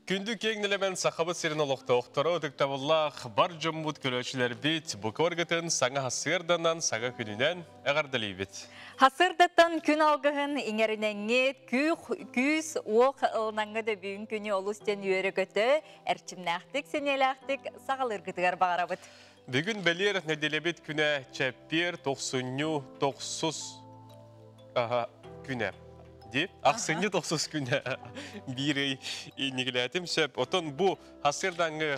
Күндү киэҥ нэлэмэн Сахабыт сирин олохтоохторо, ытыктабыллаах бар дьоммут, көрөөччүлэрбит, бу кыбаргытын саҥа хасыарданан, саҥа күнүнэн эҕэрдэлиибит. Хасырдаттан күн алгыһын иҥэринэҥҥит, күүс, уох ылынанҥа да бүгүн күнү олус диэн үөрэ-көтө, эрчимнээхтик, сэниэлээхтик саҕалыыргытыгар баҕарабыт. Бүгүн бэлиэр нэдиэлэбит күнэ чэппиэр тохсунньу тохсус күнэ. Ди ахсынньы тохсус күнэ биир ый иннигилээтим сөп. Отон бу хасырдаңы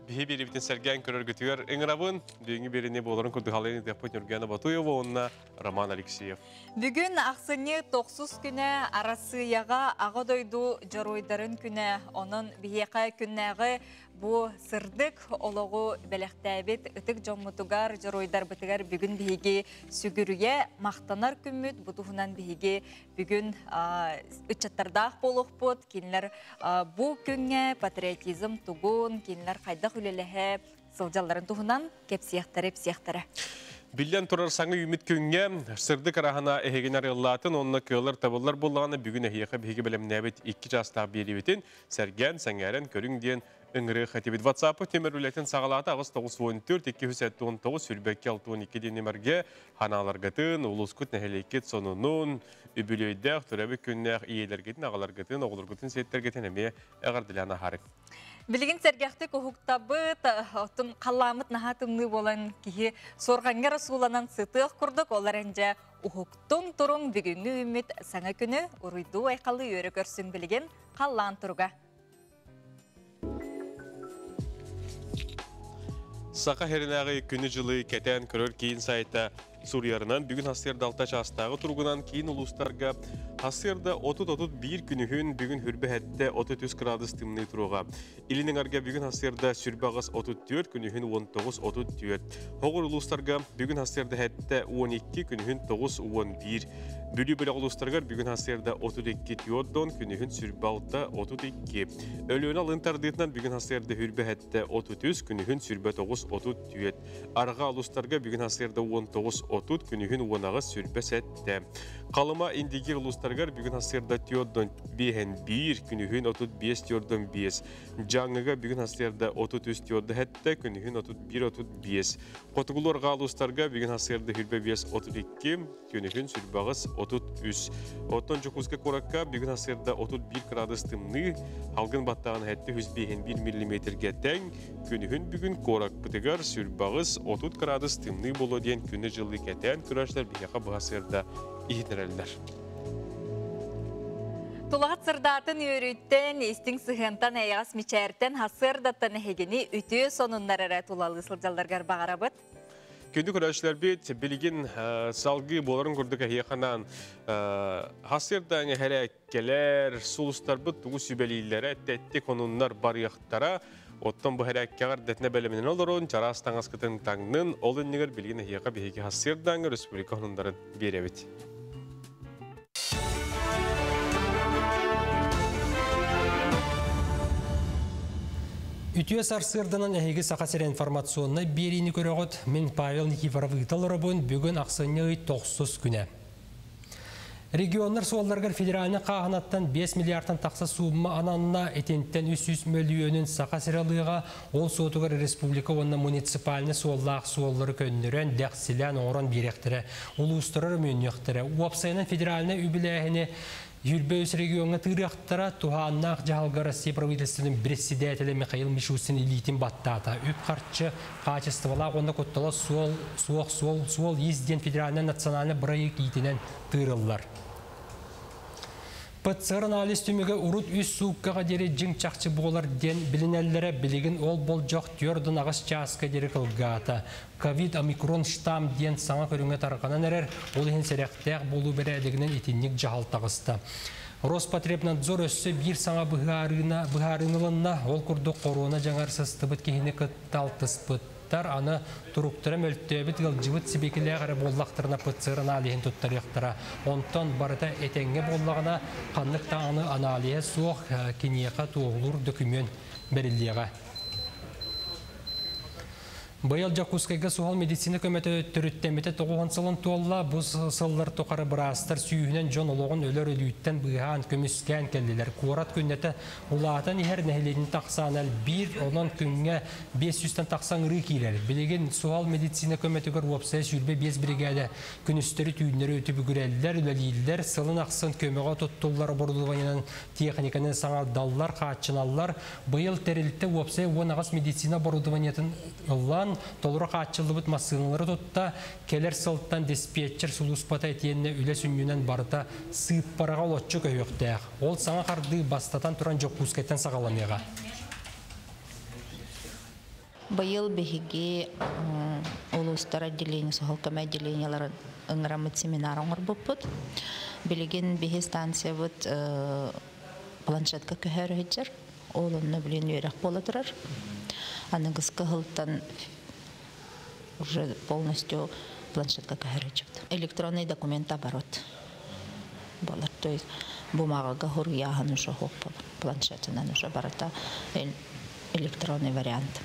биһи биэрибитин сэргээн көрөргүтүгэр ыҥырабын. Бүгүҥҥү биэриини буоларын курдук халыйын ыытыахпыт Ньургуяна Батуева уонна Роман Алексеев. Бүгүн ахсынньы тохсус күнэ Арассыыйаҕа Аҕа дойду дьоруойдарын күнэ. Онон биһиэхэ күннээҕи Бу сырдык олоҕу бэлэхтээбит ытык дьоммутугар, дьоруойдарбытыгар бүгүн биһиги сүгүрүйэ махтанар күммүт. Бу туһунан биһиги бүгүн ыччаттардаах буолуохпут. Кинилэр бу күҥҥэ патриотизм тугун, кинилэр хайдах үлэлэһэ сылдьалларын туһунан кэпсиэхтэрэ-ипсиэхтэрэ. Биллэн турар саҥа үүммүт күҥҥэ сырдык араһана эһигин арыаллаатын уонна кыаллар табыллар буоллаҕына бүгүн эһиэхэ биһиги бэлэмнээбит икки чаастаах биэриибитин сэргээн, сэҥээрэн көрүҥ диэн ыҥырыах этибит. WhatsApp тимир үлэтин саҕалаата 8 94 279 22 62 диэн нөмерге ханааларгытын, улуускут нэһилиэккит сонунун, үбүлүөйдээх, төрөөбүт күннээх ийэлэргитин, аҕаларгытын, оҕолоргутун, сиэттэргитин эмиэ эҕэрдэлээн аһарыҥ. Билигин сэргэхтик уһуктабыт, оттон халлааммыт наһаа тымныы буолан киһи суорҕаҥҥа эрэ сууланан сытыах курдук, ол эрэн дьэ уһуктуҥ туруҥ бүгүҥҥү үүммүт саҥа күнү уруйдуу айхаллыы үөрэ көрсүҥ билигин халлаан туруга. Саха сиринээҕи күнү-дьылы кэтээн көрөр киин сайта суруйарынан, бүгүн сарсыарда алта чаастааҕы туругунан киин улуустарга сарсыарда 30-31 күнүһүн бүгүн хүрбэ 33 градус тымныы туруга. Илин эҥэргэ бүгүн сарсыарда сүрбэ 34 күнүһүн 19-34. Хоҕур улуустарга бүгүн сарсыарда 7-12 күнүһүн 9-11. Бүлүү бөлөх улуустарыгар бүгүн сарсыарда 32 тиордон күнүһүн сүрбэ 6-32. Өлүөнэ алын тардыытынан бүгүн сарсыарда хүрбэ 7-33 күнүһүн сүрбэ 9-34. Арҕаа улуустарга бүгүн сарсыарда 19-30 күнүһүн 18 сүрбэ 7. Халыма Индигир улуустарыгар бүгүн сарсыарда тиордон 5-1 күнүһүн 35 тиордон 5. Дьааҥыга бүгүн сарсыарда 33 тиорда 7 күнүһүн 31-35. Хотугулуу арҕаа улуустарга бүгүн сарсыарда хүрбэ 5-32 күнүһүн сүрбэҕис 33. Оттон Дьокуускай куоракка бүгүн сарсыарда 31 градус тымныы, халгын баттаҕын 751 миллиметргэ тэҥ, күнүһүн бүгүн куоракпытыгар сүрбэҕис 30 градус тымныы буолуо диэн күнү-дьылы кэтээн көрөөччүлэр биһиэхэ быһа сыарда иһитинэрэллэр. Тулаҕыт сырдаатын үөрүүттэн, истиҥ сыһыантан, эйэҕэс мичээртэн, сарсыардаттан эһигини үтүө сонуннар эрэ тулалыы сылдьалларгар баҕарабыт. Күндү көрөөччүлэрбит, билигин салгыы буоларын курдук эһиэхэ хасырдаҥы хэрээккэлэр, сулустарбыт тугу сүбэлииллэрэ, тэттик онуннар барыахтара. Оттон бу хэрээккэҕэр дэтинэ бэлэмнэн олорун, чараас таҥаскытын таҥнын, ол иннигэр билигин эһиэхэ биһиги хасырдаҥы республика онуннарын биэрэбит. Үтүө сарсыарданан эһиги Саха сирэ информационнай биэриини көрөҕүт. Мин Павел Никифоров ыытал оробун бүгүн ахсынньы ый тохсус күнэ. Регионнар суолларыгар федеральнай хааһынаттан 5 миллиардтан тахса суумма ананна, итинтэн 300 мөлүйүөнүн Саха сирэ ылыаҕа, ол суотугар республика уонна муниципальнай суоллаах суоллары көннөрөн, дэхсилээн оҥорон биэриэхтэрэ, улуустары өрөмүөннүөхтэрэ. Уопсайынан федеральнай үбүлээһини 23 региоҥҥа тыырыахтара, туһааннаах дьаһалга Россия правительствотын председателэ Михаил Мишустин илиитин баттаата. Үп-харчы хаачыстыбалаах уонна куттала суол, суох суол, суол-иис диэн федеральнай национальнай бырайыак иитинэн тыырыллар. ПЦР анализ түмүгэ урут үс сууккаҕа диэри дьиҥ чахчы буолар диэн билинэллэрэ, билигин ол болдьох 4-8 чааска диэри кылгаата. Ковид омикрон штамм диэн саҥа көрүҥэ тарҕанан эрэр, ол иһин сэрэхтээх буолуу бэрээдэгинэн итинник дьаһал таҕыста. Роспотребнадзор өссө биир саҥа быһаарыына быһаарыынылынна, ол курдук хоруона дьаҥар сыстыбыт киһини кытта алтыспыттар, аны туруктара мөлтөөбүт ыалдьыбыт сибикилээх эрэ буоллахтарына ПЦР аналиһын туттарыахтара. Онтон барыта этэҥҥэ буоллаҕына, ханнык даҕаны аналиһа суох киниэхэ туоһулуур дөкүмүөн бэриллиэҕэ. Быйыл Дьокуускайга суһал медицина көмөтө төрүттэммитэ 90 сылын туолла. Бу сыллар тухары быраастар сүүһүнэн дьон олоҕун өлөр өлүүттэн быыһаан, көмүскээн кэллилэр. Куорат күннэтэ улаатан иһэр, нэһилиэнньэ ахсаана элбиир, онон күҥҥэ 500-тэн тахса ыҥырыы киирэр. Билигин суһал медицина көмөтүгэр уопсайа 25 биригээдэ күнүстэри түүннэри түбүгүрэллэр, үлэлииллэр. Сылын ахсын көмөҕө туттуллар оборудованиенан, техниканы саҥардаллар, хааччыналлар. Быйыл тэрилтэ уопсайа 18 медицина оборудованиетын ылан, толору хааччыллыбыт массыыналары тутта. Кэлэр сылтан диспетчер сулууспата итиэннэ үлэ сүнньүнэн барыта сыыппараҕа олоччу көһүөхтээх. Ол саҥа хардыы бастатан туран Дьокуускайтан саҕаланыаҕа. Быйыл биһиги улуустар отделение, суһал көмө отделениеларын ыҥыраммыт семинар оҥорбуппут. Билигин биһи станциябыт планшетка көһөр сылдьар. Ол онно билин үөрэх буола турар. Аныгыскы сылтан уже полностью планшетка көһөр сылдьыбыт. Электронный документооборот буолар. То есть бумагага суруйааһын уже суох буолар. Планшетынан уже барыта электронный вариант.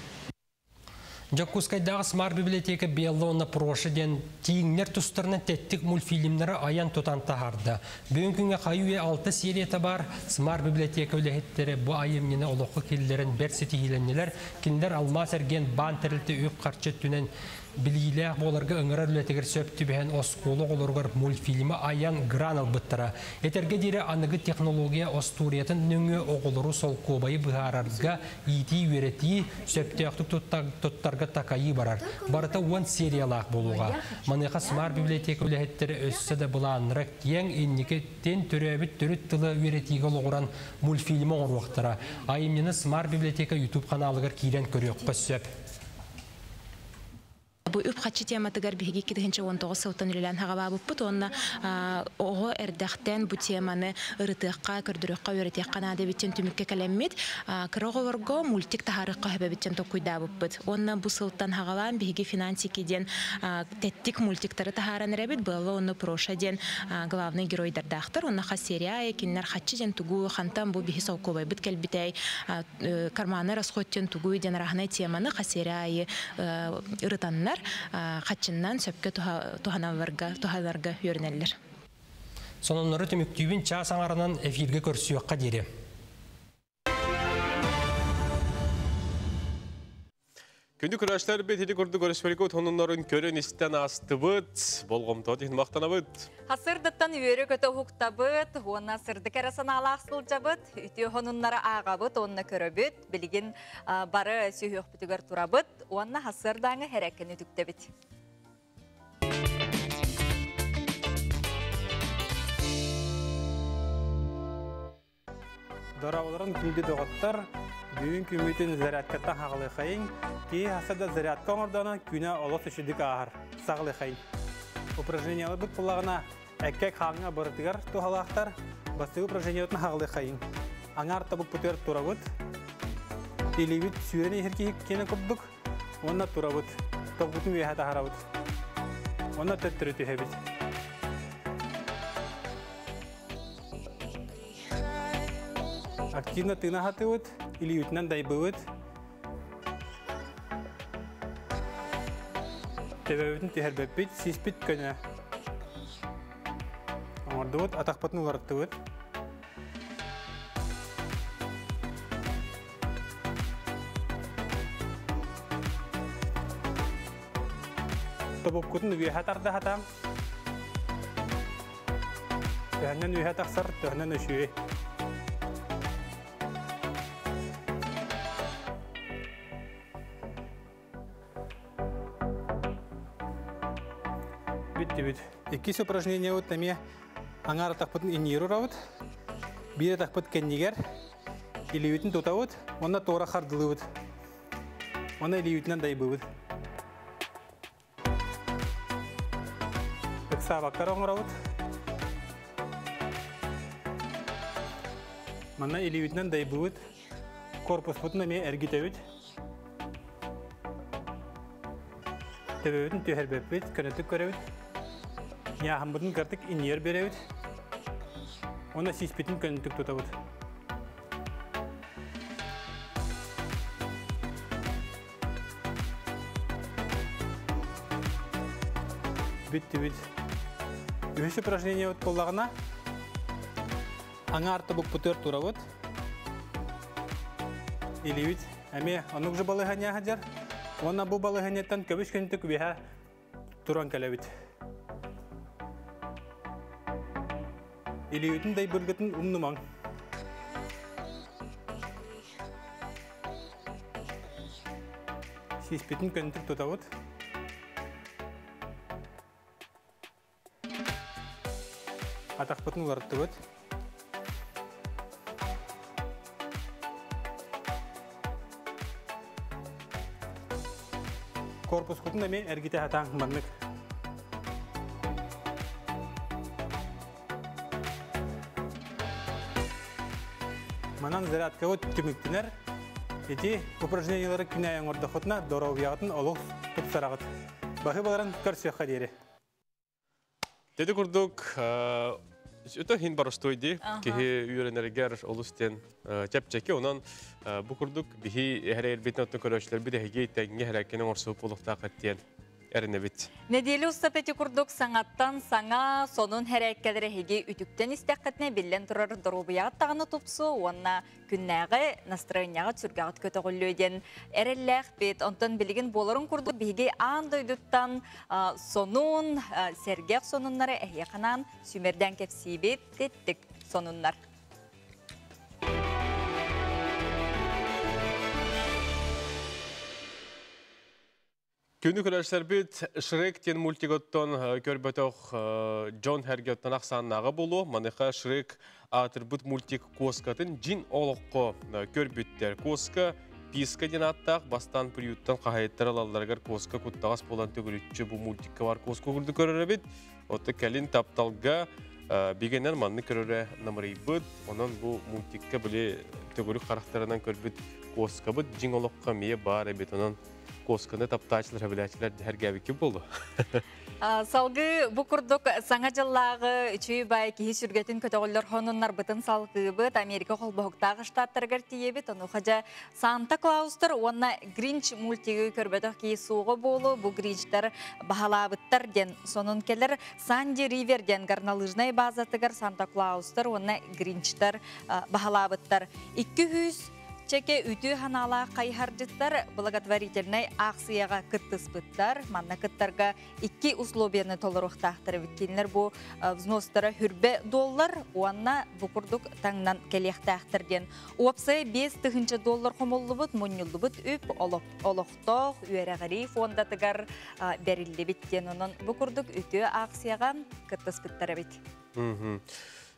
Дьокуускайдааҕы Смарт библиотека Белла уонна Проша диэн тииҥнэр тустарынан тэттик мультфильмнары айан тутан таһаарда. Бүгүн күҥҥэ хайы-үйэ 6 серията баар. Смарт библиотека үлэһиттэрэ бу айымньыны олоххо киллэрэн бэрт ситиһиилэннилэр. Кинилэр Алмаас эргиэн баан тэрилтэ үп-харчы өттүнэн билиилээх буоларга ыҥырар үлэтигэр сөп түбэһэн оскуола оҕолоругар мультфильмы айан гран ылбыттара. Этэргэ диэри, аныгы технология остуоруйатын нөҥүө оҕолору солкуобайы быһаарарга иитии үөрэтии, сөптөөхтүк туттарга такайыы барар. Барыта 10 сериялаах буолуоҕа. Маныаха Смарт библиотека үлэһиттэрэ өссө да былааннара киэҥ, инникитин төрөөбүт төрүт тылы үөрэтиигэ олоҕуран мультфильм оҥоруохтара. Айымньыны Смарт библиотека YouTube ханаалыгар киирэн көрүөххэ сөп. Бу үп харчы тематыгар биһиги 2019 сылтан үлэлээн саҕалаабыппыт уонна оҕо эрдэхтэн бу теманы ырытыахха, көрдөрүөххэ, үөрэтиэххэ наада эбит диэн түмүккэ кэлэммит, кыра оҕолорго мультик таһаарыахха сөп эбит диэн толкуйдаабыппыт. Уонна бу сылтан саҕалаан биһиги «Финансики» диэн тэттик мультиктары таһааран эрэбит. Белла уонна Проша диэн главный геройдардаахтар. Уонна хас серия аайы кинилэр харчы диэн тугу, хантан бу биһи солкуобайбыт кэлбитэй, карманный расход диэн тугуй диэн араһынай теманы хас серия аайы ырытаннар, харчынан сөпкө туһаналларга, туһаларга үөрэнэллэр. Сонуннары түмүктүүбүн, час аҥарынан эфиргэ көрсүөххэ диэри. Күндү көрөөччүлэрбит, ити курдук өрөспүүбүлүкэ сонуннарын көрөн истэн аастыбыт, болҕомтоҕут иһин махтанабыт. Сарсыардаттан үөрэ-көтө уһуктабыт, уонна сырдык эрэ санаалаах сылдьабыт, үтүө сонуннары ааҕабыт, уонна көрөбүт, билигин бары сүһүөхпүтүгэр турабыт, уонна сарсыардааҥы һэрээккэни үтүктэбит. Дорооболоруҥ, күндү доҕоттор, бүгүн күммүтүн зарядкаттан саҕалыаххайыҥ. Киһи хаста да зарядка оҥордоҕуна күнэ олус үчүгэйдик ааһар. Саҕалыаххайыҥ. Упражненияларбыт буоллаҕына эккэ хааҥҥа барытыгар туһалаахтар. Бастакы упражнениябытын саҕалыаххайыҥ. Аҥаар тобукпутугар турабыт. Илиибит сүүрэн иһэр киһи киэнэ курдук. Уонна турабыт. Тобукпутун үөһэ таһаарабыт. Уонна төттөрү түһэбит. Активно тыына сатыыбыт, илиибитинэн дайбыыбыт. Төбөбүтүн түһэрбэппит, сиспит көнө. Оҥордубут, атахпытын уларыттыбыт. Тобуккутун үөһэ тарда сатаан. Төһөннөн үөһэ тахсар, төһөннөн үчүгэй. Бүттүбүт. Иккис упражнение вот эмиэ аҥаар атахпытын иннигэр уурабыт. Биир атахпыт кэннигэр илиибитин тутабыт, уонна туора хардылыыбыт. Уонна илиибитинэн дайбыыбыт. Ыксаабакка оҥоробут. Манна илиибитинэн дайбыыбыт. Корпуспутун эмиэ эргитэбит. Төбөбүтүн түһэрбэппит, көнөтүк көрөбүт. Ыйааһыммытын кыратык иннигэр биэрэбит. Уонна сиспитин көнөтүк тутабыт. Бүттүбүт. Үһүс упражнение буоллаҕына, аҥаар тобукпутугар турабыт. Илиибит эмиэ оннук же балаһыанньа сылдьар. Уонна бу балаһыанньаттан көбүс күнтүк үөһэ туран кэлэбит. Илиибитин дайбыргытын умнумаҥ. Сиспитин көнтүк тутабыт. Атахпытын уларыттыбыт. Корпускутун эмиэ эргитэ сатаан маннык. Манан зарядкабыт түмүктэнэр. Ити упражнениелары күн аайы оҥордоххутуна доруобуйаҕытын олус тупсараҕыт. Баһы баларын көрсүөххэ диэри. Деди курдук, өтө хин боростуой ди киһи үөрэнэригэр олус диэн чэпчэки. Онон бу курдук биһи эһэрэрбитин оттон көрөөччүлэрбит эһиги тэҥҥэ эһэрээккини оҥорсубут буолуохтаах диэн эрэнэбит. Нэдиэлэ устата ити курдук саҥаттан саҥа сонун хэрээккэлэр эһиги үтүктэн истэххитинэ биллэн турар доруобуйаҕыт даҕаны тупсуо уонна күннээҕи настроениеҕыт сүргэҕит көтөҕүллүө диэн эрэллээхпит. Онтон билигин буоларын курдук биһиги аан дойдуттан сонун, сэргэх сонуннары эһиэхэ анаан сүүмэрдээн кэпсиибит, тэттик сонуннар. Күнү көрөрсөрбүт Шрек диэн мультиготтон көрбөтөх Джон Хергеттон ахсааннааҕа буолуо. Маныха Шрек аатырбыт мультик куоскатын дьин олоххо көрбүттэр. Куоска Писка диэн ааттаах бастаан приюттан хаһайыттар ылалларыгар куоска куттаҕас буолан төгүрүччү бу мультикка бар куоска курдук көрөр эбит. Оттон кэлин тапталга бигэнэн маннык көрөрө намырыйбыт. Онон бу мультикка били төгүрүк харахтарынан көрбүт куоскабыт дьиҥ олоххо эмиэ баар эбит. Онон куосканы таптааччылар, сөбүлээччилэр дьэһэргээбиккин буолуо. Салгыы бу курдук саҥа дьыллааҕы үчүгэй баай киһи сүргэтин көтөҕүллэр хонуннарбытын салгыыбыт. Америка холбоһуктаах штаттарыгар тиийэбит. Онуоха дьэ Санта Клаустар уонна Гринч мультигы көрбөтөх киһи суоҕа буолуо. Бу Гринчтар баһалаабыттар диэн сонун кэлэр. Санди Ривер диэн горнолыжнай базатыгар Санта Клаустар уонна Гринчтар баһалаабыттар. 200 Чэкэ үтүө санаалаах хайыһардьыттар благотворительнай аахсыйаҕа кыттыспыттар. Манна кыттарга икки условияны толоруохтаахтар эбит. Кинилэр бу взностара хүрбэ доллар уонна бу курдук таҥнан кэлиэхтээхтэр диэн. Уопсай 5000 доллар хомуллубут, мунньуллубут үп олохтоох үөрэҕирии фондатыгар бэриллибит диэн. Онон бу курдук үтүө аахсыйаҕа кыттыспыттар эбит.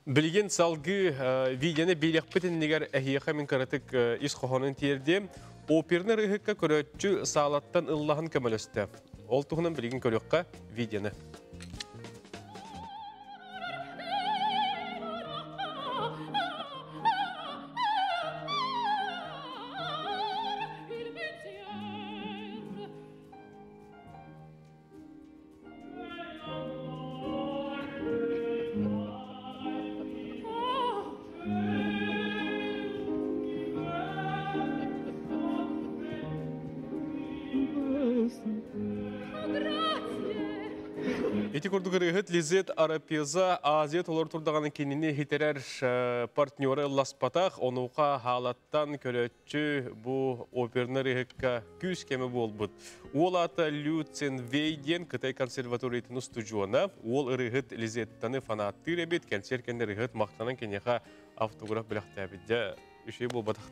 Билигин салгыы видеоны биэриэхпит иннигэр эһиэхэ мин кыратык ис хоһоонун тиэрдиэм. Оперный ырыһыкка көрөөччү саалаттан ыллаһын көмөлөстө. Ол туһунан билигин көрүөххэ видеоны. Ити курдук ырыаһыт Лизет Арапеза Азия толору турдаҕына кинини иһитэрэр партнера ылласпатах, онуоха хаалаттан көрөөччү бу оперный ырыаһыкка күүс кэмэ буолбут. Уол аата Лю Цинвей диэн Кытай консерваториятын устудьуона. Уол ырыаһыт Лизеттаны фанаттыыр эбит, кэнсиэр кэннэ ырыаһыт махтанан киниэхэ автограф бэлэхтээбит. Дьэ, үчүгэй буолбатах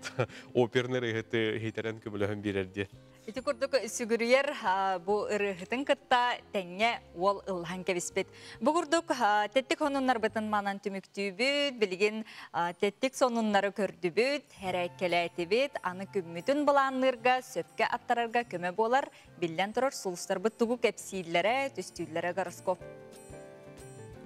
оперный ырыаһыты иһитэрэн көмөлөһөн биэрэр диэн. Ити курдук сүгүрүйэр бу ырыаһытын кытта тэҥҥэ уол ыллаһан кэбиспит. Бу курдук тэттик сонуннарбытын манан түмүктүүбүт, билигин тэттик сонуннары көрдүбүт, Һэрээккэлээтибит, аны күммүтүн былаанныырга, сөпкө аттарарга көмө буолар, биллэн турар сулустарбыт тугу кэпсииллэрэ, түстүүллэрэ гороскоп.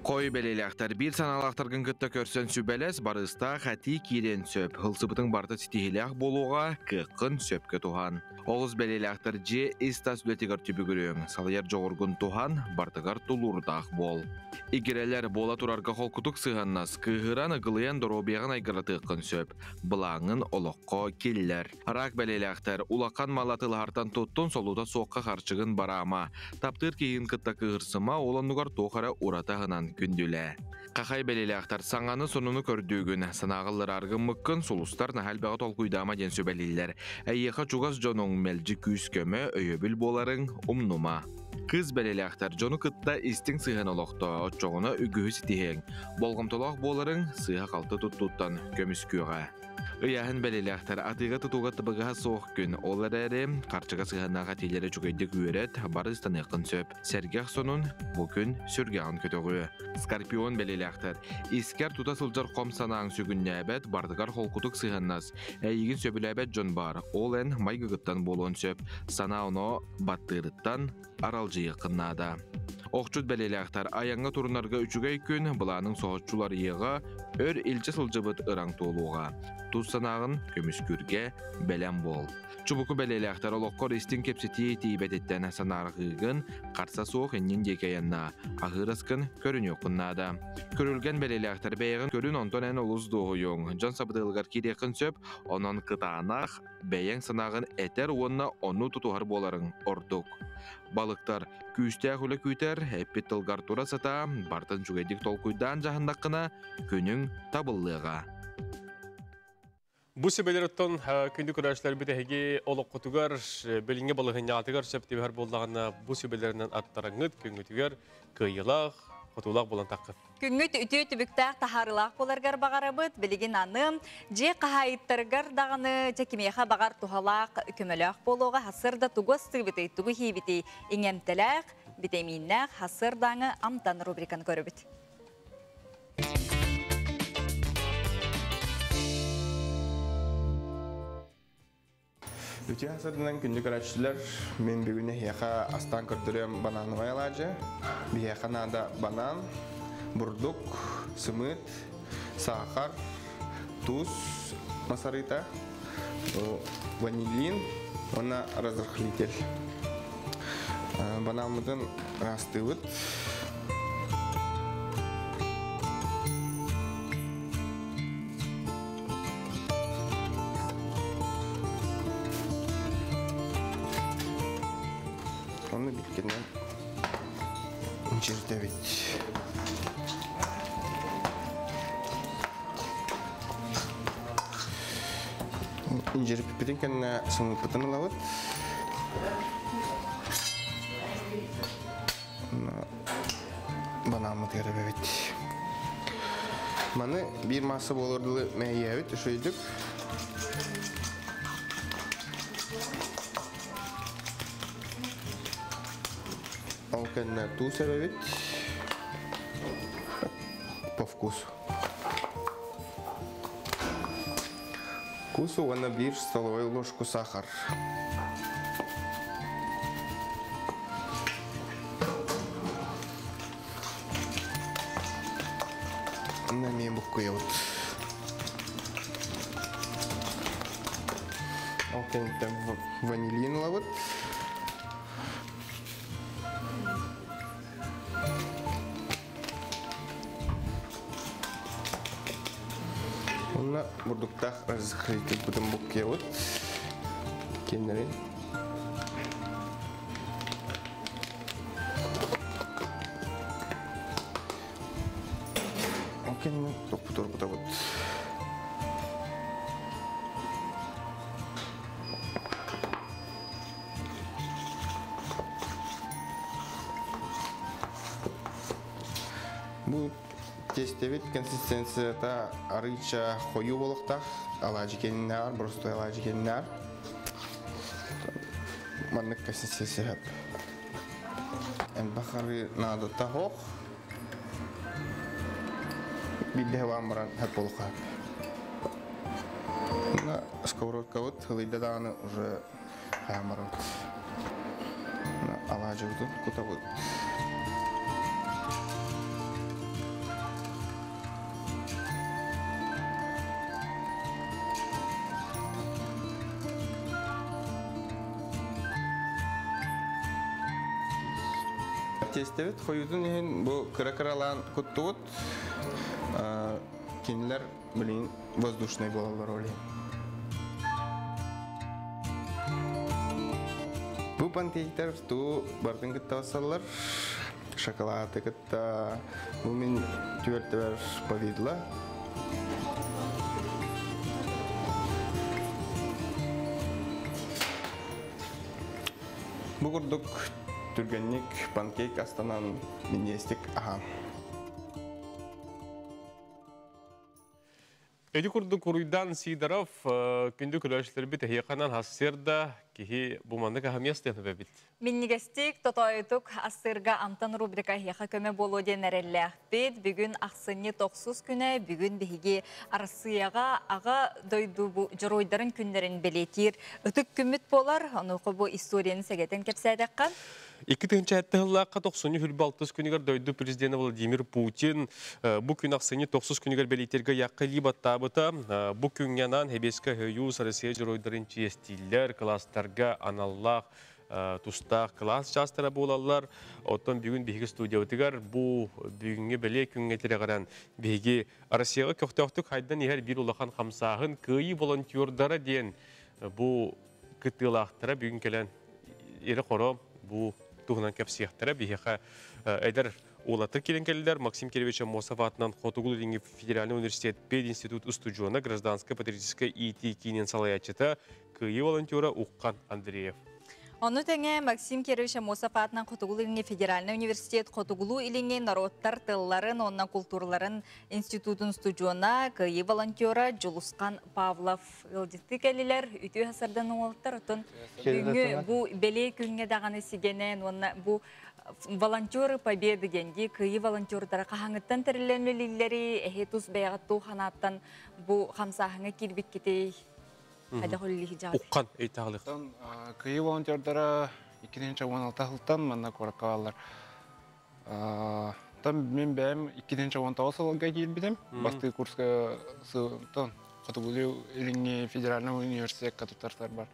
Хой бэлиэлээхтэр биир санаалаахтаргын кытта көрсөн сүбэлэс, барыстаах этии киириэн сөп. Ылсыбытыҥ барыта ситиһиилээх буолуоҕа, кыаххын сөпкө туһан. Олус бэлиэлээхтэр дьиэ ис-тас үлэтигэр түбүгүрүөҥ, салайар дьоҕургун туһан, барытыгар тулуурдаах буол. Игирэлэр буола турарга холкутук сыһыаннас, кыыһыран, ыгылыйан доруобуйаҕын айгыратыаххын сөп. Былааҥҥын олоххо киллэр. Рак бэлиэлээхтэр улахан мал атыылаһартан туттун, солуута суохха харчыгын бараама. Таптыыр киһигин кытта кыыһырсыма, ол оннугар туох эрэ ураты аһынан күндүлээ. Хахай бэлиэлээхтэр саҥаны сонуну көрдүүгүн, санааҕылларааргыммыккын сулустар наһаа элбэҕи толкуйдаама диэн сүбэлииллэр. Эйиэхэ чугас дьонуҥ мэлдьи күүс-көмө, өйөбүл буоларыҥ умнума. Кыыс бэлиэлээхтэр дьону кытта истиҥ сыһыан олохтоо, оччоҕуна үгүһү ситиһиэҥ. Болҕомтолоох буоларыҥ сыыһа-халты туттууттан көмүскүөҕэ. Ыйааһын бэлиэлээхтэр атыыга-тутууга табыгаһа суох күн, ол эрээри харчыга сыһыаннаах этиилэри үчүгэйдик үөрэт, бары ыстаныаххын сөп. Сэргэх сонун бу күн сүргэҕин көтөҕүө. Скорпион бэлиэлээхтэр искэр тута сылдьар хом санааҥ сүгүннээбэт, барытыгар холкутук сыһыаннас. Эйигин сөбүлээбэт дьон баар, ол эн майгыгыттан буолуон сөп. Санаа оно баттыырыттан аралдьыйыаххын наада. Охчут бэлиэлээхтэр айаҥҥа турунарга үчүгэй күн, былааныҥ соһуччулар ыйыаҕа, өр илдьэ сылдьыбыт ыраҥ туолуоҕа. Тус санааҕын көмүскүүргэ бэлэм буол. Чубуку бэлиэлээхтэр олоххор истиҥ кэпсэтии тиийбэтиттэн санаарҕыыгын, харса суох иннин диэки айаннаа, аһыыр аскын көрүнүөххүн наада. Көрүлгэн бэлиэлээхтэр бэйэҕин көрүн, онтон эн олус дуоһуйуоҥ. Дьон сабыдыалыгар киириэххин сөп, онон кытаанах, бэйэҥ санааҕын этэр уонна ону тутуһар буоларыҥ ордук. Балыктар күүстээх үлэ күүтэр, эппит тылгар тура сатаа, бартын үчүгэйдик толкуйдаан дьаһаннаххына, күнүҥ табыллыаҕа. Бу сүбэлэр оттон күндү көрөөччүлэрбит эһиги олоххутугар, билиҥҥи балаһыанньаҕытыгар сөп түбэһэр буоллаҕына, бу сүбэлэринэн аттарыҥҥыт күҥҥүтүгэр кыайыылаах, хотуулаах буолан таххыт. Күҥҥүт үтүө түбүктээх таһаарыылаах буоларгар баҕарабыт. Билигин аны дьиэ хаһаайыттарыгар даҕаны дьэ кимиэхэ баҕар туһалаах, көмөлөөх буолуоҕа. Сарсыарда тугу астыыбытый, тугу иһиибитий иҥэмтэлээх, битэмииннээх сарсыардааҥы амтан рубриканы көрөбүт. Үтүө сырдынан күндү көрөөччүлэр, мин бүгүн эһиэхэ астаан көрдөрүөм банановай алаадьы. Биһиэхэ наада банан, бурдук, сымыыт, саахар, туус масарыыта, ванилин уонна разрыхлитель. Банаммытын ыраастыыбыт. Оны биткенен инчиртебит. Инжирпиппитин кэннэ сымыыппытын ылабыт. Банааммытыгар эбэбит. Маны биир маасса буолуор дылы мэһийэбит үчүгэйдик. Ол кэннэ туус эбэбит. По вкусу. Вкусу уонна биир столовой ложку сахар. Онно эмиэ буккуйабыт. Ол кэнниттэн ванилин ылабыт. Онно бурдуктаах разрыхлитель буккуйабыт. Кеннерин. Ол кэннэ тохпутурбутабыт. Бу тестэбит консистенцията арыыча хойуу буолуохтаах, алаадьы кэннинээҕэр, боростуой алаадьы кэннинээҕэр. Маннык консистенция сөп. Элбэх арыы наадата суох. Биирдэ хабаан баран сөп буолуохха сөп. Мына сковородкабыт ылыйда даҕаны уже хайаан барабыт. Алаадьыбытын кутабыт. Тестэбит хойутун иһин бу кыра-кыралаан куттубут. Кинилэр билин воздушный буолаллар ол иһин. Бу панкейктар туу бардын кытта бассаллар. Шоколады кытта бу мин түөртүбэр повидло. Бу курдук түргэнник панкейк астанан минньиэстик аһаан. Эди курдук Уруйдан Сидоров күндү көрөөччүлэрбит эһиэхэнэн хассыарда киһи бу маннык аһамиас диэн эбит. Минньигэстик, тотоойутук ассыырга амтан рубрика эһиэхэ көмө буолуо диэн эрэллээхпит. Бүгүн ахсынньы тохсус күнэ, бүгүн биһиги Арассыыйаҕа Аҕа дойду бу дьоруойдарын күннэрин бэлиэтиир ытык күммүт буолар. Онуоха бу историяны сэгэтэн кэпсээтэххэ. 2007 сыллаахха тохсунньу хүрбэ алтыс күнүгэр дойду президенэ Владимир Путин бу күн ахсынньы тохсус күнүгэр бэлиэтииргэ ыйаахха илии баттаабыта. Бу күҥҥэ анаан Сэбиэскэй Союз Россия дьоруойдарын чиэстииллэр, кылаастарга аналлаах тустаах кылаас чаастара буолаллар. Оттон бүгүн биһиги студиябытыгар бу бүгүҥҥү бэлиэ күҥҥэ тирэҕирэн биһиги Россияҕа көхтөөхтүк хайдан иһэр биир улахан хамсааһын Кыайыы волонтердара диэн бу кыттыылаахтара бүгүн кэлэн ирэ-хоро бу туһунан кэпсиэхтэрэ. Биһиэхэ эдэр уолаттар киирэн кэллилэр. Максим Кирович Аммосов аатынан Хотугу Илиҥҥи федеральнай университет пединститут устудьуона, гражданскай патриотическай иитии киинин салайааччыта, Кыайыы волонтера Уххан Андреев. Ону тэҥэ Максим Кирович Аммосов аатынан Хотугулуу-Илиҥҥи федеральнай университет Хотугулуу-Илиҥҥи норуоттар тылларын уонна култуураларын институтун устудьуона, Кыайыы волонтера Дьулусхан Павлов ыалдьыттыы кэллилэр. Үтүө сардан уолаттар, оттон бүгүҥҥү бу бэлиэ күҥҥэ даҕаны сигэнэн уонна бу волонтеры победы диэн дии Кыайыы волонтердара хаһааҥҥыттан тэриллэн үлэлииллэрий, эһи тус бэйэҕит туох санааттан бу хамсааһыҥҥа киирбиккитий? Хайдах үлэлиһи Уххан ыйтаалык. Кыйы волонтердара 2016 сылтан манна куоракка бааллар. Там мин бэйэм 2019 сылга киирбитим. Бастыы курска сылтан Хотугулуу Илиҥҥи федеральный университекка туттарсар бар.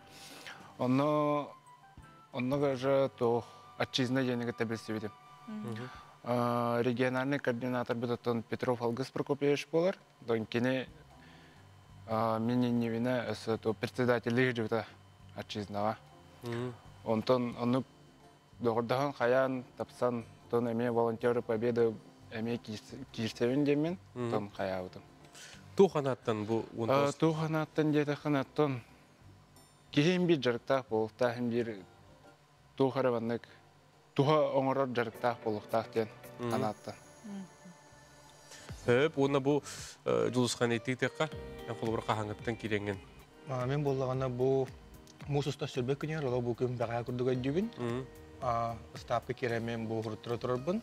Онно онно даже то отчизна диэни кытта билсибитим. Региональный координатор оттон Петров Алгыс Прокопьевич буолар. Кини мин иннибинэ өссө то председателлии сылдьыбыта отчизнаҕа. Онтон оннук доҕордоһон хайаан тапсан тон эмиэ волонтеры победы эмиэ киирсэбин диэммин тон хайаабытым. Туох анааттан бу Туох анааттан диэтэххинэ оттон киһи биир дьарыктаах буолуохтаах биир туох эрэ маннык туһа оҥорор дьарыктаах буолуохтаах диэн анааттан. Хөп, уонна бу Дьулусхан этиитиэххэ, эн холобур хаһааҥҥыттан киирэҥҥин? Мен буоллаҕына бу муус устар сүрбэ күнүгэр олох бу күн бэҕэһээ курдук өйдүүбүн. Ыстаапка киирэммин бу уһуруттара турарбын.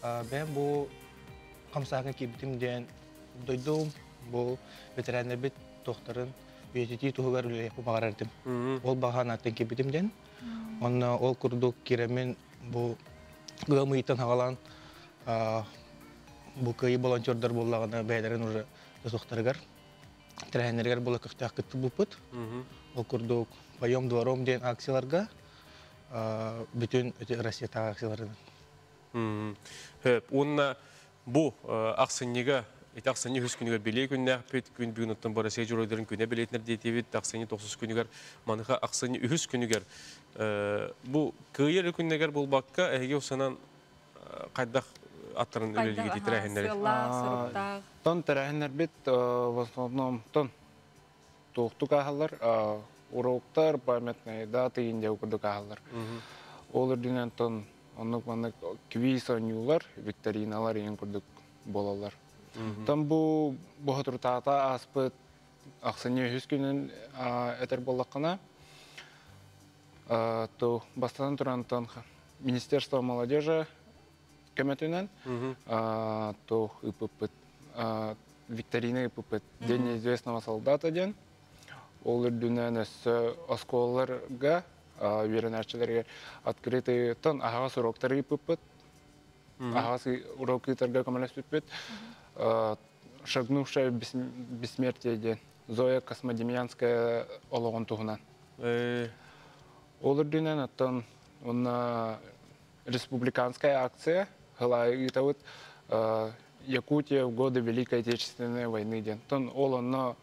Бэйэм бу хамсааһыҥҥа киирбитим диэн дойдум бу бэтэрээннэрбит туохтарын үйэтитии туһугар үлэлиэхпин баҕарар этим. Ол баҕа санааттан киирбитим диэн. Онно ол курдук киирэммин бу ыам ыйыттан хаҕалаан бу кыайыы волонтердар буоллаҕына бэйэлэрин уже суохтарыгар тэрээһиннэригэр буола көхтөөх кыттыбыппыт. Ол курдук «Поем двором» диэн акцияларга бүтүн Россиятааҕы акцияларынан. Хөп, уонна бу ахсынньыга ити ахсынньы үһүс күнүгэр бэлиэ күннээхпит, күн бүгүн оттон бу Россия дьоруойдарын күнэ бэлиэтинэр диэтибит, ахсынньы тохсус күнүгэр, маныха ахсынньы үһүс күнүгэр бу кыайар күннэгэр буолбакка, эһиги усанан хайдах аттарын үлэлиги тэрээһиннэри? Сыаллаах, соруктаах. Тон тэрээһиннэрбит в основном тон туохтук ааһаллар, уроктар, памятные даты индия курдук ааһаллар. Ол үрдүнэн тон оннук маннык квиз оонньуулар, викториналар иһин курдук буолаллар. Тон бу боһотурутаата ааспыт ахсынньы үһүс күнүн этэр буоллаххына, то бастатан туран тон Министерство молодежи көмөтүнэн то ыппыппыт викторина ыппыппыт День неизвестного солдата диэн. Ол үрдүнэн өссө оскуолаларга үөрэнээччилэригэр открытый тон аһаҕас уроктары ыыппыппыт. Аһаҕас урок ыытарга көмөлөспүппүт. Шагнувшая бессмертие диэн Зоя Космодемьянская олоҕун туһунан. Ол үрдүнэн оттон уонна Республиканская акция хылайы ыытабыт Якутия в годы Великой Отечественной войны диэн. Тон ол онно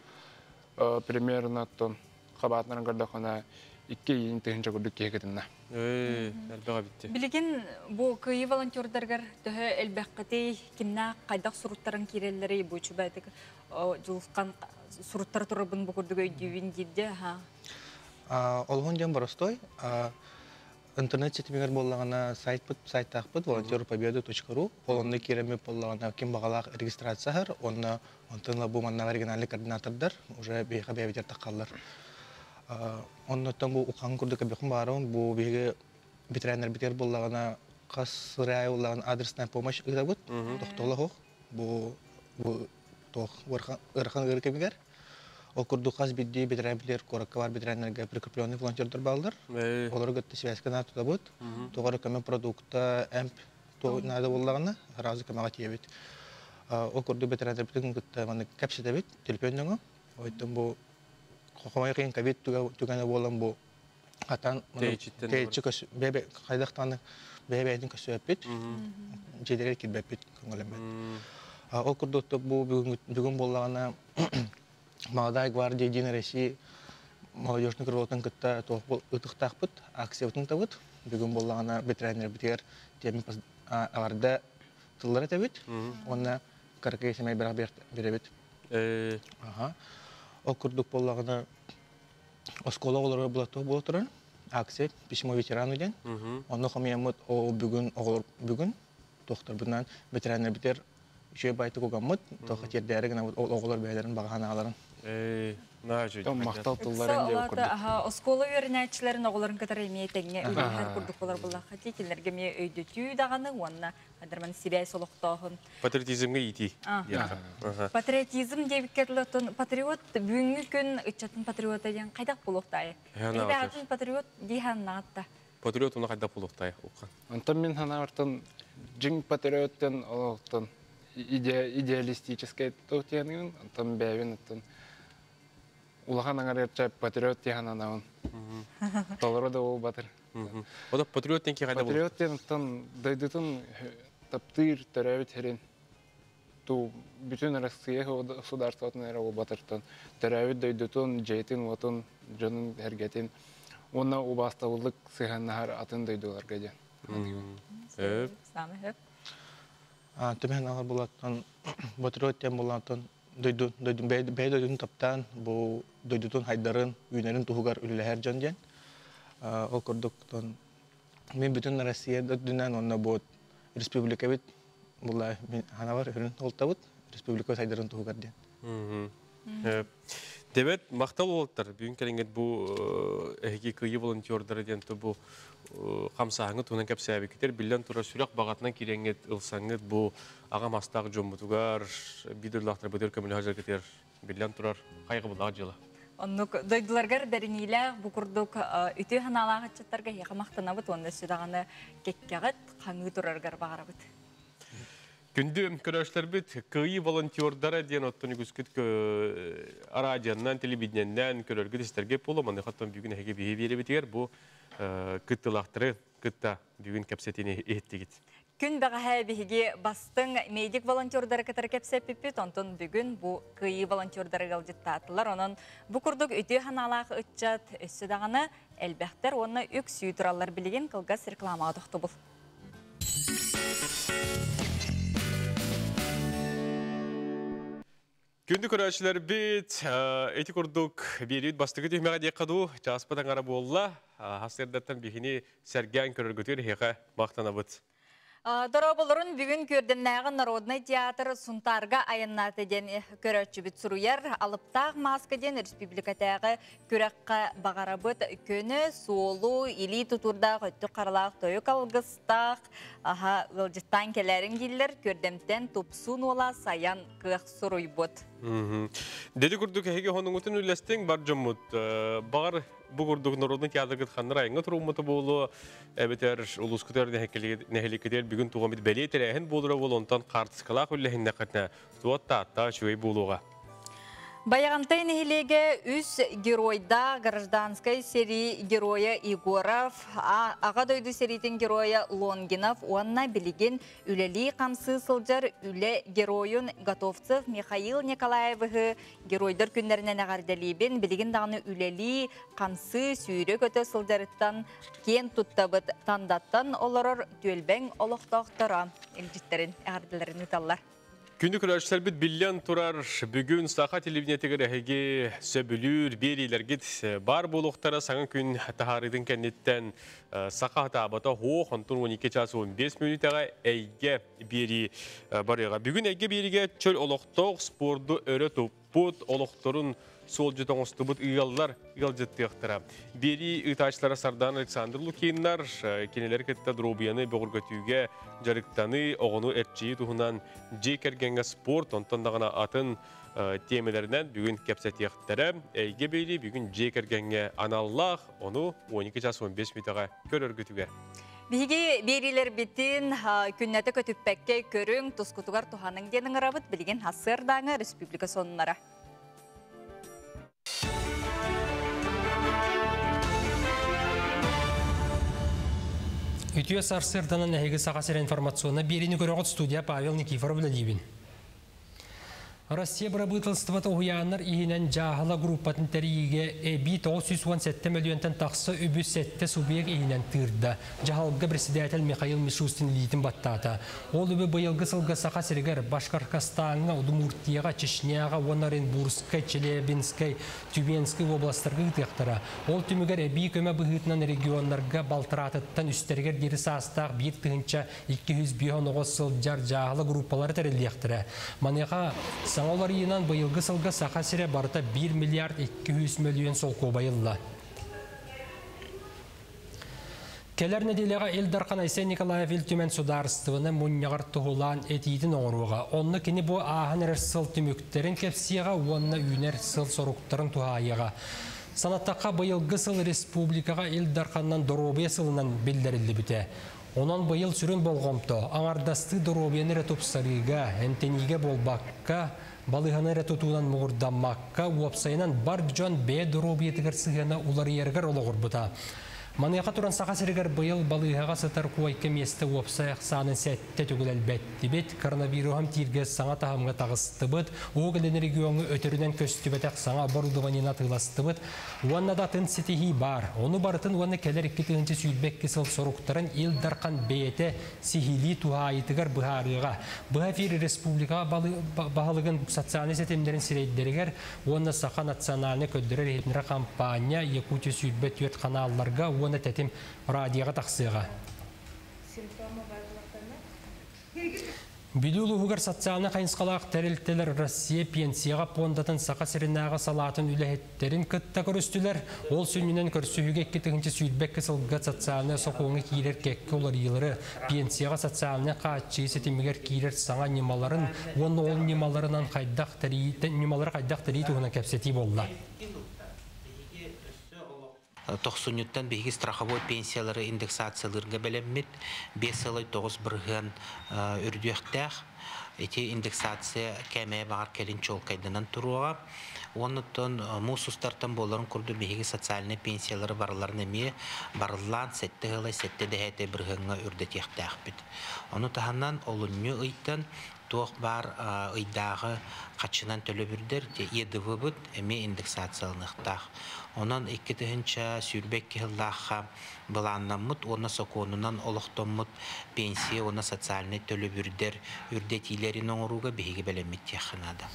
примерно тон хабаатынан көрдөххүнэ икки иин тыһыынча курдук киһи кытынна. Элбэҕэ битти. Билигин бу кыйы волонтердаргар төһө элбэххитий, кимнээх хайдах суруттаран киирэллэрий бу үчүгэйдик дьулусхан суруттара турарбын бу курдук өйдүүбүн диирде аха. Олоһун диэн боростой. Интернет ситимигэр буоллаҕына сайтпыт сайтаахпыт волонтерпобеды.ру ол онно киирэммит буоллаҕына ким баҕалаах регистрация аһар уонна онтон ыла бу манна региональный координатордар уже биһиэхэ бэйэбитигэр таххаллар. Оннуттан бу ухаҥ курдук эбихун баарабын бу биһиги ветераннарбытыгар буоллаҕына хас сырай буоллаҕына адресная помощь ыытабыт тохтоло суох бу бу туох ыарахан ыарыы кэмигэр. Ол курдук хас биирдии бэтэрээн билэр куоракка баар бэтэрээннэргэ прикрепленный волонтердар бааллар. Олору кытта связка наада тутабыт. Тоҕо эрэ көмө продукта, эмп наада буоллаҕына, сразу көмөҕө тиийэбит. Ол курдук бэтэрээннэрбитин кытта маннык кэпсэтэбит төлөпүөн нөҥүө. Оттон бу хомойуох иһин ковид түгэнэ буолан бу хатан тэйиччи бэйэ хайдах даҕаны бэйэ-бэйэтин көрсүбэппит, дьиэлэригэр киирбэппит, көҥүлэммэт. Ол курдук бу бүгүн буоллаҕына Молодая гвардия Единой России молодежный крылотун кытта туох ытыктаахпыт, акциябытын ыытабыт. Бүгүн буоллаҕына ветераннарбытыгар тиэмин аҕарда тыллар этэбит уонна кыракый сэмэй бэлэх биэрэбит. Ол курдук буоллаҕына оскуола оҕолоро булаттыы буола турар акция «Письмо ветерану» диэн. Онно хомуйаммыт ол бүгүн оҕолор бүгүн туохтарбытынан ветераннарбытыгар үчүгэй байтык угаммыт, туохха тиэрдээри гынабыт ол оҕолор бэйэлэрин баҕа санааларын. Махтал тылларын диэн курдук. Оскуола үөрэнээччилэрин оҕолорун кытары эмиэ тэҥҥэ үлэлэһэр курдук болар буллахха дии кинилэргэ эмиэ өйдөтүү даҕаны уонна Адарман сибээс олохтооһун. Патриотизмҥа иитии. Патриотизм диэбиккэ дылы патриот бүгүҥҥү күн ыччатын патриота диэн хайдах буолуохтаайы? Эбэҕитин патриот дии санаатта. Патриот уна хайдах буолуохтаайы уххан? Онтон мин санаабартан дьиҥ патриоттан олохтон идеалистическай туох диэниҥин, онтон бэйэбин оттон улахан аҥарыарча патриот дии сананабын. Толору да буолбатар. Ода патриот диэн киһи Патриот диэн оттон дойдутун таптыыр, төрөөбүт сирин ту бүтүн Россия государствотын эрэ буолбатартан төрөөбүт дойдутун, дьиэтин-уотун, дьонун эргэтин уонна убаастабыллык сыһыаннаһар атын дойдуларга диэн. Сөп. Самый хөп. Түмэн алар булаттан патриот диэн булаттан дойду дойду бэйэ дойдутун таптаан бу дойдутун хайдарын үүнэрин туһугар үлэлэһэр дьон диэн ол курдук мин бүтүн Россия үрдүнэн онно бу республикабыт була мин ханабар өрүн олтабыт республика сайдарын туһугар диэн. Дебет махтал уолаттар бүгүн кэлиҥҥит бу эһиги кыйы волонтердара диэн бу хамсааһыҥҥыт туһунан кэпсээбиккитэр биллэн турар сүрэх баҕатынан киирэҥҥит ылсаҥҥыт бу аҕам астаах дьоммутугар биир дойдулаахтарбытыгар көмөлөһө сылдьаргытыгар биллэн турар хайҕабыллаах дьыала. Оннук дойдуларгар бэриниилээх бу курдук үтүө санаалаах ыччаттарга эһиэхэ махтанабыт уонна өссө даҕаны кэккэҕит хаҥыы турарыгар баҕарабыт. Күндү көрөөччүлэрбит, Кыайыы волонтердара диэн оттон үгүскүт араадьыйаннан, телевидениеннэн көрөргүт истэргэ буолуо. Маныхаттан бүгүн эһиги биһи биэрэбитигэр бу кыттыылаахтары кытта бүгүн кэпсэтиини иһиттигит. Күн бэҕэһээ биһиги бастыҥ медик волонтердары кытары кэпсэппиппит, онтон бүгүн бу Кыайыы волонтердары ыалдьыттаатылар. Онон бу курдук үтүө санаалаах ыччат өссө даҕаны элбэхтэр уонна үксүү тураллар билигин кылгас рекламаҕа тохтобул. Күндү көрөөччүлэрбит, ити курдук биэриит бастакы түһүмэҕэ диэххэ дуу, чааспыт аҥара буолла. Хас эрдэттэн биһини сэргээн көрөргүтүгэр эһиэхэ махтанабыт. Дорооболорун бүгүн Күөрдэмнээҕи народнай театр Сунтаарга айаннаата диэн көрөөччүбүт суруйар. Алыптаах мааска диэн республикатааҕы күрэххэ баҕарабыт көнө, суолу, илии тутуурдаах, өттүк харалаах, тойук алгыстаах, аха ыалдьыттаан кэлээриҥ дииллэр. Күөрдэмтэн тупсуун уола Саян кыах суруйбут. Деди курдук эһиги хонуҥутун үллэстиҥ бар дьоммут. Баҕар бу курдук народный театргыт ханнар айыҥҥа туруммута буолуо, эбэтэр улуускутугар нэһилиэккитигэр бүгүн тугу эмит бэлиэ тэрээһин буолара буолуо, онтон хаартыскалаах үллэһиннэххитинэ туот таатта үчүгэй буолуоҕа. Байаҕантай нэһилиэгэ үс геройдаах гражданскай сэрии геройа Егоров, Аҕа дойду сэриитин геройа Лонгинов уонна билигин үлэлии-хамсыы сылдьар үлэ геройун Готовцев Михаил Николаевиһы геройдар күннэринэн эҕэрдэлиибин. Билигин даҕаны үлэлии-хамсыы, сүүрэ-көтө сылдьарыттан киэн туттабыт. Тандаттан олорор түөлбэҥ олохтоохторо илдьиттэрин эҕэрдэлэрин ыыталлар. Күндү көрөөччүлэрбит биллэн турар бүгүн саха телевидениетигэр эһиги сөбүлүүр биэриилэргит баар буолуохтара саҥа күн таһаарыытын кэнниттэн саха хатаабата хуох онтон 12 час 15 мүнүүтэҕэ эйгэ биэрии барыаҕа. Бүгүн эйгэ биэриигэ чөл олохтоох спорду өрө туппут олохторун суолдьут оҥостубут ыаллар ыалдьыттыахтара. Биэрии ыытааччылара Сардаан Александр Лукиннар кинилэри кытта доруобуйаны бөҕөргөтүүгэ дьарыктаныы, оҕону эрчийии туһунан дьиэ кэргэҥҥэ спорт, онтон даҕаны атын тиэмэлэринэн бүгүн кэпсэтиэхтэрэ. Эйгэ биэрии бүгүн дьиэ кэргэҥҥэ аналлаах, ону 12 час 15 мүтэҕэ көрөргүтүгэр. Биһиги биэриилэрбитин күннэтэ көтүппэккэ көрүҥ, тускутугар туһаныҥ диэн ыҥырабыт. Билигин сарсыардааҥы республика сонуннара. Үтүө сарсыарданан эһиги Саха сирэ информационнай биэриини көрөҕүт студия Павел Никифоров үлэлиибин. Россия бырабыыталыстыбата уһуйааннар иһинэн дьааһыла группатын тэрийиигэ эбии 917 мөлүйүөнтэн тахса үбү сэттэ субъект иһинэн тыырда. Дьаһалга председатель Михаил Мишустин илиитин баттаата. Ол үбү быйылгы сылга Саха сиригэр, Башкортостаҥҥа, Удмуртияҕа, Чечняҕа уонна Оренбургскай, Челябинскай, Тюменскай уобаластарга ыытыахтара. Ол түмүгэр эбии көмө быһыытынан регионнарга балтараатыттан үстэригэр диэри саастаах 1259 сылдьар дьааһыла группалара тэриллиэхтэрэ. Маныаха саҥа уларыйыынан быйылгы сылга Саха сирэ барыта 1 миллиард 200 мөлүйүөн солкуобай ылла. Кэлэр нэдиэлэҕэ Ил Дархан Айсен Николаев Ил Түмэн судаарыстыбаны мунньаҕар туһулаан этиитин оҥоруоҕа. Онно кини бу ааһан эрэр сыл түмүктэрин кэпсиэҕэ уонна үүнэр сыл соруктарын туһаайыаҕа. Санаттахха, быйылгы сыл республикаҕа Ил Дарханынан доруобуйа сылынан биллэриллибитэ. Онон быйыл сүрүн болҕомто аҥардастыы доруобуйаны эрэ тупсарыыга, эмтэниигэ буолбакка, балыыһаны эрэ тутуунан муҥурдаммакка, уопсайынан бар дьон бэйэ доруобуйатыгар сыһыана уларыйарыгар олоҕурбута. Маныаха туран Саха сиригэр быйыл балыыһаҕа сытар куойка миэстэ уопсай ахсаанын сэттэ төгүл элбэттибит, коронавируһам тииргэ саҥа таһымҥа таҕыстыбыт, Уһук Илин региоҥҥа өтөрүнэн көстүбэтэх саҥа оборудованиены атыыластыбыт уонна да атын ситиһии баар. Ону барытын уонна кэлэр 2022 сыл соруктарын Ил Дархан бэйэтэ сиһилии туһаайыытыгар быһаарыаҕа. Быһа эфир республикаҕа баһылыгын социальнай ситимнэрин сирэйдэригэр уонна Саха национальнай көрдөрөр-иһитиннэрэр хампаанньа Якутия 24 ханаалларга уонна Тэтим радиоҕа тахсыаҕа. Бүлүү улууһугар социальнай хайысхалаах тэрилтэлэр Россия пенсияҕа пуондатын Саха сиринээҕи салаатын үлэһиттэрин кытта көрүстүлэр. Ол сүнньүнэн көрсүһүүгэ 2022 сылга социальнай сокуоҥҥа киирэр кэккэ уларыйыылары, пенсияҕа социальнай хааччыйыы ситимигэр киирэр саҥа ньымаларын уонна ол ньымаларынан хайдах тэрийии ньымалары хайдах тэрийии туһунан кэпсэтии буолла. Тохсунньуттан биһиги страховой пенсиялары индексациялыырга бэлэммит. 5,9% үрдүөхтээх. Ити индексация кээмэйэ баҕар кэлин чуолкайданан туруоҕа. Уоннуттан муус устартан буоларын курдук биһиги социальнай пенсиялары барыларын эмиэ барыллаан сэттэ ыалай сэттэ дэһээтэй бырыһыаҥҥа үрдэтиэхтээхпит. Ону таһынан олунньу ыйтан туох баар ыйдааҕы хаччынан төлөбүрдэр ЕДВ-быт эмиэ индексацияланыахтаах. Онон 2022 сыллаахха былааннаммыт уонна сокуонунан олохтоммут пенсия уонна социальнай төлөбүрдэр үрдэтиилэрин оҥорууга биһиги бэлэммит диэххэ наада.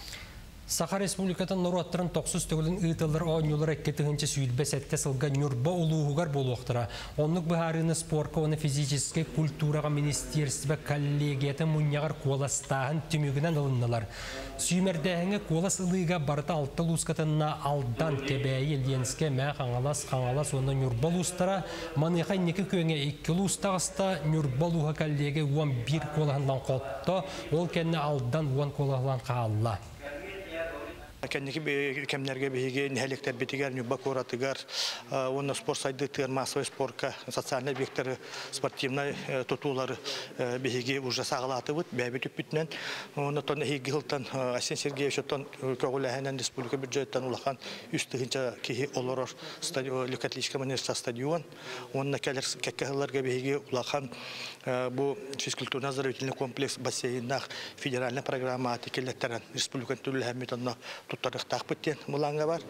Саха Республикатын норуоттарын тохсус төгүлүн ыытыллар оонньуулара 2027 сылга Ньурба улууһугар буолуохтара. Оннук быһаарыыны спорка уонна физическэй культураҕа министиэристибэ коллегията мунньаҕар куоластааһын түмүгүнэн ылыннылар. Сүүмэрдээһиҥҥэ куолас ылыыга барыта алта улуус кытынна Алдан, Кэбээйи, Ленскэй, Мэҥэ Хаҥалас, Хаҥалас уонна Ньурба улуустара. Маныаха инники күөҥҥэ икки улуус таҕыста. Ньурба улууһа коллега 11 куолаһынан хотто, ол кэннэ Алдан 10 куолаһынан хаалла. Кэнники кэмнэргэ биһиги нэһилиэктэрбитигэр, Ньурба куоратыгар уонна спорт сайдыытыгар, массовай спорка, социальнай объектары, спортивнай тутуулары биһиги уже саҕалаатыбыт, бэйэбит үппүтүнэн. Онтон эһиги сылтан Айсен Сергеевич оттон көҕүлээһинэн республика бюджеттан улахан 3 тыһыынча киһи олорор легкоатлетическай манежка стадион уонна кэлэр кэккэ сылларга биһиги улахан бу физкультурно-оздоровительный комплекс бассейннаах федеральная программа киллэттэрэн республиканы түллэһэммит онно туттарыахтаахпыт диэн былааҥҥа бар.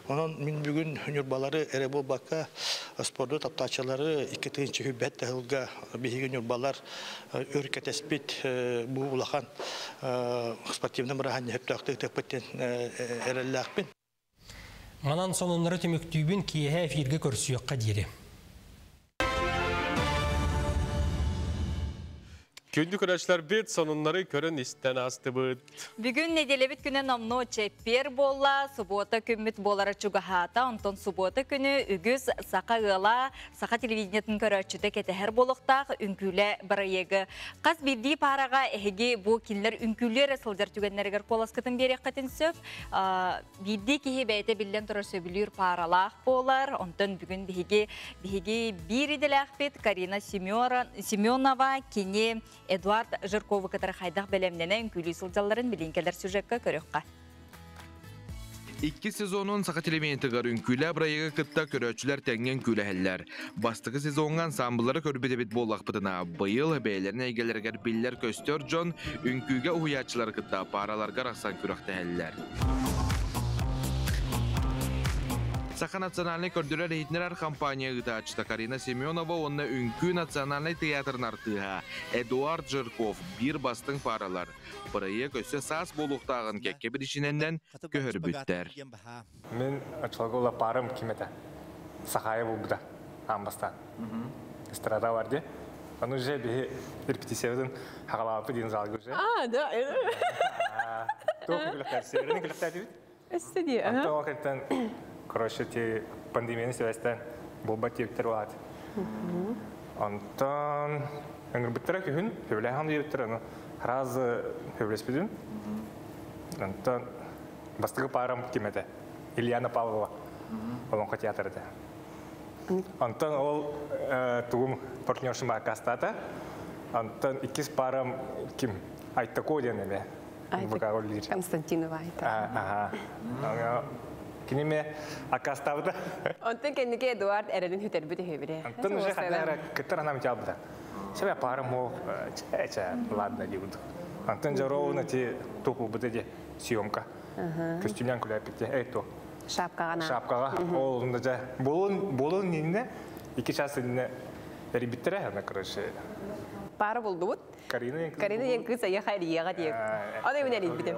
Онон мин бүгүн ньурбалары эрэ буолбакка спорду таптааччылары 2025 сылга биһиги ньурбалар өр кэтэспит бу улахан спортивный бырааһынньык сөптөөхтүк диэн эрэллээхпин. Манан сонуннары түмүктүүбүн, киэһэ эфиргэ көрсүөххэ диэри. Күндү көрөөччүлэрбит, сонуннары көрөн истэн астыбыт. Бүгүн неделебит күнэ номно чэппиэр буолла, суббота күммүт буолара чугаһаата, онтон суббота күнү үгүс саха ыала, саха телевидениетын көрөөччүтэ кэтэһэр буолуохтаах Үҥкүүлээ бырайыагы. Хас биирдии паараҕа эһиги бу кинилэр үҥкүүлүү эрэ сылдьар түгэннэригэр куоласкытын биэриэххитин сөп. Биирдии киһи бэйэтэ биллэн турар сөбүлүүр пааралаах буолар, онтон бүгүн биһиги биир идэлээхпит Карина Семенова кини Эдуард Жирковы кытары хайдах бэлэмнэнэ үҥкүүлүү сылдьалларын билигин кэлэр сюжекка көрүөххэ. Икки сезонун саха телевидениетыгар Үҥкүүлээ бырайыагы кытта көрөөччүлэр тэҥҥэ үҥкүүлэһэллэр. Бастакы сезоҥҥа ансамбллары көрбүт эбит буоллахпытына, быйыл бэйэлэрин эйгэлэригэр биллэр көстөр дьон үҥкүүгэ уһуйааччылары кытта паараларга арахсан күрэхтэһэллэр. Саха национальнай көрдөрөр иһитиннэрэр компания ыытааччыта Карина Семенова уонна Үҥкүү национальнай театрын артыыһа Эдуард Жирков биир бастыҥ пааралар. Бырайыак өссө саас буолуохтааҕын кэккэ биричиинэнэн көһөрбүттэр. Мин оччолорго паарам ким этэ? Сахая булбута аан бастаан. Эстрада бар дии. Ону уже биһи репетициябытын хагалааппыт диэн залга уже. А, да. Туох күлэхтэр, северный күлэхтэр Өссө дии. Антон ол кэнтэн, короче, ти пандемияны сибээстээн буолбат диэбиттэр буолаат. Онтон ыҥырбыттара күһүн, сөбүлээн диэбиттэр, ону раз сөбүлэспитим. Онтон бастакы паарам ким этэ? Ильяна Павлова. Олоҥхо театр этэ. Онтон ол тугум партнершым аккаастаата. Онтон иккис паарам ким? Айтако диэн эмэ. Константинова Айта. Ага. Киниме аккаастаабыта. Онтон кэнники Эдуард эрэлин сүтэрбит үһү. Онтон уже ханна кыттар анам чалбыта. Себе парам мол, чэ, ладно диибут. Онтон жаровна ти туху быта ди съемка. Костюмнян күләппит эй то. Шапкаҕа. Шапкаҕа. Ол онда жа болун болун нинне 2 час инне эрибиттере ана, короче. Пара булдубут. Карина. Карина диэн кыыс айаха эрийэҕэ диэн. Оны мин эрийбитим.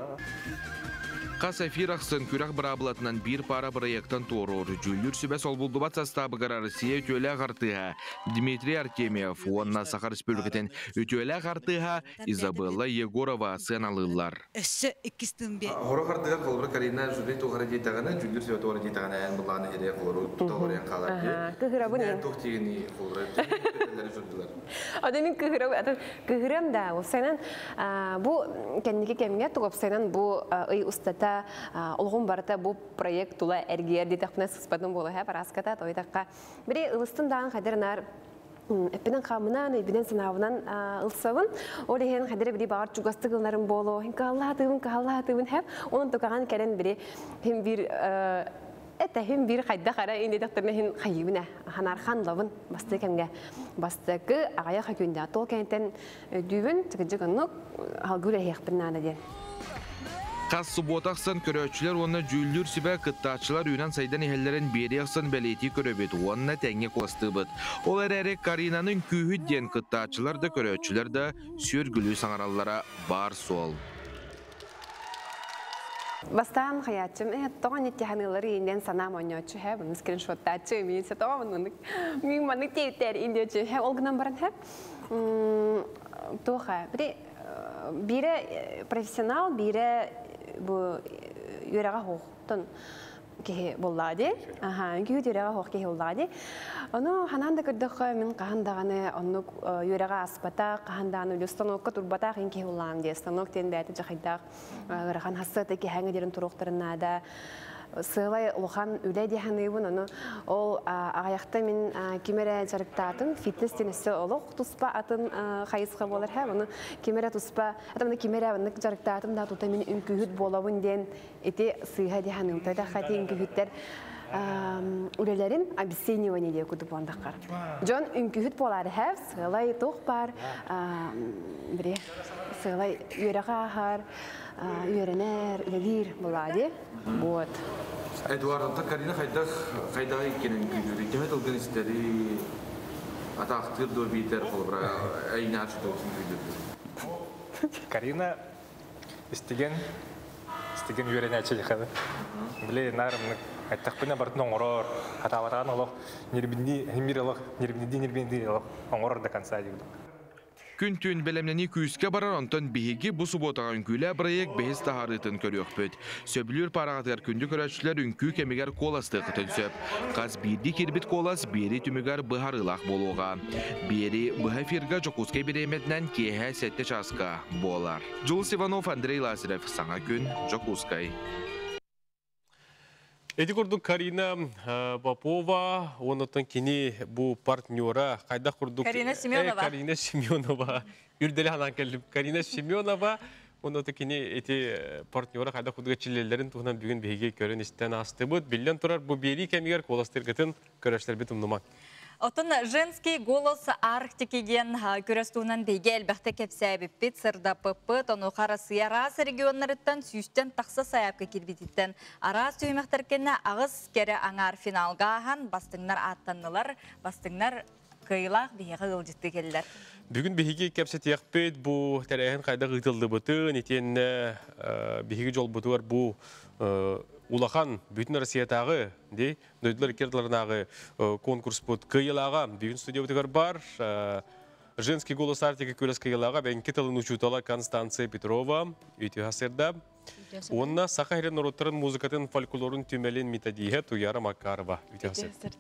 Хас эфир ахсын күрэх быраабылатынан биир пара бырайыактан туоруур. Дьүүллүүр сүбэ солбуллубат составыгар Россия үтүөлээх артыыһа Дмитрий Артемьев уонна Саха Республикатын үтүөлээх артыыһа Изабелла Егорова сыаналыыллар. Өссө иккис тымбе. Хоро хардыгар холбур Карина жюри туохара диэтэҕинэ, дьүүллүүр сүбэ туохара диэтэҕинэ эн былааны хире холору тута хаалар. Кыһырабын. Туох тиигини холбур журдулар. Ада мин кыһырам, кыһырам да, уопсайынан бу кэнники кэмҥэ тугопсайынан бу ый устата олоҕум барыта бу проект тула эргиэр диэтэхпинэ сыспатын буола һэ параската тойдакка. Бири ылыстын даан хадыр эппинен хамынан, эбинен санаабынан ылсабын. Ол иһин хадыр бири багар чугастык ылнарым боло. Хин кааллаатыбын, кааллаатыбын хэп. Онон тукаган кэлэн бири хим бир это хим бир хайда хара инде докторна хин хайыбына ханархан лабын басты кемге бастыкы агая хакүндә тол кентен дүүбүн тыгыжы гыннык халгүле хехпин нана диэн. Хас суббота ахсын көрөөччүлэр уонна дьүүллүүр сүбэ кыттааччылар үүнэн сайдан иһэллэрин биэри ахсын бэлиэтии көрөбүт уонна тэҥҥэ куоластыыбыт. Ол эрээри Каринаны үҥкүүһүт диэн кыттааччылар да, көрөөччүлэр да сүөргүлүү саҥараллара баар суол. Бастаан хаячым, тоҕон иттиханылары инден санаам оонньооччу хэ, бұны скриншоттааччы, мин се тоҕо мынык, мин манык тиэттэр индиочу хэ, ол гынан баран хэ. Тоха, бире бире профессионал, бире бу үөрэҕэ хоохтон. Киһи буоллаҕа дии. Аха, үҥкүүһүт үөрэҕэ суох киһи буоллаҕа дии. Ону ханаан да көрдөххө, мин хаһан даҕаны оннук үөрэҕэ ааспатах, хаһан даҕаны үлэ станокка турбатах ин киһи буоллаҕым дии. Станок диэн бэйэтэ дьахайдаах ыарахан хассыата киһээҥҥэ диэн туруохтарын наада. Сыалай улахан үлэ дии саныыбын. Ону ол аҕыйахта мин ким эрэ дьарыктаатым. Фитнес диэн өссө олох туспа атын хайысха буолар һэ. Ону ким эрэ туспа, атамны ким эрэ оннук дьарыктаатым да тута мин үҥкүүһүт буолабын диэн ити сыыһа дии саныым. Тойдахха ити үҥкүүһүттэр үлэлэрин обесценивание диye курдук буоландаххар. Дьон үҥкүүһүт буолаары һэв, сыалай туох бар, бири сыалай үөрэҕэ ааһар, үөрэнэр, үлэлиир буолаа дии. Вот. Эдуард, Карина хайдах хайдах иккинен үҥкүүлүүрүй? Төһө тылгын истэри атаахтыыр дуо биитэр холобура эйнээх шутоҕус үҥкүүлүүр? Карина истигэн истигэн үөрэнээччи дьаханы. Били наарымнык эттэхпинэ барытын оҥорор, хатаабатаҕын олох ньирбиннии химир олох ньирбиннии ньирбиннии олох оҥорор до конца диир. Күн-түүн бэлэмнэнии күүскэ барар, онтон биһиги бу субуотаҕа үҥкүүлээ бырайыак бэһис таһаарыытын көрүөхпүт. Сөбүлүүр паараҕытыгар күндү көрөөччүлэр үҥкүү кэмигэр куоластыаххытын сөп. Хас биирдии киирбит куолас биэрии түмүгэр быһаарыылаах буолуоҕа. Биэрии быһа эфиргэ Дьокуускай бириэмэтинэн киэһэ сэттэ чааска буолар. Дьулус Иванов, Андрей Лазарев. Саҥа күн, Дьокуускай. Ити курдук Карина Попова, оннуттан кини бу партнера хайдах курдук Карина Семенова. Карина Семенова үрдэле ханаан кэллим. Карина Семенова оннуттан кини ити партнера хайдах курдук чилеллерин туһунан бүгүн биһиги көрөн истэн аастыбыт. Биллэн турар, бу биэрии кэмигэр куоластыргытын көрөштөрбүт умнумаҥ. Оттон «Женский голос Арктики» диэн күрэс туһунан биһиги элбэхтэ кэпсээбиппит, сырдаппыппыт. Онуоха Арассыыйа араас регионнарыттан сүүстэн тахса сайаапка киирбититтэн араас түһүмэхтэр кэннэ аҕыс кэрэ аҥаар финалга ааһан бастыҥнар ааттаннылар. Бастыҥнар кыайыылаах биһиэхэ ыалдьыттыы кэллилэр. Бүгүн биһиги кэпсэтиэхпит бу тэрээһин хайдах ыытыллыбытын, итиэннэ биһиги дьолбутугар бу улахан бүтүн Россиятааҕы ди дойдулар икки ардыларынааҕы конкурспут кыайыылааҕа бүгүн студиябытыгар бар «Женский голос Арктики» күрэс кыайыылааҕа бэҥки тылын учуутала Констанция Петрова үтүө сырда. Уонна Саха сирин норуоттарын музыкатын фольклорун түмэлин методиһа Туяра Макарова үтүө сырда.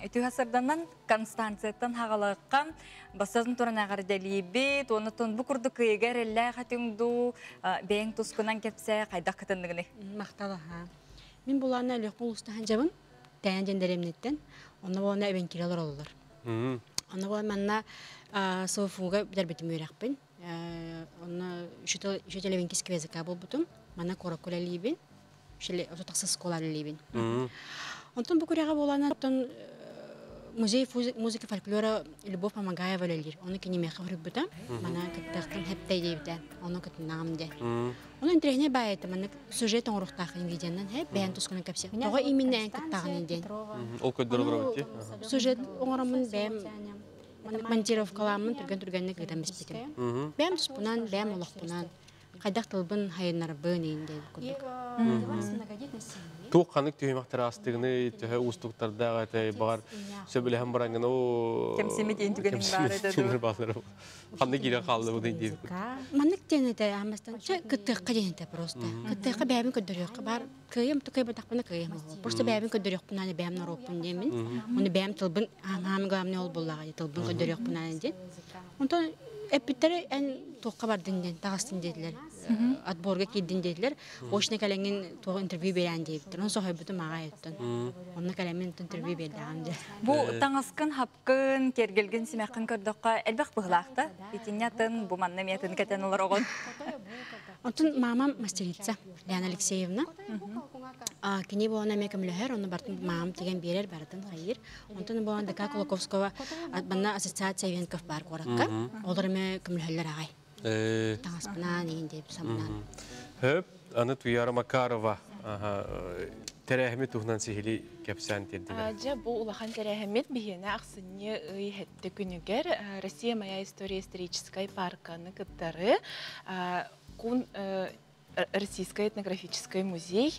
Үтүө сырданан Констанцияттан хагалыкка басатын туран эҕэрдэлиибит, оннотон бу курдук кыайыга эрэллээх этиҥ дуу, бэйэҥ тускунан кэпсээ, хайдах кытынныгыный? Махтал аха. Мин булаана Өлүөхпүн улуустаһан дьабын, тээн дьэндэремниттен, онно буолана эбэҥкилэ олороллор. Онно буолан манна СВФУга бүтэрбитим үөрэхпин. Онно учитель эбэҥкийского языка буолбутум. Манна куоракка үлэлиибин. Оту тахса школа үлэлиибин. Онтон бу күрэҕэ буолан оттон музей музыка фольклора Любовь Помогаева үлэлиир. Ону кинимиэхэ хоруйбута. Мана кыттыахтан хэптэй диэбитэ. Ону кытыннаҕым де. Ону интэриэһинэй баайыта маннык сюжет оҥоруохтаах видеонан хэп бэйэн тускунан кэпсиэх. Тоҕо именно эн кыттаҕын диэн. Ол көрдөрө Сюжет оҥороммун бэйэм маннык монтировкалааммын түргэн түргэнник ыытан биспитим. Бэйэм туспунан, бэйэм олохпунан хайдах тылбын хайыннарбын иин диэн курдук. Туох ханнык түһүмэхтэр аастыгыны төһө уустуктардаах этэй баҕар сөбүлэһэн бараҥҥын оо Кэмсимит иин түгэнин баар этэ дуу. Ханнык киирэн хааллыбытый диэбит. Маннык диэн этэ амастан чэ кыттыахха диэн этэ просто. Кыттыахха бэйэбин көрдөрүөххэ бар кыайым тукай батахпына кыайым. Просто бэйэбин көрдөрүөхпүн аны бэйэм норуоппун диэммин. Оны бэйэм тылбын аам главный ол буллаҕа тылбын көрдөрүөхпүн аны диэн. Онтон эппиттере эн туохха бардын диэн таҕыстын диэтилэр. Отборга киирдин диэтилэр. Очно кэлэҥҥин туох интервью берэн диэбиттэр. Оны соһойбутум аҕай оттон. Онно кэлэммин интервью бердэҕим дьэ. Бу таҥаскын, хапкын, киэргэлгин, симэххин көрдөххө элбэх быһылаахта. Итиннэ атын бу манна эмиэ атын кэтэн олороҕун. Онтон мамам мастерица Лена Алексеевна. Кини буолан эмиэ көмөлөһөр, онно бартын мамам тигэн биэрэр, барытын хайыр. Онтон буолан ДК Кулаковского манна ассоциация Венков бар куоракка. Олор эмиэ көмөлөһөллөр аҕай. Таҥаспынан, иин деп самынан. Хөп, аны Туяра Макарова тэрээһими туһунан сиһили кэпсээн тиэрдилэр. Дьэ, бу улахан тэрээһиммит биһиэнэ ахсынньы ый сэттэ күнүгэр Россия моя история историческай парканы кыттары кун Российский этнографический музей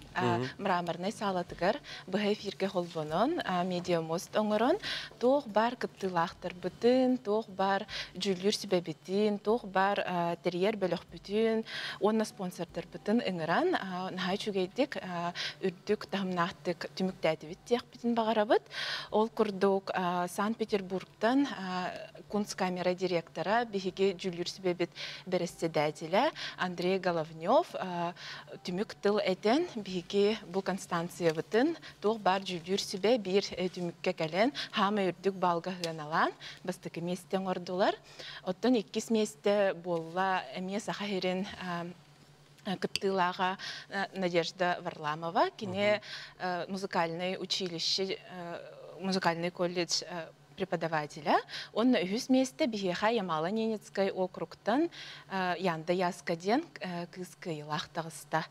мраморнай саалатыгар быһа эфиргэ холбонон, медиамост оҥорон, туох баар кыттыылаахтарбытын, туох баар дьүүллүүр сүбэбитин, туох баар тэрийэр бөлөхпүтүн уонна спонсордарбытын ыҥыран, наһаа үчүгэйдик, үрдүк таһымнаахтык түмүктээтибит диэхпитин баҕарабыт. Ол курдук, Санкт-Петербургтан Кунсткамера директора, биһиги дьүүллүүр сүбэбит бэрэссэдээтэлэ Андрей Головнев түмүк тыл этэн, биһиги бу Констанциябытын туох баар дьүүллүүр сүбэ биир түмүккэ кэлэн, хаамай үрдүк балга сыаналаан, бастакы миэстэ оҥордулар. Оттон иккис миэстэ буолла эмиэ Саха сирин кыттыылааҕа Надежда Варламова. Кини музыкальный училище, музыкальный колледж преподавателя. Онно үһүс миэстэ биһиэхэ Ямало-Ненецкай округтан Янда Яска диэн кыыс кыайыылаах таҕыста.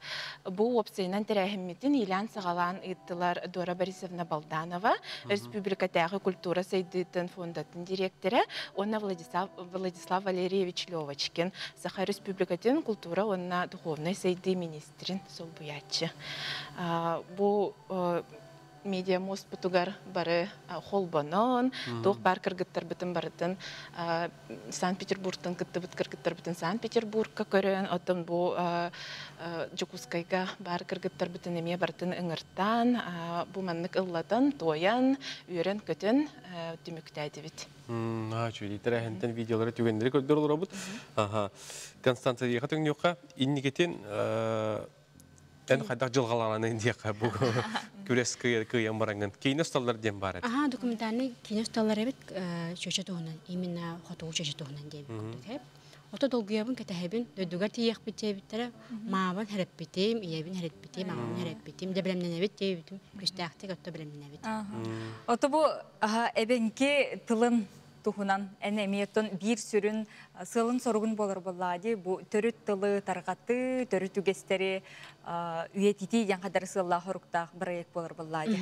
Бу уопсайынан тэрээһиммитин иилээн саҕалаан ыыттылар Дора Борисовна Балданова, Республикатааҕы культура сайдыытын фондатын директора, уонна Владислав Валерьевич Левочкин, Саха Республикатын культура уонна духовнай сайдыы министрин солбуйааччы. Бу медиа мостпутугар бары холбонон, туох бар кыргыттарбытын барытын Санкт-Петербургтан кыттыбыт кыргыттарбытын Санкт-Петербургка көрөн, оттон бу Дьокуускайга бар кыргыттарбытын эмиэ барытын ыҥыртаан, бу маннык ыллатан, туойан, үөрэн-көтөн түмүктээтибит. Чүлі тэрээһинтэн видеолары түгэннэри көрдөр олоробут. Констанция диэхэ түҥнүөххэ, инникитин эн хайдах дьылҕалаанын диэхэ бу күрэс кыйан бараҥын. Киинэ усталлар диэн бар эт. Аха, документальный киинэ усталлар эбит чөчө туһунан, именно хотугу чөчө туһунан диэбит курдук. Ото долгуйабын кэтэһэбин, дойдугар тиийиэхпит диэбиттэрэ, маабын хэреппитим, ийэбин хэреппитим, аҕабын хэреппитим, дэ билэмнэнэбит диэбитим, күстээхтик отто билэмнэнэбит. Ото бу эбэҥки тылын туһунан эн эмиэтон биир сүрүн сыалын соругун болар боллади бу төрүт тылы тарҕаты, төрүт үгэстэри үйэтити диэн хадары сыаллаах хоруктаах проект болар боллади.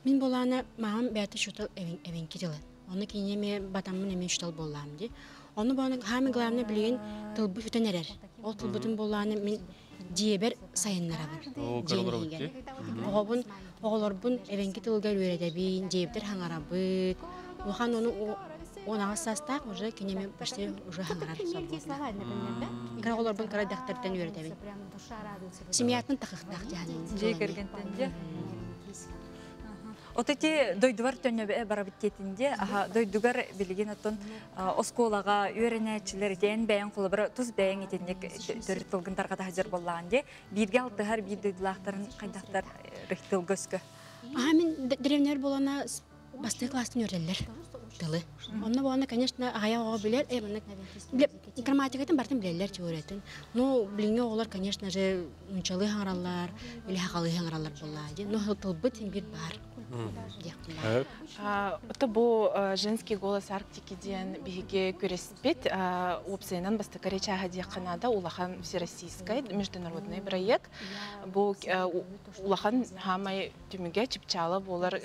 Мин болаана маам бэйэтэ шутал эбэҥки тылы. Оны кинеме батаммын эме шутал боллаам ди. Оны болаана хаамы главное билигин тылбы сүтэн эрэр. Ол тылбытын боллаана мин дьиэбэр сайыннарабын. Оҕобун, оҕолорбун эбэҥки тылга үөрэтэбин, дьиэбитэр хаҥарабыт. Улахан ону он састаах уже кинеме почти уже хаҥарар свободно. Кыра оҕолорбун кыра дактартан үөрэтэбин. Семьятын тахыхтаах дьаһанын. Дьиэ кэргэнтэн дьэ. Ототи дойдубар төннөбө барабыт тиэтинде, аха дойдугар билигин оттон оскуолаға үйренәчилер ден бәйін қолыбыра тус бәйін етеннек төрүт тылгын таргата хажар боллаан де, бирге алтыхар бир дойдулаахтарын қайдақтар рыхтыл көскө. Аха, мен древнер болана басты класстын үйренлер тылы. Онно болана, конечно, ая оға билер, грамматикатын бартын билелер теориятын. Но билиңе оғолар, конечно же, унчалы хаңаралар, или хақалы хаңаралар болла. Но тылбыт бир бар. Это бу женский голос Арктики диэн биһиги күрэспит уопсайынан бастакы речаха диэхханада улахан всероссийскай международный проект. Бу улахан хаамай түмүгэ чыпчаала буолар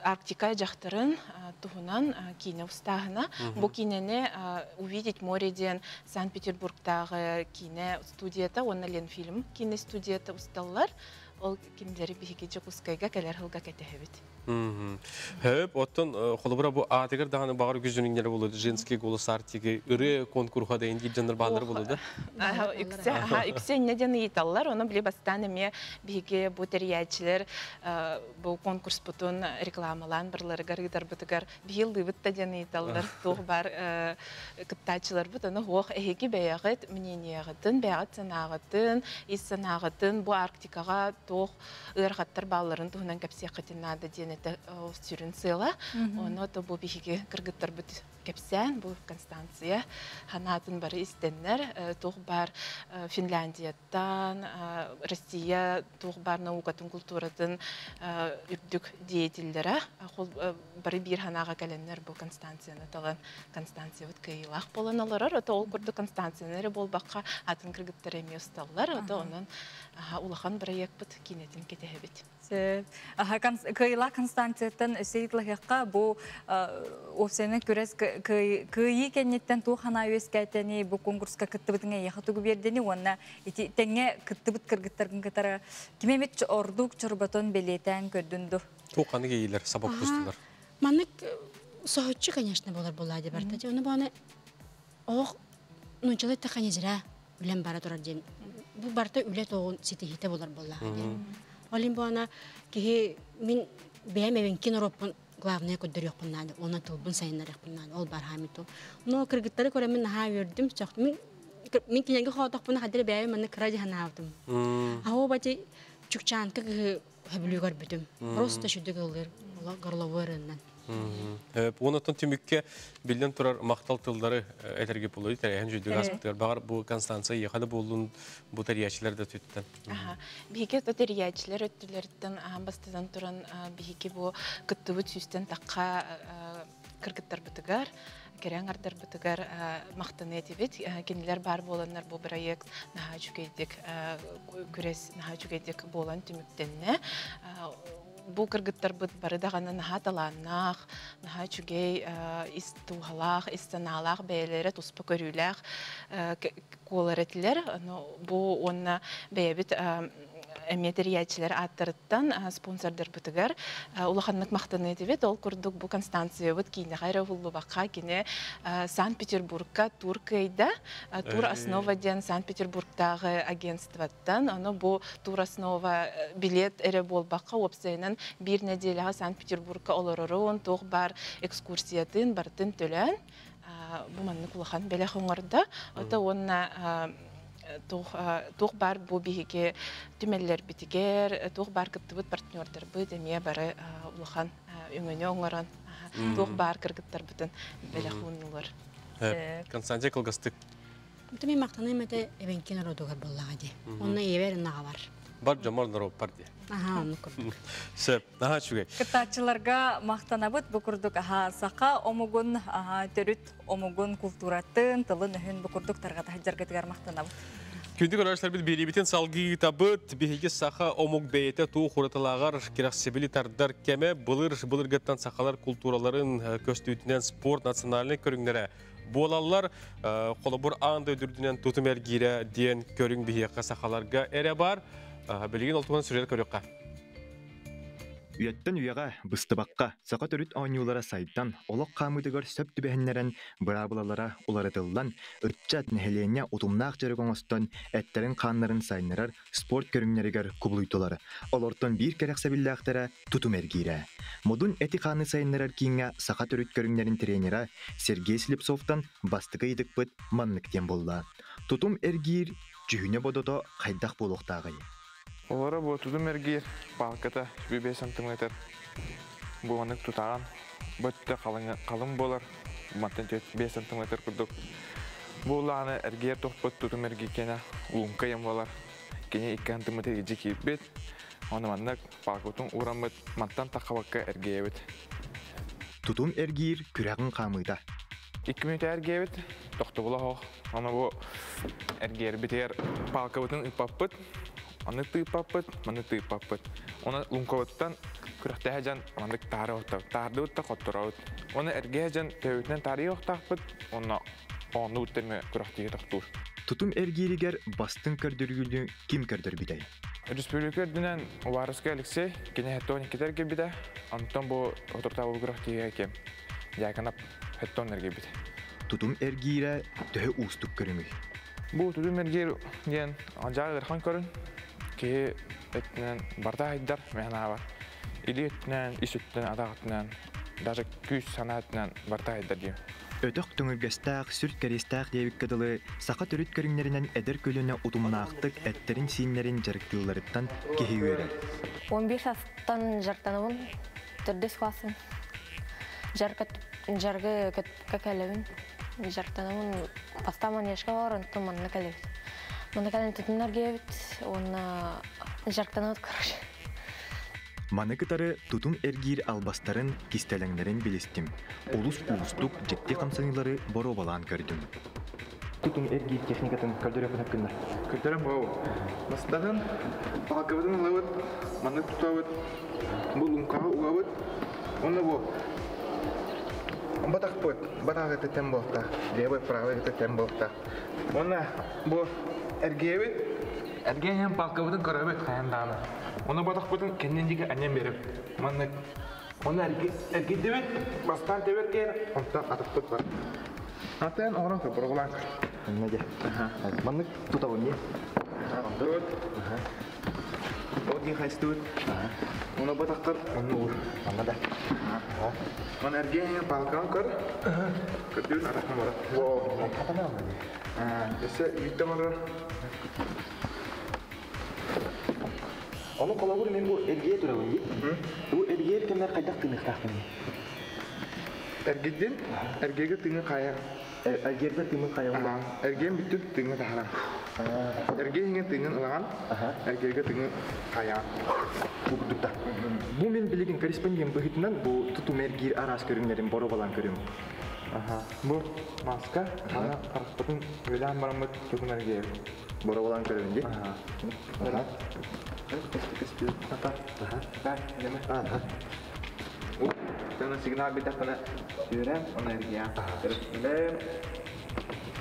Арктика дьахтарын туһунан киинэ устааһына. Бу киинэни «Увидеть море» диэн Санкт-Петербургтааҕы киинэ студията уонна Ленфильм киинэ студията усталлар. Ол кинилэри биһиги Дьокуускайга кэлэр сылга кэтэһэбит. Хөп, оттон холобура бу аатыгар даҕаны баҕар үгүс болуду женский голос Арктики ырыа конкурха дейин диир дьоннор баалар болуду. Үксэ инне диэн ыйыталлар, оны били бастаан эмиэ биһиги бу тэрийээччилэр бу конкурспутун рекламалаан барларыгар ыытарбытыгар биһи ыллыыбыт да диэн ыйыталлар, туох бар кыттааччыларбыт, аны хуох эһиги бэйэҕит мнениеҕытын, бэйэҕит санааҕытын, ис санааҕытын бу Арктикаҕа туох ыарахаттар баалларын туһунан кэпсиэххитин наада диэн это сүрүн сыала. Ону то бу биһиги кыргыттарбыт кэпсээн, бу Констанция ханаатын бары истеннер, туох бар Финляндияттан, Россия туох бар наукатын, культуратын үрдүк деятельлere бары биир ханаага кэлэннер бу Констанцияны талан Констанция бут кыйылаах болан олорор, ото ол курдук Констанцияны эрэ буолбакка атын кыргыттар эмиэ усталлар, ото онон улахан проектпыт киинэтин кэтэһэбит. Кыайыылаах Констанцияттан өссө ыйыталаһыахха, бу уопсайынан күрэс кыайыы кэнниттэн туох санаа үөскээтэний, бу конкурска кыттыбытыҥ эйиэхэ тугу биэрдэний уонна ити тэҥҥэ кыттыбыт кыргыттаргын кытары ким эмит ордук чорботон бэлиэтээн көрдүн ду? Туох ханнык иэйиилэр саба кустулар? Маннык соһуччу, конечно, болар буолаа дии барта. Оны баны ох нунчалай таханезра үлэм бара турар диэн. Бу барта үлэ тоҕун ситиһиитэ болар буоллаҕа диэн. Олин буона киһи мин бэйэм эбэҥкин ороппун главное көрдөрүөхпүн наада, онон тылбын сайыннарыахпын наада, ол бар хаамиту. Но кыргыттары көрөммүн наһаа үөрдүм, сөхтүм. Мин кинигэ хоотохпуна хадыр бэйэм манна кыра дьаһанаабытым. Аһоо бати чукчаанка кыһы хөбүлүү көрбүтүм. Просто шүдүк ыллыр, горловой ырыннан. Онотон түмүккэ биллэн турар махтал тыллары этэргэ булуй тэрээһин жүдүг аспытыгар багар бу Констанция ехады боллун бу тэрийээчилэр да түттэн. Биһиги то тэрийээчилэр өттүлэриттэн аан бастатан туран биһиги бу кыттыбыт сүүстэн тахха кыргыттарбытыгар, кэрэҥ ардарбытыгар махтаны этибит. Кинилэр бар буоланнар бу проект наһаа үчүгэйдик күрэс наһаа үчүгэйдик буолан түмүктэннэ. Бу кыргыттарбыт бары даҕаны наһаа талааннаах, наһаа үчүгэй ис туһалаах, ис санаалаах бэйэлэрэ туспа көрүүлээх куолар этилэр. Бу уонна бэйэбит эмиэ тэрийээччилэр ааттарыттан спонсордарбытыгар улаханнык махтаны этибит. Ол курдук бу Констанциябыт киинэҕэ эрэ уһуллубакка кини Санкт-Петербургка тур кыайда. Тур основа диэн Санкт-Петербургтааҕы агентствоттан. Ону бу тур основа билет эрэ буолбакка уопсайынан биир нэдиэлэҕэ Санкт-Петербургка олорорун, туох баар экскурсиятын барытын төлөөн бу маннык улахан бэлэх оҥордо. Ото уонна туох бар бу биһиги түмэллэрбитигэр, туох бар кыттыбыт партнердарбыт эмиэ бары улахан өҥөнү оҥорон туох бар кыргыттарбытын бэлэх ууннулар. Константин кылгастык. Мин мактаныйм этэ эбэҥкин ородугар буоллаҕа дии. Онно ийэбэр наҕа бар. Бар дьомор норуоппар дии. Аха, оннук курдук. Сөп, наһаа үчүгэй. Кыттааччыларга махтанабыт бу курдук аха саха омугун, төрүт омугун култууратын, тылын өһүн бу курдук тарҕата сылдьаргытыгар махтанабыт. Күндү көрөөччүлэрбит биэриибитин салгыы ыытабыт. Биһиги саха омук бэйэтэ туох уратылааҕар кэрэхсэбили тардар кэмэ былыр былыргыттан сахалар култуураларын көстүүтүнэн спорт национальнай көрүҥнэрэ буолаллар. Холобур аан дойду үрдүнэн тутум эргиирэ диэн көрүҥ биһиэхэ сахаларга эрэ бар. Билигин ол туһунан сүрүн көрүөххэ. Үйэттэн үйэҕэ быстыбакка саха төрүт оонньуулара сайдан, олох хаамыытыгар сөп түбэһиннэрэн, быраабылалара уларытыллан, ыччат, нэһилиэнньэ утумнаах дьарык оҥостон, эттэрин-хааннарын сайыннарар спорт көрүҥнэригэр кубулуйдулар. Олортон биир кэрэхсэбиллээхтэрэ тутум эргиирэ. Модун эти-хааны сайыннарар кииҥҥэ саха төрүт көрүҥнэрин тренерэ Сергей Слепцовтан бастакы ыйытыкпыт маннык диэн буолла. Тутум эргиир дьүһүнэ-бодото хайдах буолуохтааҕый? Олоро бу тутум эргиир палката 5 сантиметр бу маннык тутаҕан бөттө халыҥ буолар мантан 5 сантиметр курдук. Бу улааны эргиэр тохпут тутум эргииркэнэ луҥка ем буолар. Кини 2 сантиметр ижи киирбит. Оны маннык палкутун уураммыт мантан таххабакка эргиэбит. Тутум эргиир күрэҕин хаамыыта. 2 мүнөтэ эргиэбит, тохтобула хоох. Оны бу эргиэрбитигэр палкабытын ыппаппыт. Аны тыыппаппыт, маны тыыппаппыт. Оны луҥкабыттан күрэхтэһэ дьан маннык таары оттабыт. Таардыбыт да хотторобут. Оны эргиһэ дьан төбүтүнэн таарыйа охтаахпыт, онно оонну үттэрме күрэхтиги тохтуур. Тутум эргииригэр бастыҥ көрдөрүүнү ким көрдөрбүтэй? Республика үрдүнэн Уваровскай Алексей кини хеттон иккитэ эргийбитэ. Онтон бу отуртаабыл күрэхтиигэ ким? Дьааканап хеттон эргийбит. Тутум эргиирэ төһө уустук көрүҥүй? Бу тутум эргиир диэн дьаа ыарахан көрүн. Киһи өттүнэн барда хайдар мэхэнаа бар. Илии өттүнэн, ис өттүнэн, атах өттүнэн, даже күүс санаа өттүнэн барда хайдар диим. Өтөх төҥүргэстээх, сүрт кэриэстээх диэбиккэ дылы саха төрүт көрүҥнэринэн эдэр көлүөнэ утумнаахтык эттерин-сииннэрин дьарыктыылларыттан киһи үөрэр. 15 астан дьарыктанабын, төрдүс классым. Жаргы кэлэбин, дьарыктанабын, бастаан манежка бар, онтон манна кэлэбит. Манна кэлэн тутуннар киэбит, уонна дьарыктанабыт, короче. Маны кытары тутум эргиир албастарын, кистэлэҥнэрин билистим. Олус уустук дьикти хамсаныылары боруобалаан көрдүм. Тутум эргиир техникатын көрдөрүөххүн сөп гыннар. Көрдөрөн боо. Бастаһын палкабытын ылабыт, маннык тутабыт, бу луҥкаҕа угабыт. Онно бу батахпыт, батаҕы тэн буолта, левый, правый тэн буолта. Онно бу эргиэбит, эргиэһин палкабытын көрөбүт хайан даҕаны. Оны батахпытын кэннин диэки анньан береп. Маннык Оны эргиддибит, бастаан тебер кээр, онтон атыппыт бар. Атын оҥорон көр, бороҕолаан көр. Онно дьэ. Маннык тутабын дии. Тут. Ол дии хайстыбыт. Оны батахтар, онну уур. Манна да. Ман эргиэһин палкаҕын көр. Көрдүүн атахын бара. Во. Хатана онно дии. Өссө үүттэн барар. Ону холобур мин бу эргийэ турабын дии. Бу эргийэр кэмнэр хайдах тыыныахтаахпыный? Эргийдин, эргиэгэ тыҥы хайа. Эргиэрбэр тыымын хайа. Эргиэн бүттүн тыҥы таһаран. Эргиэ иһиҥэ тыҥын ылаҕан, эргиэргэ тыҥы хайаҕан. Бу курдук да. Бу мин билигин корреспондент быһыытынан бу тутум эргиир араас көрүҥнэрин боруобалаан көрүм. Бу маска, аны харахпытын үөлээн бараммыт тутум эргиэбит. Боруобалаан көрөбүн дии. Аха. Сигнал битэххинэ сүөрэн, оны эргийэн.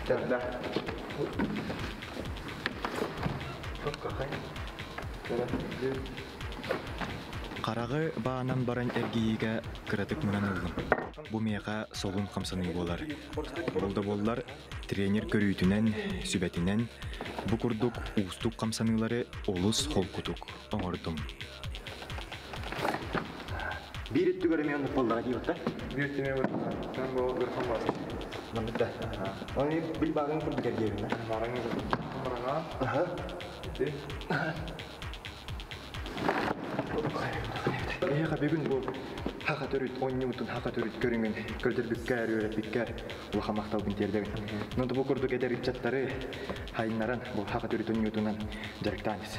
Төрдө. Хараҕы баанан баран эргийиигэ кыратык мунан ыллым. Бу миэхэ солун хамсаныы буолар. Ол да буоллар, тренер көрүүтүнэн, сүбэтинэн бу курдук уустук хамсаныылары олус холкутук оҥордум. Биир өттүгэр эмиэ оннук буоллаҕа дии батта. Биир өттүнэн баран бу ырхан бар. Маннык да. Оны бил бааҕын курдук эргиэбин. Бааҕын курдук. Бараҕа. Аха. Ити. Эһиэхэ бүгүн бу хаха төрүт оонньуутун, хаха төрүт көрүҥүн көрдөрбүккэр, үөрэппиккэр улахан махталбын тиэрдэбин. Ну бу курдук эдэр ыччаттары хайыннаран бу хаха төрүт оонньуутунан дьарыктаан ис.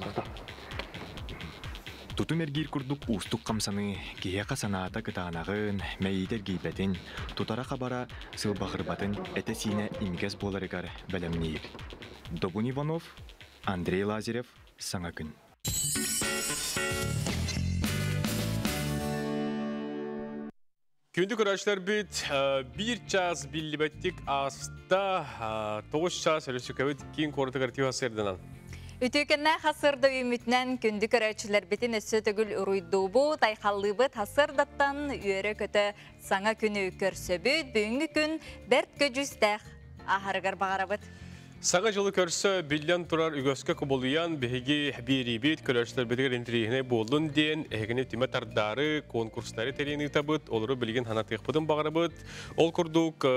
Махтал. Тутум эргиир курдук уустук хамсаныы киһиэхэ санаата кытаанаҕын, мэйиитэ эргийбэтин, тутара-хабара сылбаҕырбатын этэ-сиинэ имигэс буоларыгар бэлэмниир. Добун Иванов, Андрей Лазарев, Саҥа күн. Күндү көрөөччүлэрбит, биир час биллибэттик ааста, 9 час өрөсүкэбит киин куоратыгар тиһэ сырданан. Үтүөкэннээх хасырда үүмүтүнэн күндү көрөөччүлэрбитин өссө төгүл уруйдуубут, айхаллыыбыт хасырдаттан үөрэ-көтө саҥа күнү көрсөбүт. Бүгүҥҥү күн бэрт көдьүүстээх аһарыгар баҕарабыт. Саҥа дьылы көрсө биллэн турар үгэскэ кубулуйан биһиги биэриибит көрөөччүлэрбитигэр интэриэһинэй буоллун диэн эһигини түмэ тардаары конкурстары тэрийэн ыытабыт, олору билигин ханатыахпытын баҕарабыт. Ол курдук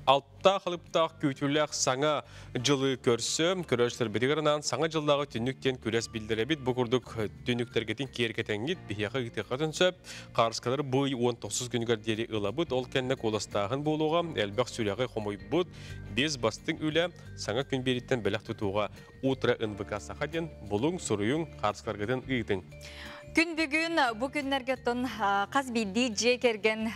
алптаах алыптаах күүтүүлээх саҥа дьылы көрсө көрөөччүлэрбитигэр анаан саҥа дьыллааҕы түннүк диэн күрэс биллэрэбит. Бу курдук түннүктэргитин киэргэтэҥҥит биһиэхэ ыытыаххытын сөп. Хаарыскалары бу ый 19 күнүгэр диэри ылабыт. Ол кэннэ куоластааһын буолуоҕа, элбэх сүрэҕи хомуйбут биэс бастыҥ үлэ саҥа күн биэриттэн бэлэх тутууга Утро НВК Саха диэн булуҥ, суруйуҥ, хаарыскаларгытын ыытыҥ. Күн бүгүн бу күннэргэ оттон хас биирдии дьиэ кэргэн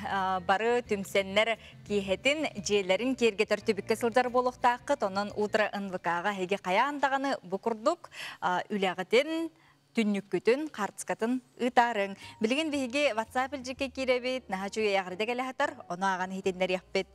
бары түмсэннэр киэһэтин дьиэлэрин киэргэтэр түбүккэ сылдьар буолуохтааххыт. Онон Утро НВК-ҕа эһиги хайаан даҕаны бу курдук үлэҕитин түннүккүтүн, хартыскатын ыытаарыҥ. Билигин биһиги WhatsApp илдьиккэ киирэбит, наһаа үчүгэй эҕэрдэ кэлэ сытар, ону ааҕан иһитиннэриэхпит.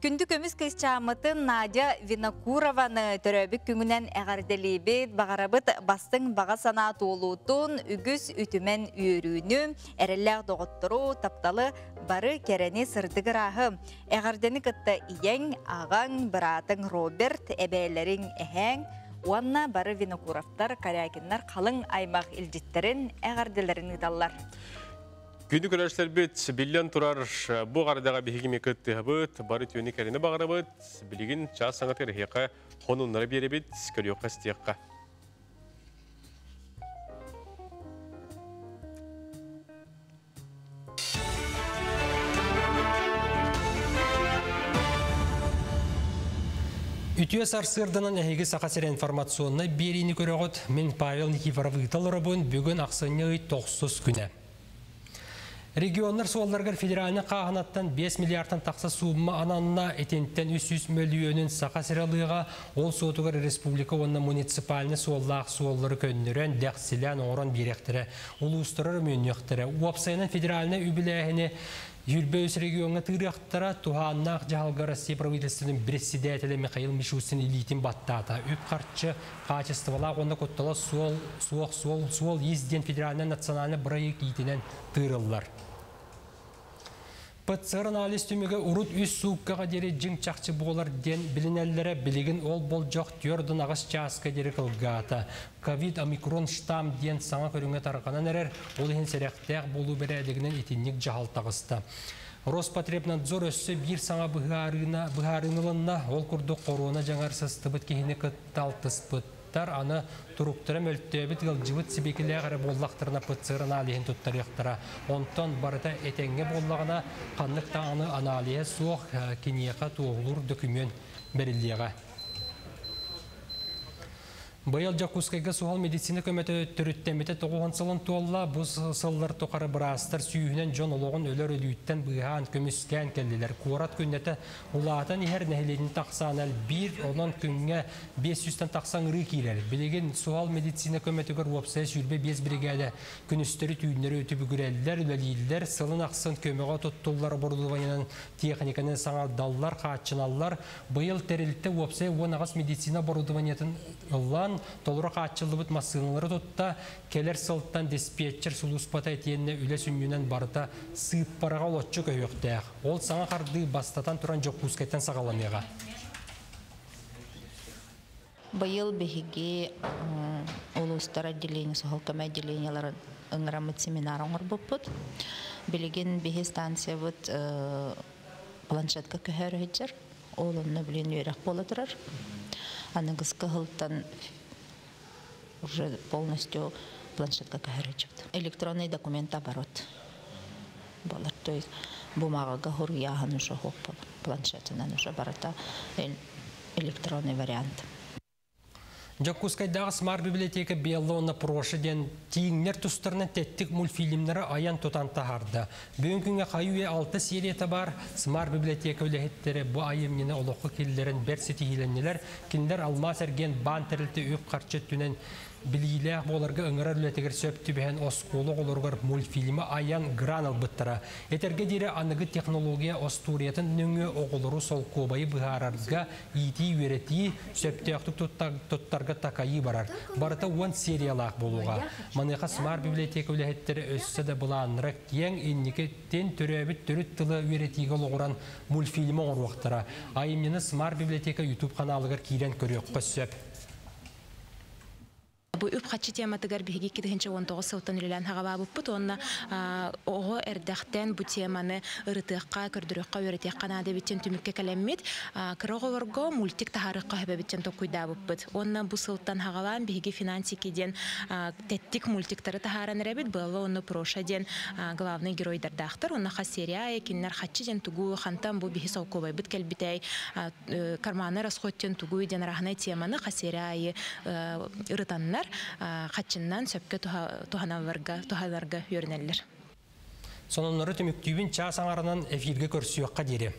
Күндү көмүс кыысчааммытын Надя Винокурованы төрөөбүт күҥүнэн эҕэрдэлиибит, баҕарабыт бастыҥ баҕа санаа туолуутун, үгүс үтүмэн үөрүүнү, эрэллээх доҕоттору, тапталы, бары кэрэни, сырдык ырааһы. Эҕэрдэни кытта ийэҥ, аҕаҥ, быраатыҥ Роберт, эбээлэриҥ, эһээҥ уонна бары Винокуровтар, Корякиннар халыҥ аймах илдьиттэрин, эҕэрдэлэрин ыыталлар. Күндү көрөөччүлэрбит, биллэн турар, бу аҕардаҕа биһиги эмиэ кыттыһабыт, бары үтүөнү кэрэни баҕарабыт. Билигин чаас саҥатыгар эһиэхэ хонуннара биэрэбит, көрүөххэ истиэххэ. Үтүө сарсыарданан эһиги Саха сирэ информационнай биэриини көрөҕүт. Мин Павел Никифоров ыытал оробун бүгүн ахсынньы ый тохсус күнэ. Регионнар суолларыгар федеральнай хааһынаттан 5 миллиардтан тахса суумма ананна, итинтэн 300 мөлүйүөнүн Саха сирэ ылыаҕа, ол суотугар республика уонна муниципальнай суоллаах суоллары көннөрөн, дэхсилээн оҥорон биэриэхтэрэ, улуустары өрөмүөннүөхтэрэ. Уопсайынан федеральнай үбүлээһини 23 региоҥҥа тыырыахтара, туһааннаах дьаһалга Россия правительствотын председателэ Михаил Мишустин илиитин баттаата. Үп-харчы хаачыстыбалаах уонна куттала суол, суох суол, суол-иис диэн федеральнай национальнай бырайыак иитинэн тыырыллар. ПЦР анализ түмүгэ урут үс сууккаҕа диэри дьиҥ чахчы буолар диэн билинэллэрэ, билигин ол болдьох 4-8 чааска диэри кылгаата. Ковид омикрон штамм диэн саҥа көрүҥэ тарҕанан эрэр, ол иһин сэрэхтээх буолуу бэрээдэгинэн итинник дьаһал таҕыста. Роспотребнадзор өссө биир саҥа быһаарыына быһаарыыны ылынна, ол курдук хоруона дьаҥар сыстыбыт киһини кытта алтыспыт аны туруктара мөлтөөбүт ыалдьыбыт сибикилээх эрэ буоллахтарына ПЦР аналиһын туттарыахтара. Онтон барыта этэҥҥэ буоллаҕына, ханнык даҕаны аналиһа суох киниэхэ туоһулуур дөкүмүөн бэриллиэҕэ. Быйыл Дьокуускайга суһал медицина көмөтө төрүттэммитэ 90 сылын туолла. Бу сыллар тухары быраастар сүүһүнэн дьон олоҕун өлөр өлүүттэн быыһаан, көмүскээн кэллилэр. Куорат күннэтэ улаатан иһэр нэһилиэнньэ тахсаан элбиир, онон күҥҥэ 500-тэн тахса ыҥырыы киирэр. Билигин суһал медицина көмөтүгэр уопсайа 25 биригээдэ күнүстэри түүннэри түбүгүрэллэр, үлэлииллэр, сылын ахсын көмөҕө туттуллар оборудованиенан техниканы саҥардаллар, хааччыналлар. Быйыл тэрилтэ уопсайа 18 медицина оборудованиетын ыллаан, толору хааччыллыбыт массыыналары тутта, кэлэр сылтан диспетчер сулууспата итиэннэ үлэ сүнньүнэн барыта сыыппараҕа олоччу көһүөхтээх. Ол саҥа хардыы бастатан туран Дьокуускайтан саҕаланыаҕа. Быйыл биһиги улуустар отделение, суһал көмө отделениеларын ыҥыраммыт семинар оҥорбуппут. Билигин биһи станциябыт планшетка көһөр сылдьар. Ол онно билин үөрэх буола турар. Аныгыскы сылтан уже полностью планшетка көһөр сылдьыбыт. Электронный документ оборот буолар. То есть бумагага хуруйааһын уже суох буолар. Планшетынан уже барыта электронный вариант. Дьокуускайдааҕы Смарт библиотека Белла уонна Проша диэн тииҥнэр тустарынан тэттик мультфильмнары айан тутан таһаарда. Бүгүн күҥҥэ хайы-үйэ алта серията баар. Смарт библиотека үлэһиттэрэ бу айымньыны олоххо киллэрэн бэрт ситиһиилэннилэр. Кинилэр Алмаас эргиэн баан тэрилтэ үп-харчы өттүнэн билиилээх буоларга ыҥырар үлэтигэр сөп түбэһэн оскуола оҕолоругар мультфильмы айан гран ылбыттара. Этэргэ диэри аныгы технология остуоруйатын нөҥүө оҕолору солкуобайы быһаарарга иитии-үөрэтии, сөптөөхтүк туттарга такайыы барар. Барыта 10 сериялаах буолуоҕа. Маныаха Смарт библиотека үлэһиттэрэ өссө да былааннара киэҥ, инникитин төрөөбүт төрүт тылы үөрэтиигэ олоҕуран мультфильмы оҥоруохтара. Айымньыны Смарт библиотека YouTube ханаалыгар киирэн көрүөххэ сөп. Бу үп-харчы тематыгар биһиги 2019 сылтан үлэлээн хаҕалаабыппыт уонна оҕо эрдэхтэн бу теманы ырытыахха, көрдөрүөххэ, үөрэтиэххэ наада эбит диэн түмүккэ кэлэммит, кыра оҕолорго мультик таһаарыахха сөп эбит диэн толкуйдаабыппыт. Уонна бу сылтан хаҕалаан биһиги финансики диэн тэттик мультиктары таһааран эрэбит. Белла уонна Проша диэн главный геройдардаахтар. Уонна хас серия аайы кинилэр хаччы диэн тугу, хантан бу биһи солкуобайбыт кэлбитэй, карманный расход диэн тугуй диэн араһынай теманы хас серия аайы ырытаннар, хаччыннан сөпкө туһаналларга, туһаларга үөрэнэллэр. Сонуннары түмүктүүбүн чаас аҥарынан эфиргэ көрсүөххэ диэри.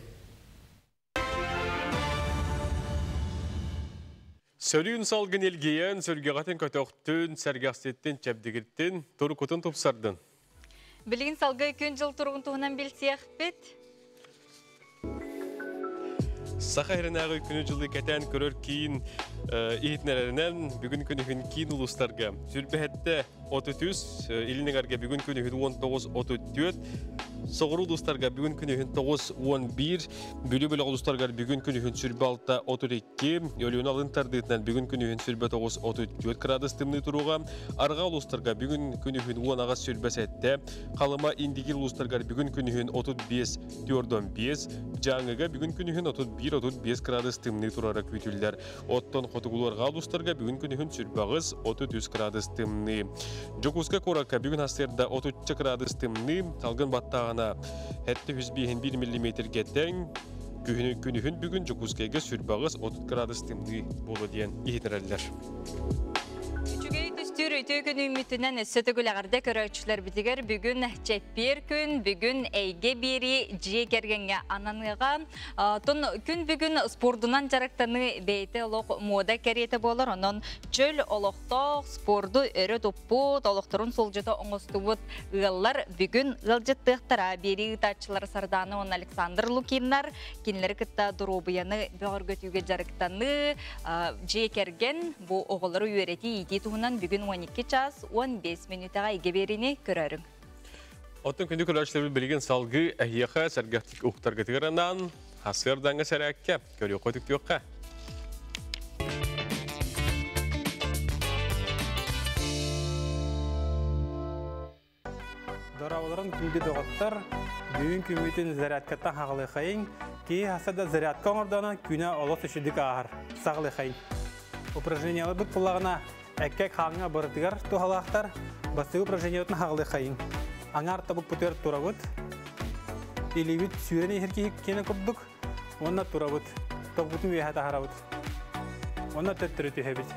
Сөрүүн салгын илгийэн, сүргэҕитин көтөхтүн, сэргэхситтин, чэбдигиртин, турукутун тупсардын. Билигин салгыы күн-дьыл туругун туһунан билсиэхпит. Саха сиринээҕи күнү-дьылы кэтээн көрөр киин иһитиннэрэринэн бүгүн күнүһүн киин улуустарга сүрбэһэттэ 33, илин эҥэргэ бүгүн күнүһүн 19-34, соҕуруу улуустарга бүгүн күнүһүн 9-11, Бүлүү бөлөх улуустарыгар бүгүн күнүһүн сүрбэ 6-32, Өлүөнэ алын тардыытынан бүгүн күнүһүн сүрбэ 9-34 градус тымныы туруга, Арҕаа улуустарга бүгүн күнүһүн 10 сүрбэ 7, Халыма Индигир улуустарыгар бүгүн күнүһүн 35 45, Дьааҥыга бүгүн күнүһүн 31-35 градус тымныы турара күүтүллэр. Оттон хотугулуу-арҕаа улуустарга бүгүн күнүһүн сүрбэҕис 33 градус тымныы. Дьокуускай куоракка бүгүн сарсыарда 30 градус тымныы, салгын баттааҕына 701 миллиметргэ тэҥ, күнүһүн бүгүн Дьокуускайга сүрбэҕис 30 градус тымныы буолуо диэн иһитиннэрэллэр. Үчүгэй түстүүр үтүө. Үтүө күнүммүтүнэн өссө төгүл эҕэрдэ көрөөччүлэрбитигэр бүгүн чэппиэр күн, бүгүн эйгэ биэрии дьиэ кэргэҥҥэ ананыаҕа. Тон күн бүгүн спордунан дьарыктаныы бэйэтэ олох муода кэриэтэ буолар. Онон чөл олохтоох спорду өрө туппут, олохторун суолдьута оҥостубут ыаллар бүгүн ыалдьыттыахтара. Биэрии ыытааччылара Сардаана уонна Александр Лукиннар кинилэри кытта доруобуйаны бөҕөргөтүүгэ дьарыктаныы, дьиэ кэргэн бу оҕолору үөрэтии иитии туһунан бүгүн 12 час 15 мүнүүтэҕэ эйгэ биэриини көрөөрүҥ. Оттон күндү көрөөччүлэрбит билигин салгыы эһиэхэ сэргэхтик уктаргытыгар анаан хасыардаҥҥа сэрээккэ көрүөххэ үтүктүөххэ. Дорооболорун күндү доҕоттор, бүгүн күммүтүн зарядкаттан хаҕылыахайыҥ. Киһи хаса да зарядка оҥордоно күнэ олус үчүдүк ааһар. Саҕылыахайыҥ. Упражненияларбыт буллаҕына эккэ хааҥҥа барытыгар туһалаахтар. Бастакы упражнениябытын хаҕылыахайыҥ. Аҥаар тобукпутугар турабыт. Илиибит сүүрэн иһэр киһи киэнэ курдук. Уонна турабыт. Тобукпутун үөһэ таһарабыт. Уонна төттөрү түһэбит.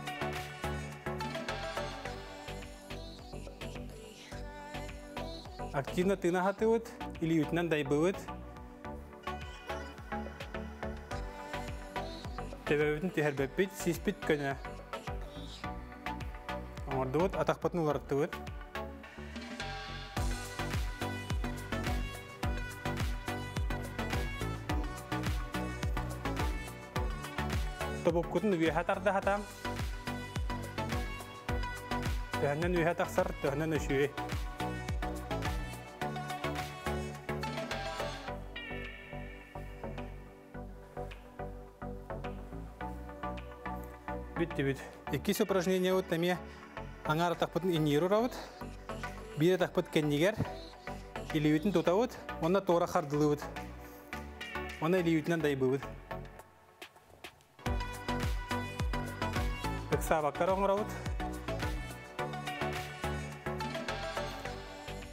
Активно тыына хатыбыт, илиибитинэн дайбыбыт. Төбөбүтүн түһэрбэппит, сиспит көнө. Оҥордубут, атахпытын уларыттыбыт. Тобуккутун үөһэ тарда хатаам. Төһөннөн үөһэ тахсар, төһөннөн өшүөй. Бүттүбүт. Иккис упражнение вот эмиэ аҥаар атахпытын инниир урабыт. Биир атахпыт кэннигэр илиибитин тутабыт, уонна туора хардылыыбыт. Уонна илиибитинэн дайбыыбыт. Ыксаабаккар оҥоробут.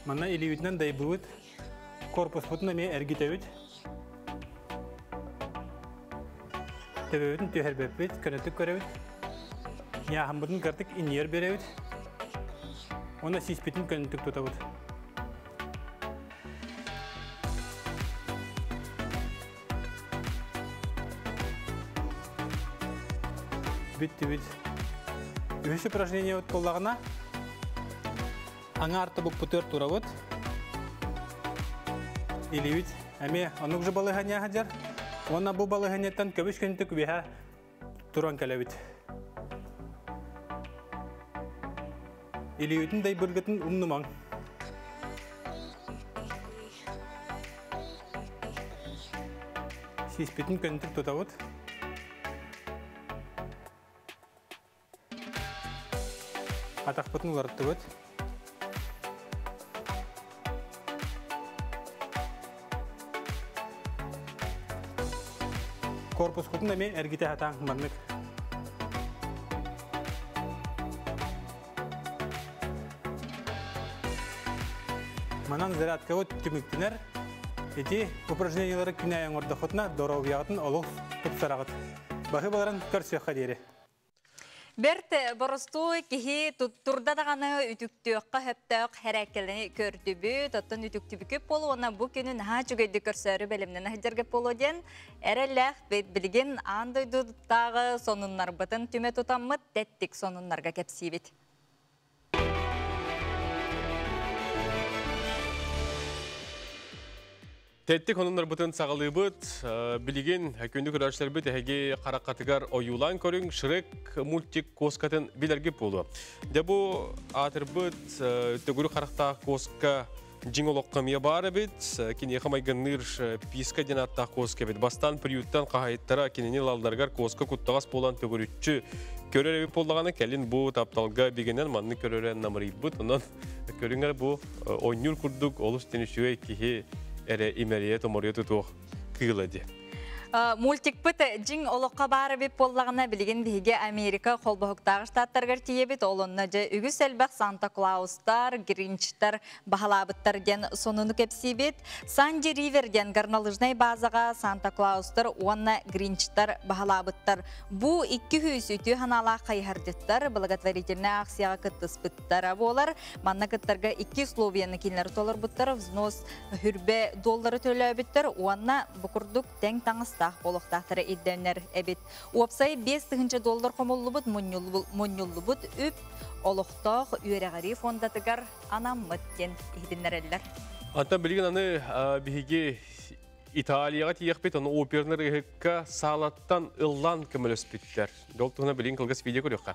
Манна илиибитинэн дайбыбыт, корпуспутун эмиэ эргитэбит. Төбөбүтүн түһэрбэппит, көнөтүк көрөбүт. Ньааһаммытын кыртык иннигэр биэрэбит. Уонна сиспитин көнөтүк тутабыт. Бүттүбүт. Үһүс упражнение буоллаҕына, аҥаар тобукпутугар турабыт. Илиибит эмиэ оннук же балаһыанньа сылдьар. Уонна бу балаһыанньаттан көбүс күнтүк үөһэ туран кэлэбит. Илиибитин дайбыргытын умнумаҥ. Сиспитин көнтүк тутабыт. Атахпытын уларыттыбыт. Корпускутун эмиэ эргитэ хатаан маннык. Манан зарядкабыт түмүктэнэр. Ити упражнениялары күн аайы оҥордоххутуна доруобуйаҕытын олус тупсараҕыт. Баһы баларын көрсүөххэ диэри. Бэрт боростуой киһи турда даҕаны үтүктүөххэ сөптөөх хэрээккэлэни көрдүбүт, оттон үтүктүбүкүп буолуо уонна бу күнү наһаа үчүгэйдик көрсөөрү бэлэмнэнэ сылдьарга буолуо диэн эрэллээх билигин аан дойдутааҕы сонуннарбытын түмэ тутаммыт тэттик сонуннарга кэпсиибит. Тэттик онуннарбытын саҕалыыбыт. Билигин күндү көрөөччүлэрбит эһиги хараххатыгар ойуулаан көрүҥ Шрек мультик куоскатын билэргит буолуо. Дьэ бу аатырбыт төгүрүк харахтаах куоска дьиҥ олоххо эмиэ баар эбит. Киниэхэ майгынныыр Писка диэн ааттаах куоска эбит. Бастаан приюттан хаһайыттара кинини ылалларыгар куоска куттаҕас буолан төгүрүччү көрөр эбит буоллаҕына, кэлин бу тапталга бигэнэн маннык көрөрө намырыйбыт. Онон көрүҥэр бу оонньуур курдук олус тин үчүгэй киһи эрэ имэрийэ томоруйа тутуох кыыла дии. Мультикпыт дьиҥ олоххо баар эбит буоллаҕына, билигин биһиги Америка холбоһуктаах штаттарыгар тиийэбит. Ол онно дьэ үгүс элбэх Санта Клаустар, Гринчтар баһылаабыттар диэн сонуну кэпсиибит. Санди Ривер диэн горнолыжнай базаҕа Санта Клаустар уонна Гринчтар баһылаабыттар. Бу 200 үтүө санаалаах хайыһардьыттар благотворительнай акцияҕа кыттыспыттара буолар. Манна кыттарга икки условияны кинилэр толорбуттар. Взнос хүрбэ доллары төлөөбүттэр уонна бу курдук тэҥ таҥастаах буолуохтаахтара ирдэнэр эбит. Уопсай 5000 доллар хомуллубут мунньуллубут үп олохтоох үөрэҕирии фондатыгар анаммыт диэн иһитиннэрэллэр. Антон билигин аны биһиги Италияҕа тиийэхпит, ону опернар ыһыкка саалаттан ыллаан көмөлөспүттэр. Дол туһунан билигин кылгас видео көрүөххэ.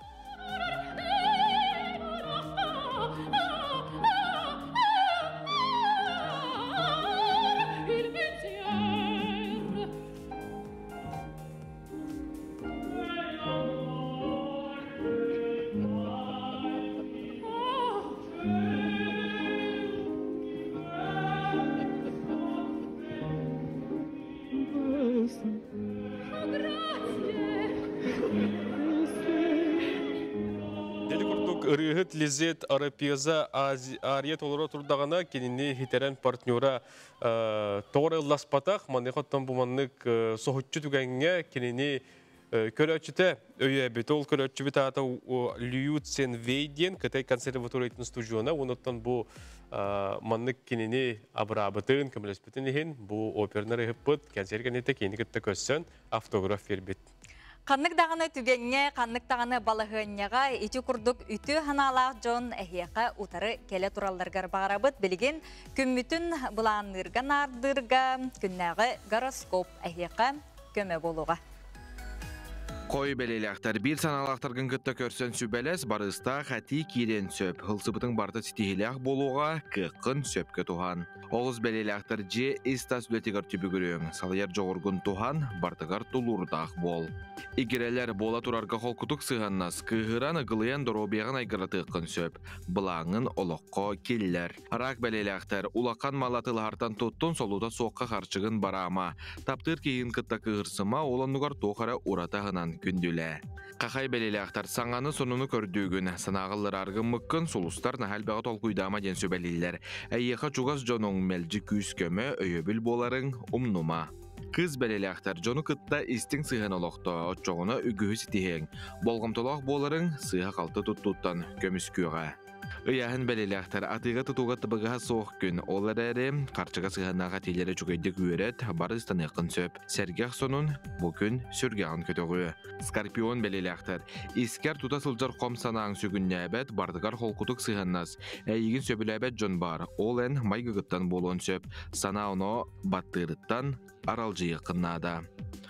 Дели курдук ырыаһыт Лизет Арапеза ария толоро турдаҕына кинини хитэрэн партнера тоҕо ылласпатах маныаха оттон бу маннык соһуччу түгэҥҥэ кинини көрөөччүтэ өйөөбүт. Ол көрөөччүбүт аата Лю Ценвей диэн Кытай консерваториятын студиона. Онуттан бу маннык кинини абыраабытын, көмөлөспүтүн иһин бу опернар ыһыппыт кэнсиэр кэнниттэн кинини кытта көрсөн автограф биэрбит. Ханнык даҕаны түгэҥҥэ, ханнык даҕаны балаһыанньаҕа ити курдук үтүө санаалаах дьон эһиэхэ утары кэлэ туралларыгар баҕарабыт. Билигин күммүтүн былаанныырга, наардыырга күннээҕи гороскоп эһиэхэ көмө буолуоҕа. Кой бэлиэлээхтэр биир санаалаахтаргын кытта көрсөн сүбэлэс, барыстаах этии киириэн сөп. Ылсыбытыҥ барыта ситиһиилээх буолуоҕа, кыаххын сөпкө туһан. Олус бэлиэлээхтэр дьиэ ис-тас үлэтигэр түбүгүрүөҥ, салайар дьоҕургун туһан, бартыгар тулуурдаах буол. Игирэлэр буола турарга холкутук сыһыаннас, кыыһыран, ыгылыйан доруобуйаҕын айгыратыаххын сөп. Былааҥҥын олоххо киллэр. Рак бэлиэлээхтэр улахан мал атыылаһартан туттун, солуута суохха харчыгын бараама. Таптыыр киһигин кытта кыыһырсыма, ол оннугар туох эрэ ураты аһынан күндүлээ. Хахай бэлиэлээхтэр саҥаны сонуну көрдүүгүн, санааҕылларааргыммыккын сулустар наһаа элбэҕи толкуйдаама диэн сүбэлииллэр. Эйиэхэ чугас дьонуҥ мэлдьи күүс-көмө, өйөбүл буоларыҥ умнума. Кыыс бэлиэлээхтэр дьону кытта истиҥ сыһыан олохтоо, оччоҕуна үгүһү ситиһиэҥ. Болҕомтолоох буоларыҥ сыыһа-халты туттууттан көмүскүөҕэ. Ыйааһын бэлиэлээхтэр атыыга-тутууга табыгаһа суох күн, ол эрээри харчыга сыһыаннаах этиилэри үчүгэйдик үөрэт, бары ыстаныаххын сөп. Сэргэх сонун бу күн сүргэҕин көтөҕүө. Скорпион бэлиэлээхтэр искэр тута сылдьар хом санааҥ сүгүннээбэт, бардыгар холкутук сыһыаннас. Эйигин сөбүлээбэт дьон баар, ол эн майгыгыттан буолуон сөп. Санаа-оноо баттыырыттан аралдьыйыаххын наада.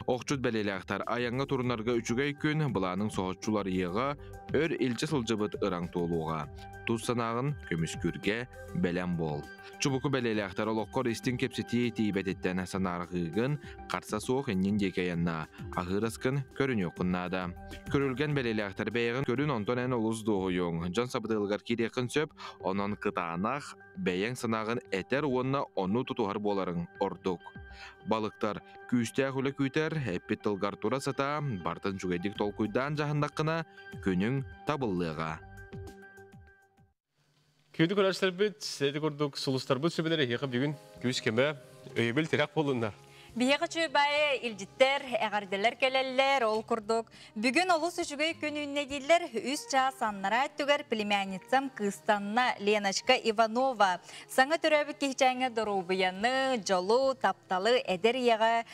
Охчут бэлиэлээхтэр айаҥҥа турунарга үчүгэй күн, былааныҥ соһуччуларыйыаҕа, өр илдьэ сылдьыбыт ыраҥ туолуоҕа. Тус санааҕын көмүскүүргэ бэлэм буол. Чубуку бэлиэлээхтэр олоххор истиҥ кэпсэтии тиийбэтиттэн санаарҕыыгын, харса суох иннин диэки айаннаа, аһыыр аскын көрүнүөххүн наада. Көрүлгэн бэлиэлээхтэр бэйэҕин көрүн, онтон эн олус дуоһуйуоҥ. Дьон сабыдыалыгар киириэххин сөп, онон кытаанах, бэйэҥ санааҕын этэр уонна ону тутуһар буоларыҥ ордук. Балыктар күүстээх үлэ күүтэр, эппит тылгар тура сатаа, бартын үчүгэйдик толкуйдаан дьаһаннаххына, күнүҥ табыллыаҕа. Күндү көрөөччүлэрбит, ити курдук сулустарбыт сүбэлэр эһиэхэ бүгүн күүс көмө, өйөбүл тирэх буолуннар. Биһиэхэ үчүгэй илдьиттэр, эҕэрдэлэр кэлэллэр, ол курдук Бүгүн олус үчүгэй күн үүннэ дииллэр. Үс чаас аннараа өттүгэр племянницам кыыстанна Леночка Иванова. Саҥа төрөөбүт киһичээҥҥэ доруобуйаны, дьолу, тапталы, эдэр ийэҕэ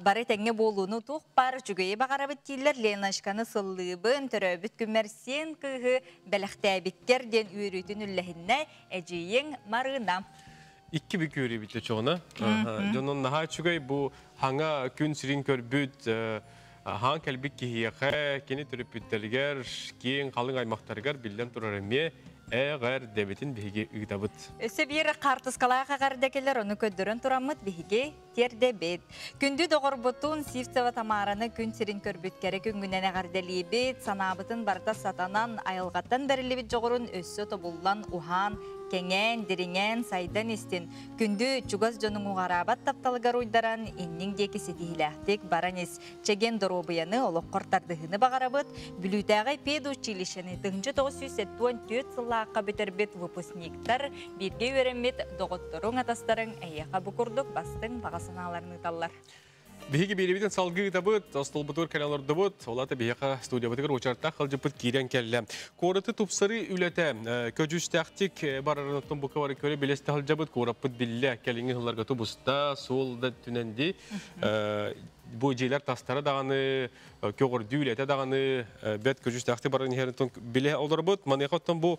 бары тэҥҥэ буолууну туох баар үчүгэйи баҕарабыт дииллэр. Леночканы сыллыыбын, төрөөбүт күммэр сиэн кыыһы бэлэхтээбиккэр диэн үөрүүтүн үллэһиннэ эдьиийиҥ Марыына. Икки бүк үөрүүбүт чоҕуна. Дьонун наһаа үчүгэй бу хаҥа күн сирин көрбүт Аһаан кэлбит киһиэхэ, кини төрөппүттэригэр, киэҥ халыҥ аймахтарыгар биллэн турар эмиэ эҕэрдэбитин биһиги ыытабыт. Өссө биир хаартыскалаах эҕэрдэ кэлэр, ону көрдөрөн тураммыт биһиги тиэрдэбит. Күндү доҕорбутун Сивцева Тамараны күн сирин көрбүт кэрэ күҥҥүнэн эҕэрдэлиибит, санаабытын барыта сатанан, айылҕаттан бэриллибит дьоҕурун өссө тобуллан, уһаан, кэҥээн, дириҥээн, сайдан истин. Күндү чугас дьонуҥ уҕараабат тапталыгар уйдаран, инниҥ диэки ситиһиилээхтик баран ис. Чэгиэн доруобуйаны, олоххор тардыһыыны баҕарабыт. Бүлүүтээҕи педучилищены 1974 сыллаахха бүтэрбит выпускниктар, бииргэ үөрэммит доҕотторуҥ, атастарыҥ эйиэхэ бу курдук бастыҥ баҕа санааларын ыыталлар. Биһиги биэрэбитин салгыы ыытабыт, остолбутугар кэлэн олордубут. Ол аата биһиэхэ студиябытыгар уочараттаах халдьыппыт киирэн кэллэ. Куораты тупсарыы үлэтэ көдьүүстээхтик барарын оттон бука бары көрө билэстэ сылдьабыт. Куораппыт биллэ кэлиҥҥи сылларга тубуста, суол да түнэн дии. Бу дьиэлэр тастара даҕаны, көҕөрдүү үлэтэ даҕаны бэрт көдьүүстээхтик баран иһэрин билэ олоробут. Маныаха оттон бу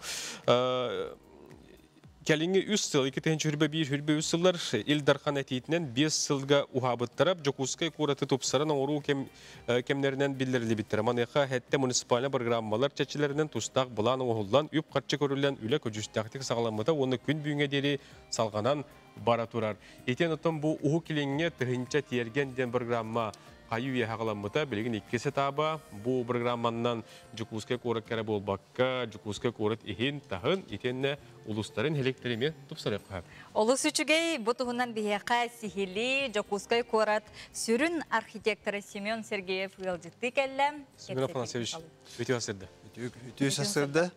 Кэлиҥҥи үс сыл, 2021-23 сыллар Ил Дархан этиитинэн 5 сылга уһаабыттара Дьокуускай куораты тупсаран оҥоруу кэм, кэмнэринэн биллэриллибиттэрэ. Маныаха сэттэ муниципальнай программалар чэрчилэринэн тустаах былаан оҥоһуллан, үп-харчы көрүллэн үлэ көдьүүстээхтик саҕаламмыта уонна күн бүгүҥҥэ диэри салҕанан бара турар. Итиэн оттон бу Уһук Илиҥҥэ тыһыынча тиэргэн диэн программа хайыы-үйэ саҕаламмыта. Билигин иккис этаба бу программаннан Дьокуускай куоракка эрэ буолбакка, Дьокуускай куорат иһин, таһын, итиэннэ улуустарын нэһилиэктэрин эмиэ тупсарыахха. Олус үчүгэй, бу туһунан биһиэхэ сиһилии Дьокуускай куорат сүрүн архитектора Семен Сергеев ыалдьыттыы кэллэ. Семен Афанасьевич, үтүө сырда. Үтүө сырда.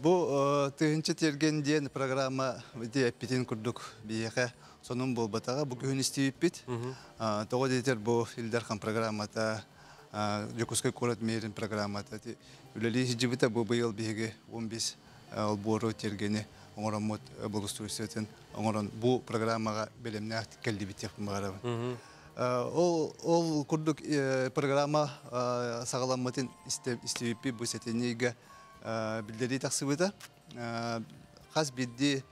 Бу тыһынча тиэргэн диэн программа эппитин курдук биһиэхэ сонун буолбатаҕа бу күһүн истибиппит. Тоҕо диэтэр бу Ил Дархан программата Дьокуускай куорат мэрин программата үлэлии сылдьыбыта. Бу быйыл биһиги 15 олбуору тиэргэни оҥороммут благоустройствотын оҥорон бу программаҕа бэлэмнээх кэллибит диэхпин баҕарабын. Ол, ол курдук программа саҕаламмытын истибиппит бу сэтинньигэ биллэрии тахсыбыта. Хас биирдии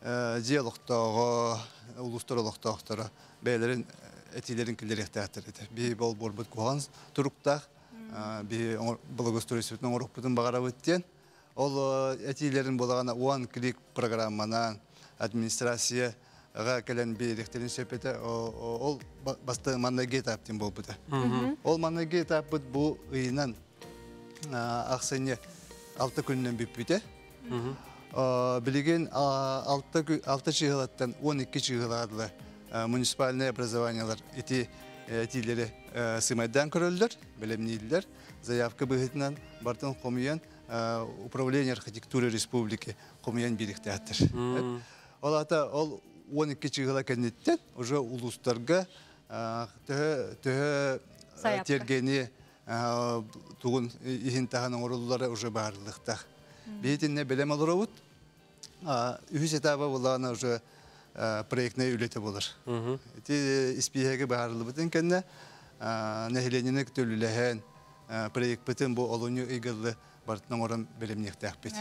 дьиэ олохтооҕо, улуустар олохтоохторо бэйэлэрин этиилэрин киллэриэхтээхтэр этэ. Биһи болбуорбут куһаҕан туруктаах, биһи благоустройствотун оҥоруохпутун баҕарабыт диэн. Ол этиилэрин буолаҕына One Click программанан администрацияға кэлэн биэриэхтэрин сөп этэ. Ол баста манныгы этап диэн буолбута. Ол манныгы этаппыт бу ыйынан ахсынньы 6 күнүнэн бүппүтэ. Билигин 6 чыһылаттан 12 чыһыладылар муниципальное образованиелар ити этиилэри сымайдаан көрөллөр, бэлэмнииллэр. Заявка быһыытынан бартын хомуйан Управление архитектуры республики хомуйан биэриэхтээхтэр. Ол ата ол 12 чыһыла кэнниттэн уже улуустарга төһө төһө тиэргэни тугун иһин таһан оҥоруллара уже баарылыктаах. Биһитинне бэлэм олоробут. Үһүс этаба булаана уже проектный үлэтэ болар. Ити испииһэги баарылыбытын кэннэ нэһилиэнньэни төлүлэһэн проектпытын бу олунньу ыйгыллы барытын оҥорон бэлэмниэхтээхпит.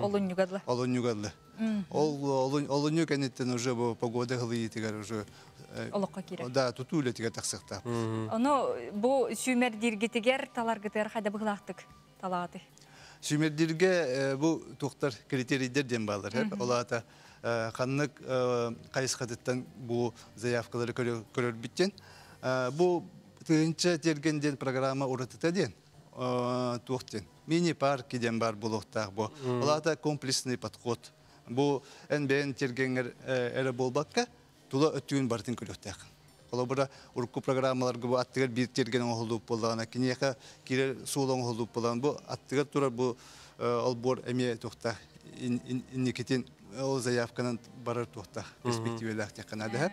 Олунньуга Олунньуга Ол олунньу кэнниттэн уже бу погода хылыйытыгар уже олоххо киирэр. Да, тутуу үлэтигэр тахсыахтаах. Ону бу сүүмэрдииргитигэр таларгытыгар хайда быһылаахтык талааты? Сүүмэрдииргэ бу туохтар критерийдер диэн баалар. Ол аата ханнык хайысхатыттан бу заявкалары көрөрбүттен. Бу тыһыынча тиэргэн диэн программа уратыта диэн туох диэн мини-парк диэн бар буолуохтаах бу. Ол аата комплексный подход. Бу эн бэйэн тиэргэҥҥэр эрэ буолбакка, тула өттүгүн барытын көрүөхтээх. Холобура, урукку программаларга бу аттыгар биир тиэргэн оҥоһуллубут буоллаҕына, киниэхэ киирэр суол оҥоһуллубут буоллаҕына, бу аттыгар турар бу олбуор эмиэ туохтаах инникитин ол заявканан барар туохтаах перспективалаах диэххэ наада.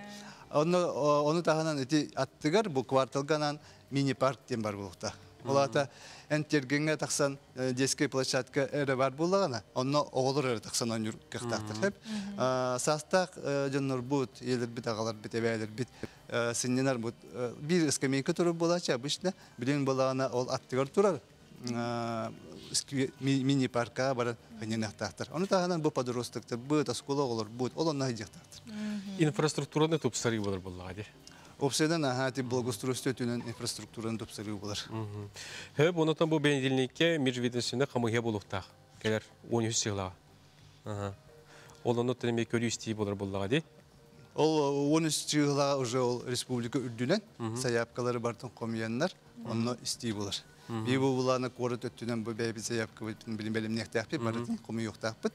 Онно ону таһынан ити аттыгар бу кварталга анаан мини-парк диэн бар буолуохтаах. Ол аата эн тиэргэҥҥэ тахсан детскай площадка эрэ бар буоллаҕына, онно оҕолор эрэ тахсан оонньуур кыахтаахтар. Саастаах дьоннорбут, ийэлэрбит, аҕаларбыт, эбээлэрбит сынньанар биир скамейка турар буолааччы обычно билин буоллаҕына ол аттыгар турар мини-парка баран сынньаныахтаахтар. Ону таһынан бу подростоктарбыт, оскуола оҕолорбут, ол онно сылдьыахтаахтар. Инфраструктураны тупсарыы болар буоллаҕа дии. Опсайдан аһаа ти благоустройство өтүнэн инфраструктураны тупсарыы болар. Хөп, онотон бу бенедильникке межведомственный хамыһия болуохтаах. Кэлэр 13 сыйлаға. Ол онно эмиэ көрүү болар буоллаҕа дии. Ол 13 чыгылаға уже ол республика үрдүнэн сайаапкалары бартын хомуяннар, онно истии болар. Би бу буланы куорат өттүнэн бу бэйбит заявкабытын билим белемнехтээхпит, барытын хомуйуохтаахпыт.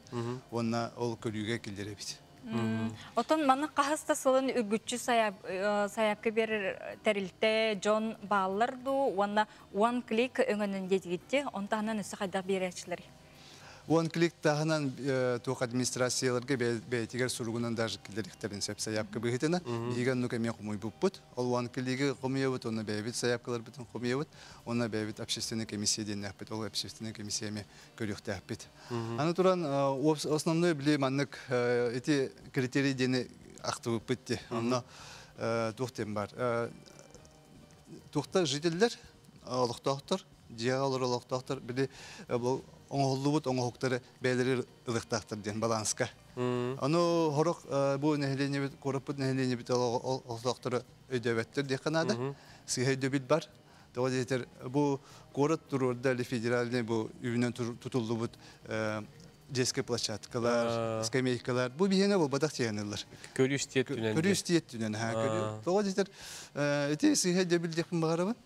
Уонна ол көрүүгэ киллэрэбит. Отон маны қахыста сылын үгүччү саяпкы бер тәрилте дьон бааллар ду, уонна one click өңөнөн диэтигитти, он таһынан өссө хайдах биэрээччилэр? One click таһынан туох администрацияларга бэйтигер суругунан даже киллерихтерин сөп саяпкы быһытына. Биһиги оннук эмиэ хомуйбуппут. Ол one click хомуйабыт, онно бэйбит саяпкаларбытын хомуйабыт, онно бэйбит общественный комиссия диэннээхпит, ол общественный комиссия эми көрүөхтээхпит. Аны туран основной били маннык эти критерий диэни актыбыппыт ди. Онно туох диэн бар. Туохта жительдер, олохтоохтор, дьиэҕэ олорор олохтоохтор били бу оҥоһуллубут оҥоһуктары бэйэлэри ылыктаахтар диэн баланска. Ону хорох бу нэһилиэнньэбит, куораппыт нэһилиэнньэбит олохтоохтору өйдөбөттөр диэххэ наада. Сыыһа өйдөбүл бар. Тоҕо диэтэр бу куорат туруорда или федеральный бу үбүнэн тутуллубут детскай площадкалар, скамейкалар. Бу биһиэнэ буолбатах тиэнэллэр. Көрүс тиэттүнэн. Көрүс тиэттүнэн, ха, көрү. Тоҕо диэтэр ити сыыһа өйдөбүл диэхпин баҕарабын.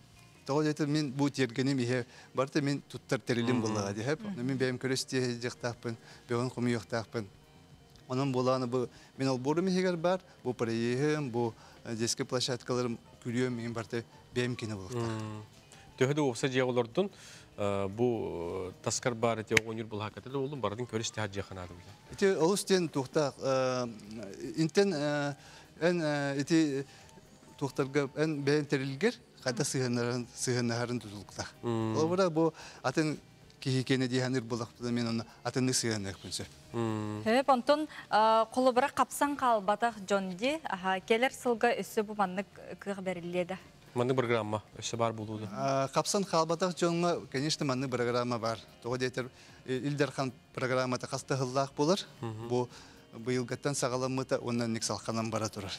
Тоҕо диэтэр мин бу тиэргэним иһэ барыта мин туттар тэрилим буоллаҕа диэп. Мин бэйэм көрүс тиэхтаахпын, бэйэм хомуйуохтаахпын. Онон буолааны бу мин олбуорум иһигэр бар, бу проеһым, бу детскай площадкаларым күрүөм мин барыта бэйэм кини буолуохтаах. Төһө да уопса дьиэ олордун, бу таскар бар эти оҕонньур булааката да болдун, бардын көрүс тэһэ дьиэ ханаады бу. Ити олус диэн туохтаах интен эн ити туохтарга эн бэйэн тэрилгер хайда сыһыннарын сыһыннаһарын тутулуктаах. Ол бу атын киһи кене диһаныр булахпыта мен оны атыннык сыһынныахпын сөп. Хөп, онтон холобура қапсан қалбатах дьон ди, келер сылга өссө бу маннык кыах бериллиэдэ. Маннык программа өссө бар булууду. Қапсан қалбатах дьоҥҥо, конечно, маннык программа бар. Тоҕо диэтэр Илдерхан программата хаста хыллаах болар. Бу быйылгаттан саҕаламмыта уонна ник салханан бара турар.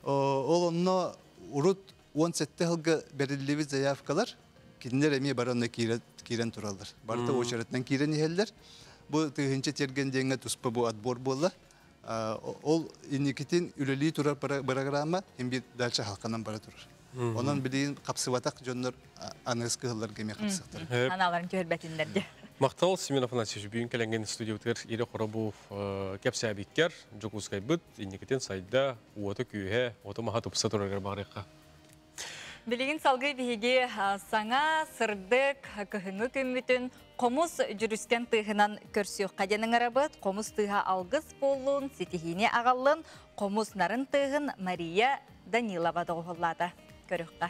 Ол онно урут 17 хылга бериллибит заявкалар кинилер эмиэ баранна киирэн тураллар. Барыта очереднен киирэн иһэллэр. Бу тыһынча терген диэҥҥэ туспа бу отбор буолла. Ол инникитин үлэлии турар программа им дальше халканан бара турар. Онон билиин қапсыбатақ дьоннор аныгыс кыһылларга эмиэ қапсыктар. Аналарын түһэрбэтиннерде. Мактал Семен Афанасьевич бүгүн кэлэнген студиябытыгар ире хоробу кэпсээбиккер Жокуускайбыт инникитин сайда уота күүһэ ото маха тупса тураргар баарыхха. Билигин салгыы биһиги саҥа сырдык кыһыҥҥы күммүтүн хомус дьүрүскэн тыыһынан көрсүөххэ диэн ыҥырабыт. Хомус тыыһа алгыс буоллун, ситиһиини аҕаллын, хомус нарын тыыһын Мария Данилова доҕуһуллаата. Көрүөххэ.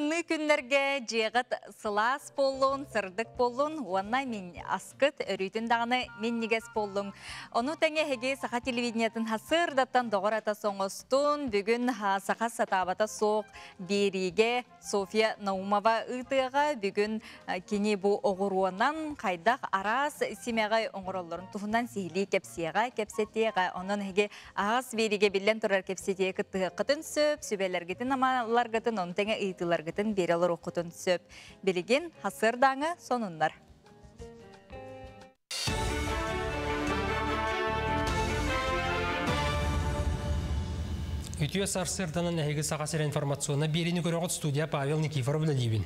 тымныы күннэргэ дьиэҕит сылаас буоллун, сырдык буоллун уонна мин аскыт өрүүтүн даҕаны минньигэс буоллун. Ону тэҥэ эһиги саха телевидениетын сырдаттан доҕор ата соҥостун бүгүн саха сатаабата суох биэриигэ Софья Наумова ыытыаҕа бүгүн кини бу оҕуруонан хайдах араас симэҕи оҥороллорун туһунан сиһилии кэпсиэҕэ, кэпсэтиэҕэ. Онон эһиги аһаҕас биэриигэ биллэн турар кэпсэтиэ кыттыһыаххытын сөп, сүбэлэргитин амаларгытын, ону тэҥэ ыйытыыларгытын биэрэ олоруоххутун сөп. Билигин хасыардааҥы сонуннар. Үтүө сарсыарданан эһиги Саха сирэ информационнай биэриини көрөҕүт студия Павел Никифоров үлэлиибин.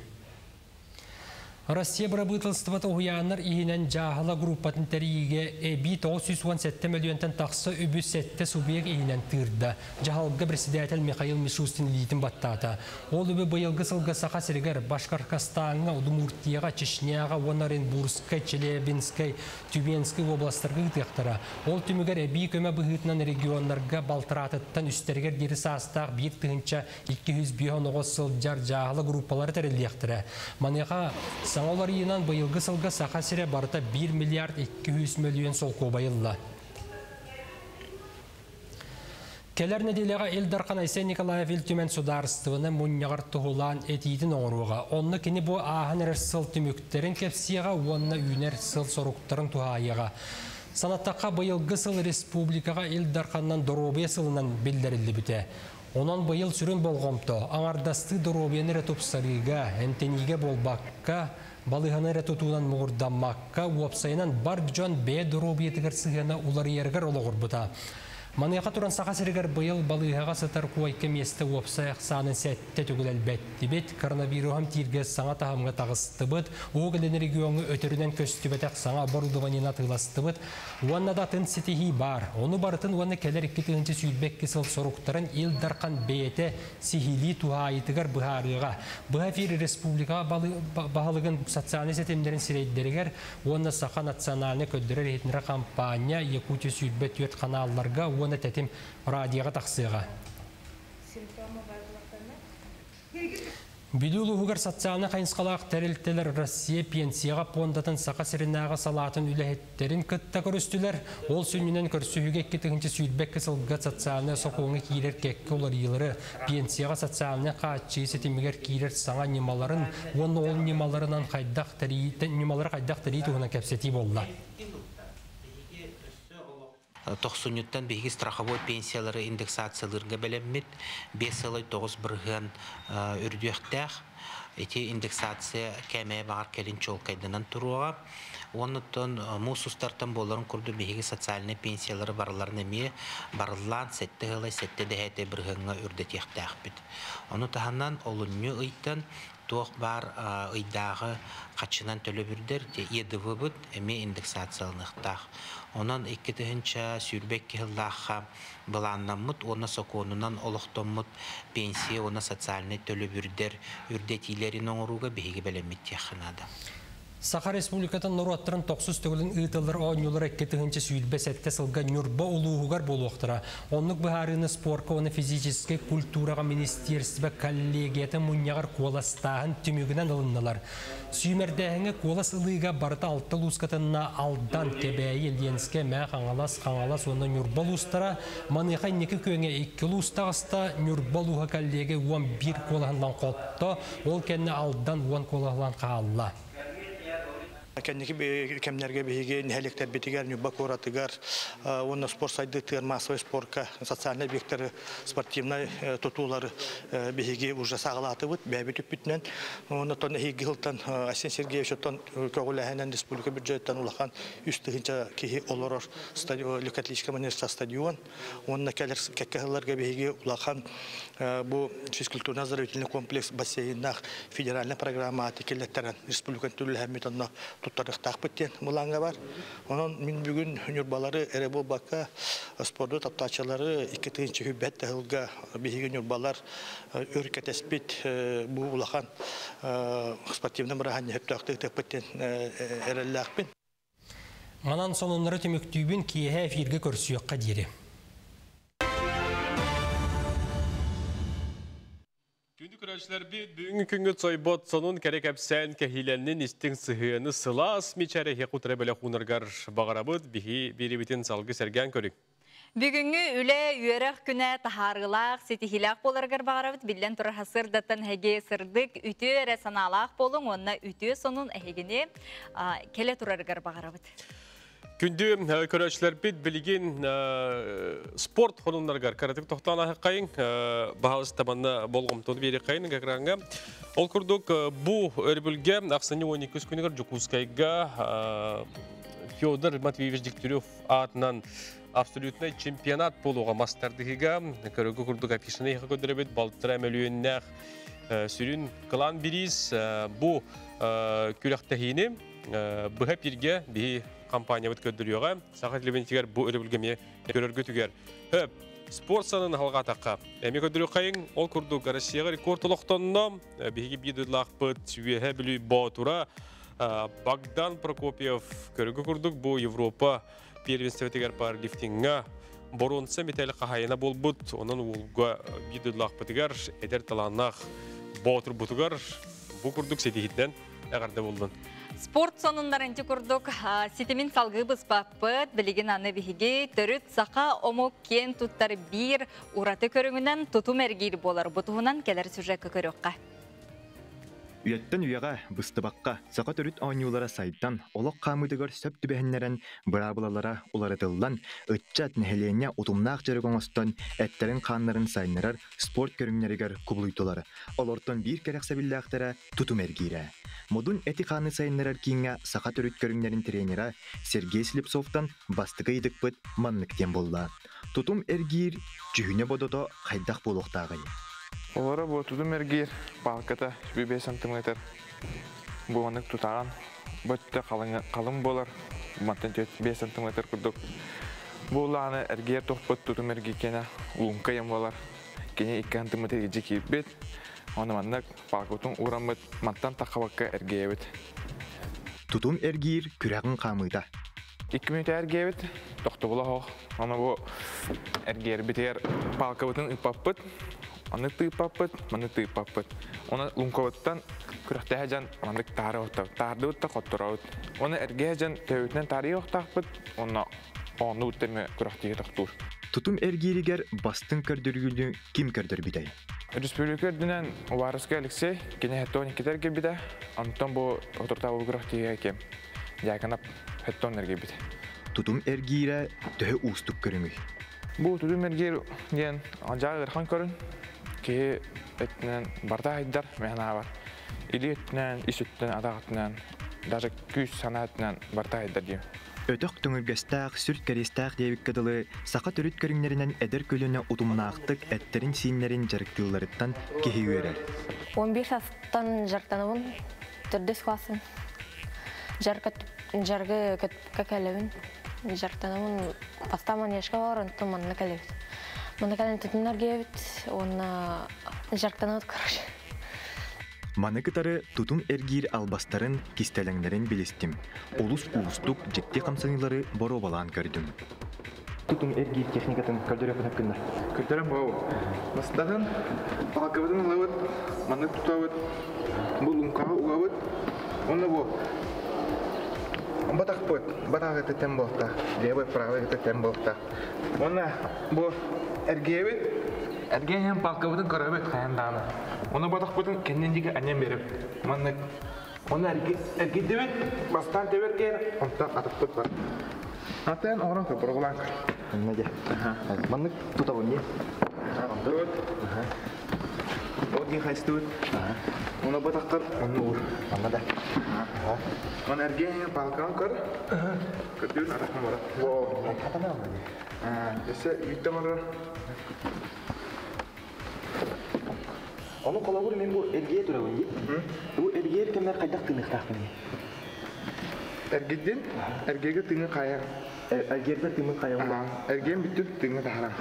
Россия бырабыыталыстыбата уһуйааннар иһинэн дьааһыла группатын тэрийиигэ эбии 917 мөлүйүөнтэн тахса үбү сэттэ субъект иһинэн тыырда. Дьаһалга председатель Михаил Мишустин илиитин баттаата. Ол үбү быйылгы сылга Саха сиригэр, Башкортостаҥҥа, Удмуртияҕа, Чечняҕа уонна Оренбургскай, Челябинскай, Тюменскай уобаластарга ыытыахтара. Ол түмүгэр эбии көмө быһыытынан регионнарга балтараатыттан үстэригэр диэри саастаах 1259 сылдьар дьааһыла группалара тэриллиэхтэрэ. Маныаха саҥа уларыйыынан быйылгы сылга Саха сирэ барыта 1 миллиард 200 мөлүйүөн солкуобай ылла. Кэлэр нэдиэлэҕэ Ил Дархан Айсен Николаев Ил Түмэн судаарыстыбаны мунньаҕар туһулаан этиитин оҥоруоҕа. Онно кини бу ааһан эрэр сыл түмүктэрин кэпсиэҕэ уонна үүнэр сыл соруктарын туһаайыаҕа. Санаттахха, быйылгы сыл республикаҕа Ил Дарханынан доруобуйа сылынан биллэриллибитэ. Онон быйыл сүрүн болҕомто аҥардастыы доруобуйаны эрэ тупсарыыга, эмтэниигэ буолбакка, балыыһаны эрэ тутуунан муҥурдаммакка, уопсайынан бар дьон бэйэ доруобуйатыгар сыһыана уларыйарыгар олоҕурбута. Маныаха туран Саха сиригэр быйыл балыыһаҕа сытар куойка миэстэ уопсай ахсаанын сэттэ төгүл элбэттибит, коронавируһун тииргэ саҥа таһымҥа таҕыстыбыт, Уһук Илин региоҥҥа өтөрүнэн көстүбэтэх саҥа оборудованиены атыыластыбыт уонна да атын ситиһии баар. Ону барытын уонна кэлэр 2022 сыл соруктарын Ил Дархан бэйэтэ сиһилии туһаайыытыгар быһаарыаҕа. Быһа эфир республикаҕа баһылыгын социальнай ситимнэрин сирэйдэригэр уонна Саха национальнай көрдөрөр-иһитиннэрэр хампаанньа Якутия 24 ханаалларга уонна Тэтим радиоҕа тахсыаҕа. Бүлүү улууһугар социальнай хайысхалаах тэрилтэлэр Россия пенсияҕа пуондатын Саха сиринээҕи салаатын үлэһиттэрин кытта көрүстүлэр. Ол сүнньүнэн көрсүһүүгэ 2022 сылга социальнай сокуоҥҥа киирэр кэккэ уларыйыылары, пенсияҕа социальнай хааччыйыы ситимигэр киирэр саҥа ньымаларын уонна ол ньымаларынан хайдах тэрийии ньымалары хайдах тэрийии туһунан кэпсэтии буолла. Тохсунньуттан биһиги страховой пенсиялары индексациялыырга бэлэммит. 5,9% үрдүөхтээх. Ити индексация кээмэйэ баҕар кэлин чуолкайданан туруоҕа. Уоннуттан муус устартан буоларын курдук биһиги социальнай пенсиялары барыларын эмиэ барыллаан сэттэ ыалай сэттэ дэһээтэй бырыһыаҥҥа үрдэтиэхтээхпит. Ону таһынан олунньу ыйтан туох баар ыйдааҕы хаччынан төлөбүрдэр ЕДВ-быт эмиэ индексацияланыахтаах. Онон 2022 сыллаахха былааннаммыт уонна сокуонунан олохтоммут пенсия уонна социальнай төлөбүрдэр үрдэтиилэрин оҥорууга биһиги бэлэммит диэххэ наада. Саха Республикатын норуоттарын тохсус төгүлүн ыытыллар оонньуулара 2027 сылга Ньурба улууһугар буолуохтара. Оннук быһаарыыны спорка уонна физическэй культураҕа министиэристибэ коллегията мунньаҕар куоластааһын түмүгүнэн ылыннылар. Сүүмэрдээһиҥҥэ куолас ылыыга барыта алта улууска Алдан, Кэбээйи, Ленскэй, Мээ Хаҥалас, Хаҥалас уонна Ньурба улуустара. Маныаха инники күөҥҥэ икки улуус таҕыста. Ньурба улууһа коллега 11 куолаһынан хотто, ол кэннэ Алдан 10 куолаһынан хаалла. Кэнники кэмнэргэ биһиги нэһилиэктэрбитигэр, Ньурба куоратыгар уонна спорт сайдыытыгар, массовай спорка, социальнай объектары, спортивнай тутуулары биһиги уже саҕалаатыбыт, бэйэбит үппүтүнэн. Уонна тон эһиги сылтан Айсен Сергеевич оттон көҕүлээһинэн республика бюджеттан улахан 3 тыһыынча киһи олорор легкоатлетическай манежка стадион. Уонна кэлэр кэккэ сылларга биһиги улахан бу физкультурно-оздоровительный комплекс бассейннаах федеральная программа киллэттэрэн республиканы түллэһэммит онно туттарыахтаахпыт диэн былааҥҥа бар. Онон мин бүгүн ньурбалары эрэ буолбакка спорду таптааччылары 2007 сылга биһиги ньурбалар өр кэтэспит бу улахан спортивный бырааһынньык сөптөөхтүк диэн эрэллээхпин. Манан сонуннары түмүктүүбүн киэһэ эфиргэ көрсүөххэ диэри. Күндү көрөөччүлэр. Көрөчлөр бүгүнкү күнгүт сойбот сонун кэрэ кэпсээн кэһиилэннин истиҥ сыһыаны сылаас мичээрэ хекутара бэлэх уунаргар баҕарабыт биһи биэрибитин салгы сэргээн көрүҥ. Бүгүҥҥү үлэ үөрэх күнэ таһаарыылаах, ситиһиилээх буоларыгар баҕарабыт. Биллэн турар сырдаттан эһиги сырдык, үтүө эрэ санаалаах буолуҥ уонна үтүө сонун эһигини кэлэ турарыгар баҕарабыт. Күндү көрөөччүлэрбит билигин спорт хонуннарыгар кыратык тохтоон аһыккайын баһалыста манна болҕомтону биэриэххэйин экраҥҥа. Ол курдук бу өрөбүлгэ ахсынньы 12 күнүгэр Дьокуускайга Федор Матвеевич Дегтярев аатынан абсолютнай чемпионат буолуоҕа мас тардыһыыга көрөгө курдук афишаны көрдөрөбүт балтара мөлүйүөннээх сүрүн кылаан бириис бу күрэхтэһиини быһа пиргэ биһи компаниябыт көрдөрүөҕэ. Саха телевидениетигэр бу өрөбүлгэ эмиэ көрөргүтүгэр. Хөп, спорт санын халҕаатахха. Эмиэ көрдөрүөххэйиҥ, ол курдук Россияҕа рекорд олохтонно. Биһиги биир дойдулаахпыт Үөһэ Бүлүү Боотура Богдан Прокопьев көрүгү курдук бу Европа первенствотыгар пауэрлифтиҥҥа боруонса металл хаһайына буолбут. Онон уолга биир дойдулаахпытыгар эдэр талааннаах боотурбутугар бу курдук ситиһиттэн эҕэрдэ буоллун. Спорт сонуннарын ити курдук ситимин салгыы быспаппыт, билигин аны биһиги төрүт саха омук киэн туттар биир ураты көрүҥүнэн тутум эргиир буолар. Бу туһунан кэлэр сюжекка көрүөххэ. Үйэттэн үйэҕэ быстыбакка саха төрүт оонньуулара сайдан, олох хаамыытыгар сөп түбэһиннэрэн, быраабылалара уларытыллан, ыччат, нэһилиэнньэ утумнаах дьарык оҥостон, эттэрин-хааннарын сайыннарар спорт көрүҥнэригэр кубулуйдулар. Олортон биир кэрэхсэбиллээхтэрэ тутум эргиирэ. Модун эти-хааны сайыннарар кииҥҥэ саха төрүт көрүҥнэрин тренера Сергей Слепцовтан бастакы ыйытыкпыт маннык диэн буолла. Тутум эргиир дьүһүнэ-бодото хайдах буолуохтааҕый? Олоро бу тутум эргиир палката 5 сантиметр бу маннык тутаҕын бу өттө халыҥ буолар мантан 5 сантиметр курдук бу улааны эргиэр тохпут тутум эргиир луҥка ем буолар кини 2 сантиметр ижи киирбит оны маннык палкабытын уураммыт мантан таххабакка эргийэбит. Тутум эргиир күрэҕин хаамыыта. 2 мүнөтэ эргийэбит тохтобула оһох аны бу эргиэрбитигэр палкабытын ыппаппыт Аны тыыппаппыт, маны тыыппаппыт. Оны луҥкабыттан күрэхтэһэ дьон маннык таары оттабыт. Таардыбыт да хотторобут. Оны эргэһэ дьон төбүтүнэн таарыйа охтаахпыт, онно оонну тэме күрэхтиһи тохтуур. Тутум эргииригэр бастыҥ көрдөрүүнү ким көрдөрбүтэй? Республика үрдүнэн Уваровскай Алексей кини хеттон иккитэ эргийбитэ. Онтон бу отуртаабы күрэхтиһигэ ким? Дьяконов хеттон эргийбитэ. Тутум эргиирэ төһө уустук көрүҥүй? Бу тутум эргиир диэн дьаа ыарахан көрүн. Киһи өттүнэн барда айдар мэһэн аабар. Илии өттүнэн, ис өттүнэн, атах өттүнэн, даже күүс санаа өттүнэн барда айдар диим. Өтөх төҥүргэстээх, сүр кэриэстээх диэбиккэ дылы, саха төрүт көрүҥнэринэн эдэр көлүөнэ утумнаахтык эттэрин-сииннэрин дьарыктыылларыттан киһи үөрэр. 11 састан дьарыктанабын, төрдүс классым. Жаргы кэлэбин, дьарыктанабын, бастаан манежка бар, онтон манна кэлэбит. Манна кэлэн тутуннар диэбит, уонна дьарыктанабыт, короче. Маны кытары тутум эргиир албастарын, кистэлэҥнэрин билистим. Олус уустук, дьикти хамсаныылары боруобалаан көрдүм. Тутум эргиир техникатын көрдөрүөххүн сөп Көрдөрөн буолабыт. Бастатан палкабытын ылабыт, маннык тутабыт, бу луҥкаҕа угабыт. Онно бу батахпыт, батаҕы тэн буолта, левый, правый тэн буолта. Онно бу эргиэбит, эргиэһин палкабытын көрөбүт хайан даҕаны. Оны батахпытын кэннин диэки анньан биэрэбит. Маннык Оны эргиддибит, бастаан тэбэркээр, онтон атахпыт бар. Атын оҥорон көр, бороҕулаан көр. Онно дьэ. Маннык тутабын дии. Тут. Ол дии хайстыбыт. Оны батахтар, онно уур. Манна да. Оны эргиэһин палкаҕын көр. Көрдүүн атахпын барар. Өссө үүттэн барар. Ону холобур мин бу эргийэ турабын дии. Бу эргийэр кэмнэр хайдах тыыныахтаахпыный? Эргийдин, эргиэгэ тыыҥы хайа. Эргиэрбэр тыымын хайа. Эргиэн бүттүн тыыҥы таһаран.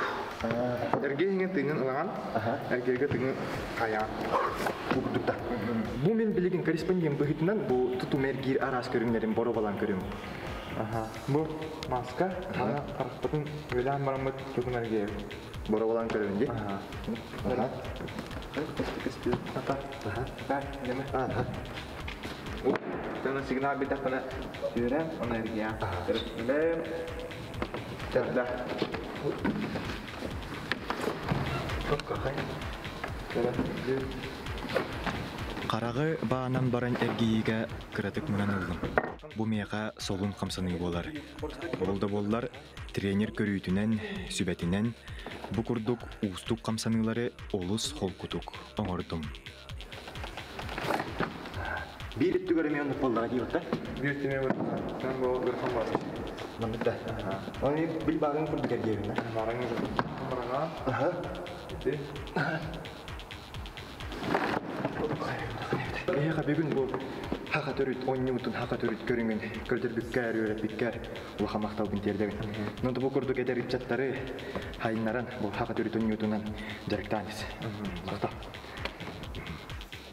Эргиэ иһиҥэ тыыҥын ылаҕан, эргиэргэ тыыҥы хайаҕан. Бу курдук да. Бу мин билигин корреспондент быһыытынан бу тутум эргиир араас көрүҥнэрин боруобалаан көрүм. Аха. Бу маска, аны харахпытын үөлээн бараммыт тутум эргийэбит. Бороболан көрөбүн ди. Аха. Ата. Ата. Деме. Аха. Тана сигнал битэхпинэ сүүрэн, оны эргийээн. Тербем. Терда. Хараҕы баанан баран эргийиигэ кыратык мунан ыллым. Бу миэхэ солун хамсаныы буолар. Ол да буоллар, тренер көрүүтүнэн, сүбэтинэн бу курдук уустук хамсаныылары олус холкутук оҥордум. Биир өттүгэр эмиэ оннук буоллаҕа дии батта? Биир өттүгэр эмиэ оннук. Бу ырхан бар. Маннык да. Оны бил баарыҥ курдук эргиэбин. Баарыҥ курдук. Бараҥа. Аха. Ити. Эһиэхэ бүгүн бу хаха төрүт оонньуутун, хаха төрүт көрүҥүн көрдөрбүккэр, үөрэппиккэр улахан махталбын тиэрдэбин. Ну бу курдук эдэр ыччаттары хайыннаран бу хаха төрүт оонньуутунан дьарыктаан ис. Махтал.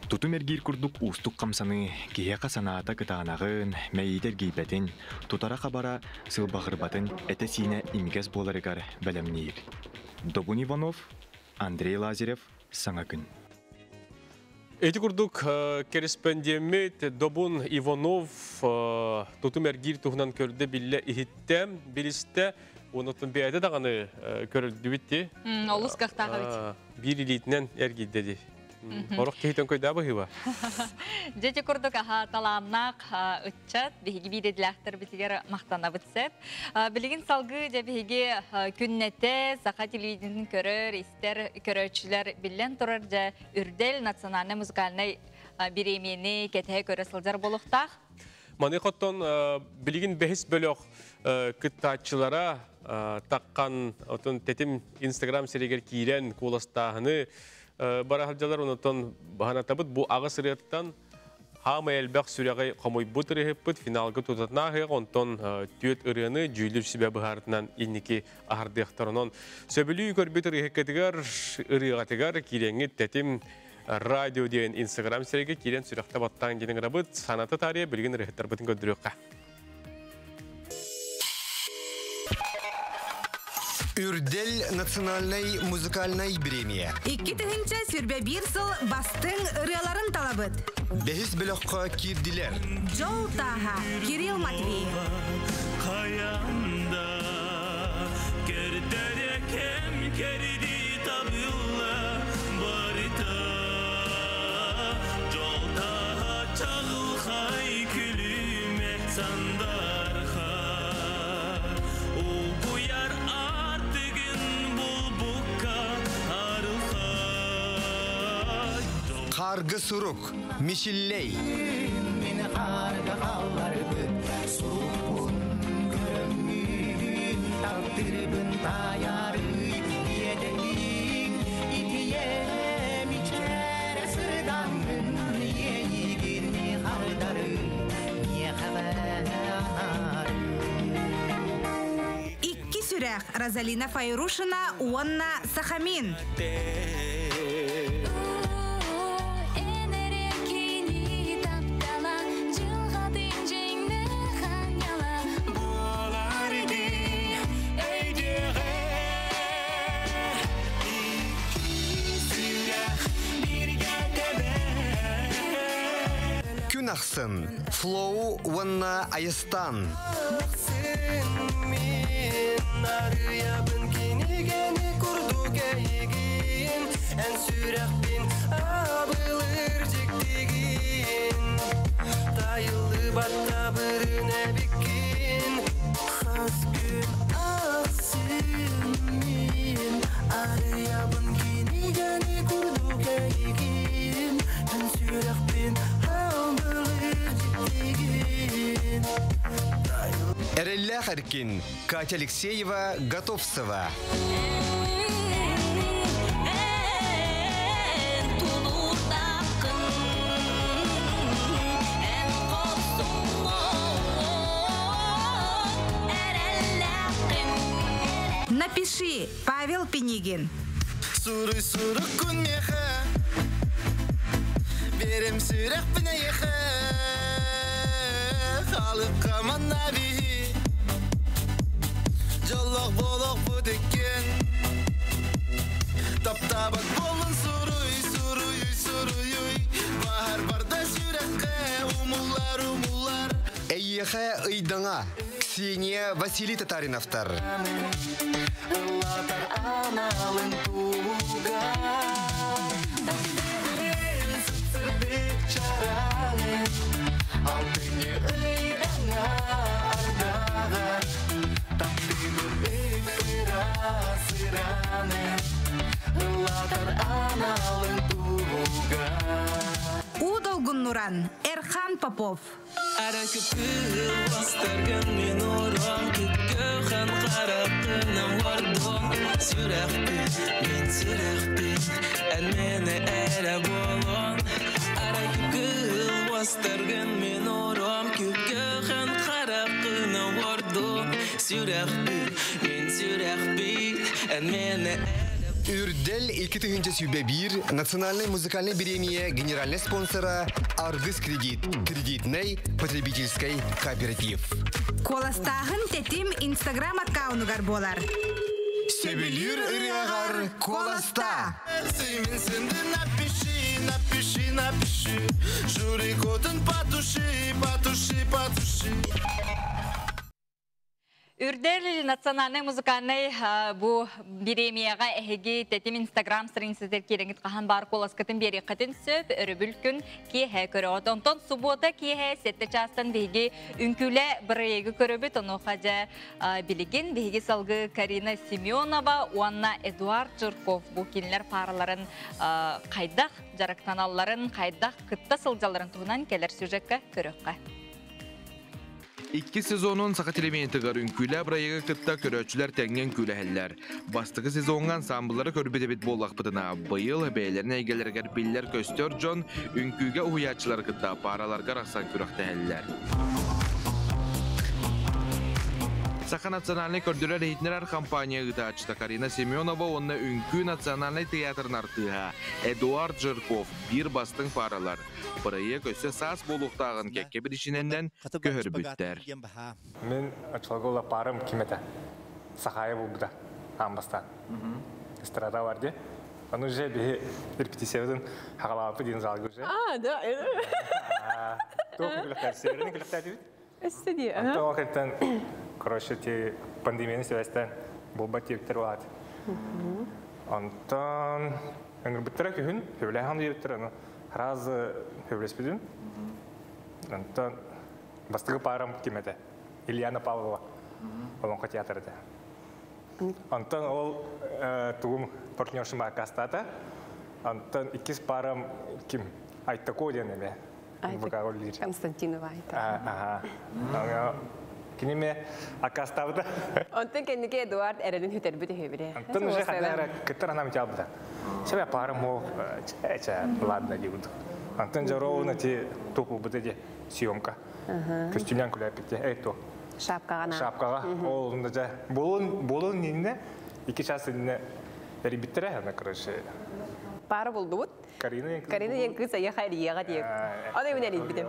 Тутум эргиир курдук уустук хамсаныы киһиэхэ санаата кытаанаҕын, мэйиитэ эргийбэтин, тутара-хабара сылбаҕырбатын этэ-сиинэ имигэс буоларыгар бэлэмниир. Добун Иванов, Андрей Лазарев, Саҥа күн. Ити курдук корреспондеммит Добун Иванов тутум эргиир туһунан көрдө, биллэ, иһиттэ, билистэ. Онотун бэйэтэ даҕаны көрүлдүбүт ди. Олус кыахтаах эбит. Биир илиитинэн эргийдэ ди. Орох киһитен көйдөө быһыыба. Дьэ курдук аха талааннаах ыччат биһиги биирэдилээхтэр битигэр махтанабыт сеп. Билигин салгыы дьэ биһиги күннэтэ саха телевидениетин көрөр, истэр көрөөччүлэр биллэн турар дьэ Үрдэл национальнай музыкальнай бириэмийэни кэтэһэ көрө сылдьар буолуохтаах. Маны хоттон билигин бэһис бөлөх кыттааччылара таққан отон тетим Инстаграм сиригер киирэн куоластааһыны бара сылдьалар онотон баһанатабыт бу аҕыс ырыаттан хаама элбэх сүрэҕи хомуйбут ырыһыппыт финалга тутатнааһыах онтон түөт ырыаны дьүүлүр сүбэ быһаарытынан инники аһардыахтар онон сөбүлүү көрбүт ырыһыккытыгар ырыаҕатыгар киирэҥҥит тэтим радио диэн инстаграм сирэйгэ киирэн сүрэхтэ баттаан диэн ыҥырабыт саната таарыйа билигин ырыһыттарбытын көрдөрүөххэ. Үрдэл национальнай музыкальнай премия. 2021 сыл бастыҥ ырыаларын талабыт. Бэһис бөлөххө киирдилэр. Дьол тааһа Кирилл Матвеев. Хаянда кердере кем керди табылла барыта Жол тааһа чаҕылхай күлүмэ сандарха Угуяр артыгын булбукка арылхай Қаргы сурук, Мишиллей. Мени қарга қалларбыт сурукпун көрөммүн таптырбын таярый иэдеңиң итием ичере сырдаңын иэйигин хардары Икки сүрэх Розалина Файрушина уонна Сахамин. Күн ахсын, Флоу уонна Айыстан. Мен арыябын кинигени курдук эйигин Эн сүрэхпин абылыр жиктигин Тайылы баттабырын эбиккин Хас күн ахсын мен арыябын кинигени курдук эйигин Эн сүрэхпин абылыр жиктигин Эреллэх Эркин, Катя Алексеева, Готовцева. Напиши, Павел Пинигин. Суры суры күн меха Берем сүрәк пінайха Халыққа манна бихи Олох болох бутекен Таптабат болын суруй, суруй, суруй Bahar барда сүрәккә умулар, умулар Эйеха ыйдаңа Ксения Василий Татариновтар. Ыллатар аналын туга Сырдык чараңын Алтыны ыйдаңа ардагар Таптыгыр ыктыра сыраны Ыллатар аналын туга У Долгуннуран, Эрхан Попов. Үрдел 2001 национальный музыкальный премия генеральный спонсора Аргыс Кредит, кредитный потребительский кооператив. Коластағын тетим инстаграм аккаунугар болар. Себелир ырыагар коласта. Сыймин сенде напиши, напиши, напиши Жюри котын потуши, потуши, потуши Үрдел национальный музыкальный бу биремияға әхеги тетим инстаграм страницатер кереңит қахан бар коласкатын бери қатын сөп өрөбүл күн киэхэ көрөҕөт. Онтон суббота киэхэ сетте частан биһиги үҥкүүлэ бырайыгы көрөбүт. Ону хажа билигин биһиги салгы Карина Семенова уонна Эдуард Жирков бу кинилэр параларын хайдах жарыктаналларын хайдах кытта сылдьалларын туһунан кэлэр сюжекка көрөххэ. Икки сезонун саха телеменетігар үңкүлә бырайыгы кытта көрөчүлөр тәңген күләһәлләр. Бастыкы сезонга ансамблары көрбүтебит боллақпытына быйыл бәйләрне әйгәләргә билләр көстөр жон үңкүгә уячылар кытта параларга рахсан күрәхтәһәлләр. Саха национальный көрдөрөр рейтинер компания ытаачыта Карина Семенова онна үңкү национальный театрын артыға Эдуард Жирков бир бастың паралар. Бырайы көсө сас болуқтағын кәкке бір ішіненден көхөр бүттер. Мен ачылгыла парым кимете. Сахая булбуда. Амбастан. Эстрада бар де. Аны уже бихи репетициябытын хагалаапы дин залгы уже. А, да. Туох күләктәр, северный күләктәр дибит. Өстеди, Антон вакыттан, короче, те пандемияны себестен болба тиептер бар. Антон ыңгырбыттыра күхүн, хөблә хан диептер, аны раз хөбләспедим. Антон бастыгы парам кимете. Ильяна Павлова. Олонхо театрда. Антон ол тугум партнершыма кастата. Антон иккис парам ким? Айттако ден эме. Константинова айта. Ага. Кинеме акастабыта. Онтон кеннике Эдуард эрелин хүтербүтү хөбүрэ. Антон уже хадара кытар анам чалбыта. Себе парам о, че, ладно диуд. Антон жаровна ти тупу бутеде съемка. Костюмян күләпите. Эй то. Шапкага. Шапкага. Ол унда болун болун нинне 2 час инне эрибиттере ана короче. Пара болдубут. Карина Карина ең кыз ая хайрияга диек. Аны мен эрибитем.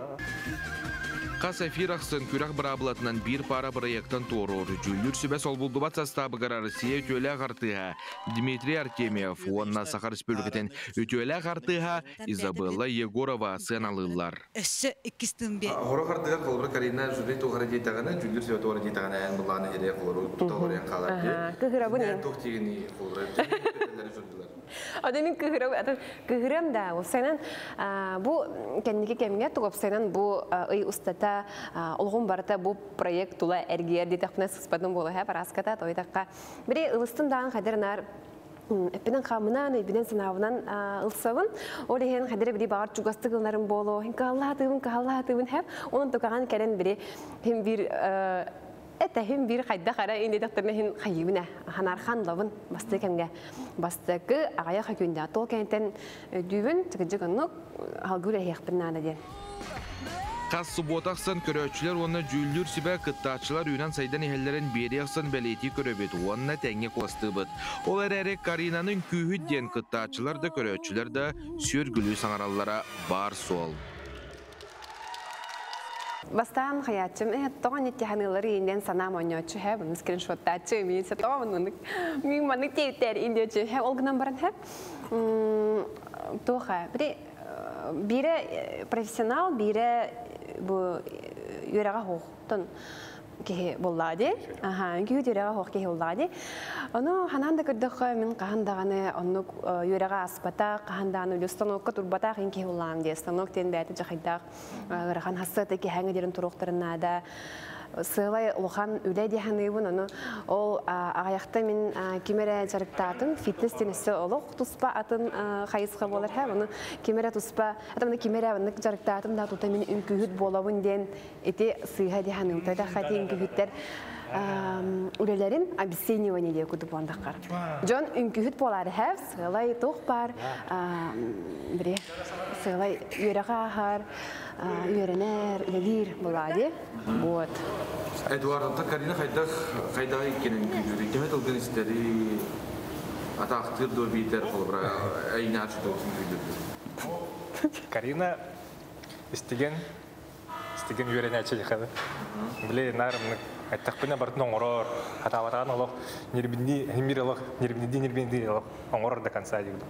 Қас эфир ақсын күрәк бұрабылатынан бір пара проекттан торор. Жүллүр сүбә солбулдубат составы Россия үтөлә қартыға Дмитрий Артемьев, онна Сахар Республикатын үтөлә қартыға Изабелла Егорова сыналылар. Өссө иккистин бе. Хоро қартыға қолбыр Карина жюри тоғары дейтағаны, жүллүр сүбә тоғары дейтағаны ән бұланы ере қолыру тұтағырен қалар. Кыгырабын. Тоқтегені қолыру. Ада мен кыгырам да, опсайнан бу кенники кемге тугопсайнан бу ый устата олгун барта бу проект тула эргиер дитахпына сыспадын болу ха параската тойдакка. Бири ылыстын даан хадернар эппинен камынан, эппинен сынабынан ылсабын. Ол ехен хадере бири багар чугастыгылнарын болу, хин каллатыбын, каллатыбын хеп. Onun тукаган керен бири хим бир Это хим бир хайда хара инде докторны хин хайыбына ханархан лабын басты кемге бастыкы агая хакүндә тол кентен дүүбүн тыгыжыгыннык халгүр эхпин нада ден. Қас субботақсын көрөчілер оны жүллүр сүбә кыттаачылар үйнан сайдан ихеллерин берияқсын бәлети көрөбет, онна тәңе қостыбыт. Ол әрәрі Каринаның күйі ден кыттаачылар да көрөчілер да сүргүлүү саңараллара бар сол. Бастаан хаячым э тоҕо ниттиханыылары инден санаам оонньооччу хэ маны скриншоттааччы мин се тоҕо маннык мин маннык тиэттэр индиэччи хэ ол гынан баран хэ туоха бири биирэ профессионал биирэ бу үөрэҕэ хуохтон киһи буллаа ди. Аха, үҥкүү үөрэҕэ хоох киһи буллаа ди. Ону ханаан да көрдөххө мин хаһан даҕаны оннук үөрэҕэ аспатах, хаһан даҕаны үлэ станокка турбатах ин киһи буллаам ди. Станок диэн бэйэтэ дьахайдаах ыарахан хассыата киһээҥи диэн туруохтарын наада. Сыалай улахан үлэ дии саныыбын, ону ол аҕыйахта мин ким эрэ дьарыктаатым, фитнес диэн өссө олох туспа атын хайысха буолар һэ, ону ким эрэ туспа, атамны ким эрэ маннык дьарыктаатым да тута мин үҥкүүһүт буолабын диэн ити сыыһа дии саныыбын. Тэтэххэ ити үҥкүүһүттэр үлэлэрин обесценивание диye курдук буоландаххар. Дьон үҥкүүһүт буолаары һэв, сыалай туох баар, бири сыалай үөрэҕэ ааһар, үөрэнэр, үлэлиир буолаа дии. Вот. Эдуард, Карина хайдах хайдах иккенин күүтүрүй? Төһө тылгын истери атаахтыыр дуо биитэр холобура эйнаар шутоосун күүтүрдү? Карина истиген истиген үөрэнээччи дихады. Биле нарымнык айтахпына бартын оҥорор, хатаабатаан олох нербинди химир олох нербинди нербинди олох оҥорор до конца дигдик.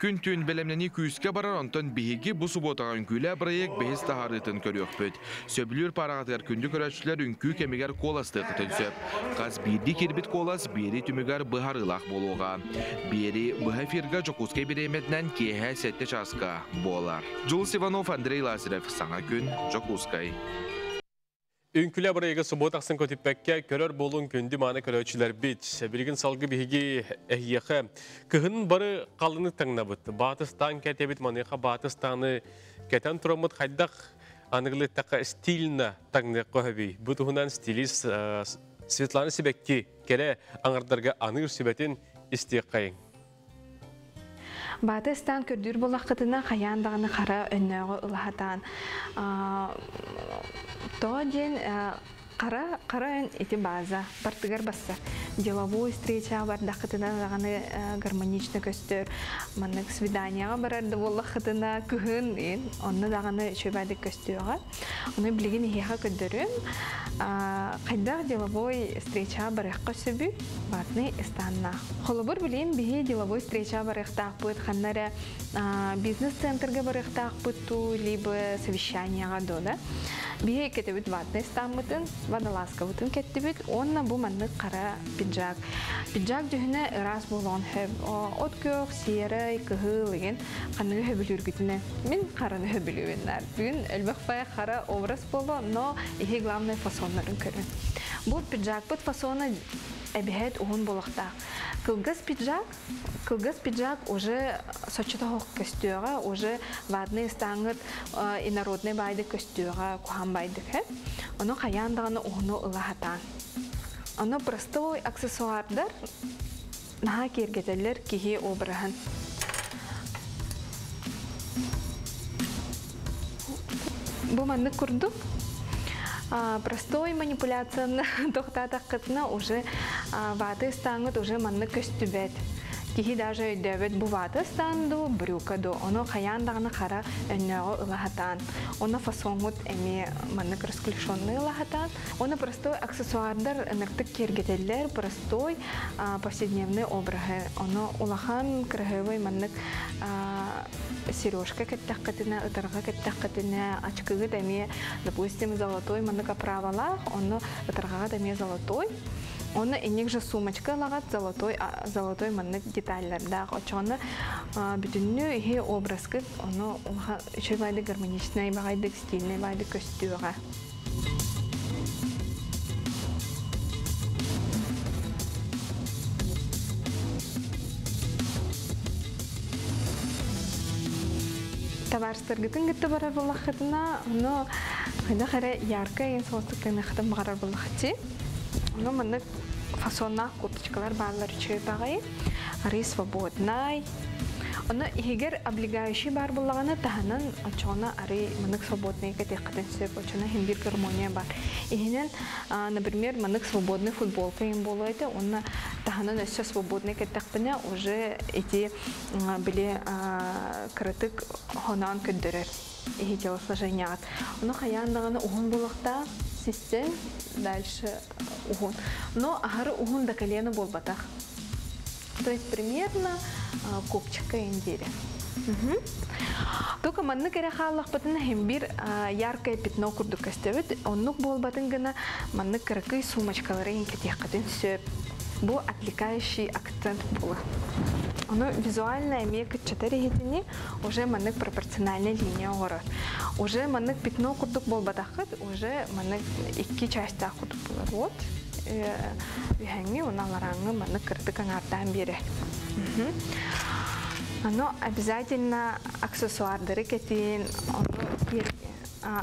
Күн-түүн бэлэмнэнии күүскэ барар, онтон биһиги бу субуотаҕа үҥкүүлээ бырайыак бэһис таһаарыытын көрүөхпүт. Сөбүлүүр паараҕытыгар күндү көрөөччүлэр үҥкүү кэмигэр куоластыаххытын сөп. Хас биирдии киирбит куолас биэрии түмүгэр быһаарыылаах буолуоҕа. Биэрии быһа эфиргэ Дьокуускай бириэмэтинэн киэһэ сэттэ чааска буолар. Дьулус Иванов, Андрей Лазарев. Саҥа күн, Дьокуускай. Үҥкүлэ бырайыгы субуот ахсын көтүппэккэ көрөр буолуҥ күндү мааны көрөөччүлэрбит. Билигин салгы биһиги эһиэхэ кыһын бары халыны таҥнабыт. Баатыстаан кэтэбит, маныаха баатыстааны кэтэн тураммыт хайдах аныгылыттахха стильно таҥныахха хөбүй. Бу туһунан стилист Светлана Сибэкки кэрэ аҥардарга аныыр сүбэтин истиэххэйиҥ. Баата ыстаан көрдүүр буоллаххытына хайаан даҕаны хара өннөөҕү ылаһатаан тоҕо диэн хара хара өн ити база бартыгар бассар деловой встречаҕа бардаххытына даҕаны гармонично көстөр маннык свиданияҕа барар да буоллаххытына кыһын онно даҕаны үчүгэйдик көстүөҕэ Ону билигин эһиэхэ көрдөрүм. Хайдах деловой встречаҕа барыахха сөбүй? Ватный ыстаннаах. Холобур, билигин биһи деловой встречаҕа барыахтаахпыт, ханна эрэ бизнес-центрга барыахтаахпыт туу, либо совещанияҕа дуо да. Биһи кэтэбит ватный ыстааммытын, водолазкабытын кэттибит уонна бу маннык хара пиджак. Пиджак дьүһүнэ ыраас буолуон сөп. От күөх, серый, кыһыл игин ханныгы сөбүлүүргүтүнэн. Мин хараны сөбүлүүбүн наар. Бүгүн элбэх бай хара образ боло, но иһи главное фасоннарын көрүн. Бу пиджакпыт фасона эбиһэт уһун болохтаах. Кылгас пиджак, кылгас пиджак уже соччото көстүөҕэ, уже ватный ыстааҥыт инородный байды көстүөҕэ, куһаан байдык хэ. Ону хайаан даҕаны уһуну ыла хатаан. Ону простой аксессуардар наһаа киэргэтэллэр киһи обраһын. Бу маннык курдук простой манипуляцияны тохтаатаххытына уже ваты ыстааҥҥыт уже маннык көстүбэт. Киһи даже өйдөөбөт бу ваты ыстаан дуу, брюка дуу, ону хайаан даҕаны хара өннөөҕү ыла сатаан. Ону фасоҥҥут эмиэ маннык расклешенный ыла сатаан. Оны простой аксессуардар ыныртык киэргэтэллэр, простой повседневный обраһы. Ону улахан кыраһыабай маннык сережка кэттэххитинэ, ытарҕа кэттэххитинэ, ачкыгыт эмиэ, допустим, золотой маннык оправалаах, ону ытарҕаҕыт эмиэ золотой. Оны инник же сумочка ылаҕат золотой золотой маннык деталлардаах. Оччоҕуна бүтүннүү иһи образкыт ону улахан үчүгэй баайдык гармоничнай баҕайдык стильнай баайдык көстүөҕэ. Табаарыстаргытын кытта барар буоллаххытына, ону хайдах эрэ яркай эн соҕустук таныаххытын баҕарар буоллахчы. Ону маннык фасоннаах курточкалар бааллар үчүгэй баҕайы. Арыы свободнай. Ону иһигэр облегающий баар буоллаҕына таһынан оччоҕуна арый маннык свободный кэтиэххитин сөп. Оччоҕуна иһин биир гармония баар. Иһинэн, например, маннык свободный футболка иһин буолуо этэ уонна таһынан өссө свободный кэттэхпинэ уже ити били кыратык хоноон көрдөрөр. Эһи телосложениеҕыт. Ону хайаан даҕаны уһун буолуохтаах, систен дальше уһун. Но аһары уһун до колена буолбатах. То есть примерно копчика индири. Только маннык эрэ хааллахпытына иһин биир яркое пятно курдук көстөбүт. Оннук буолбатын гына маннык кыракый сумочкалары иҥкэтиэххитин сөп. Бу отвлекающий акцент буолар. Ону визуально эмиэ кыччатар иһитини уже маннык пропорциональная линия оҥорор. Уже маннык пятно курдук буолбатаххыт, уже маннык икки частаах курдук буолар. Вот. Үһэҥҥи уонна аларааҥҥы маннык кырдык аҥаардаан биэрэр. Ону обязательно аксессуардары кэтин, ону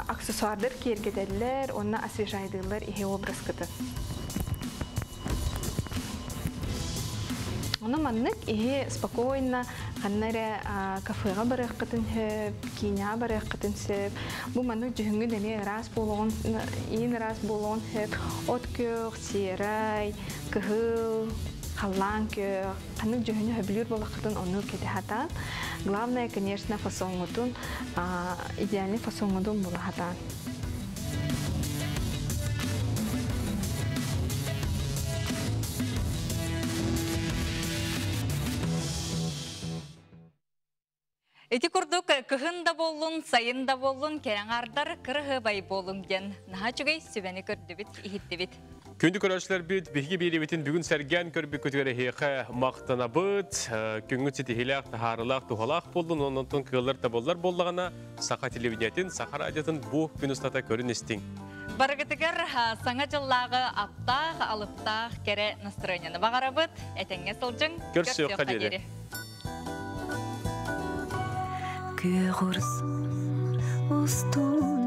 аксессуардар киэргэтэллэр уонна освежайдыыллар иһи образкытын. Ону маннык иһи спокойно ханна эрэ кафеҕа барыаххытын сөп, киинэҕэ барыаххытын сөп. Бу маннык дьүһүҥҥүт эмиэ ыраас буолуоҕун, иин ыраас буолуоҕун сөп. От күөх, сиэрэй, кыһыл, халлаан күөх, ханнык дьүһүнү сөбүлүүр буолаххытын ону кэтэ сатаан. Главное, конечно, фасоҥҥутун, идеальный фасоҥҥутун була сатаан. Ити курдук кыһын да буоллун, сайын да буоллун, кэрэҥ кырыһыбай буолуҥ диэн наһаа үчүгэй сүбэни көрдүбүт, иһиттибит. Күндү көрөөччүлэрбит, биһиги биэриибитин бүгүн сэргээн көрбүккүтүгэр эһиэхэ махтанабыт. Күҥҥүт ситиһиилээх, таһаарылаах, туһалаах буоллун, оннонтон кыаллар табыллар буоллаҕына, Саха телевидениетин, Саха радиотын бу күн устата көрүн истиҥ. Барыгытыгар саҥа дьыллааҕы аптаах, алыптаах кэрэ настроениены баҕарабыт. Этэҥҥэ сылдьыҥ. Көрсүөххэ диэри. Күөх урсун устун.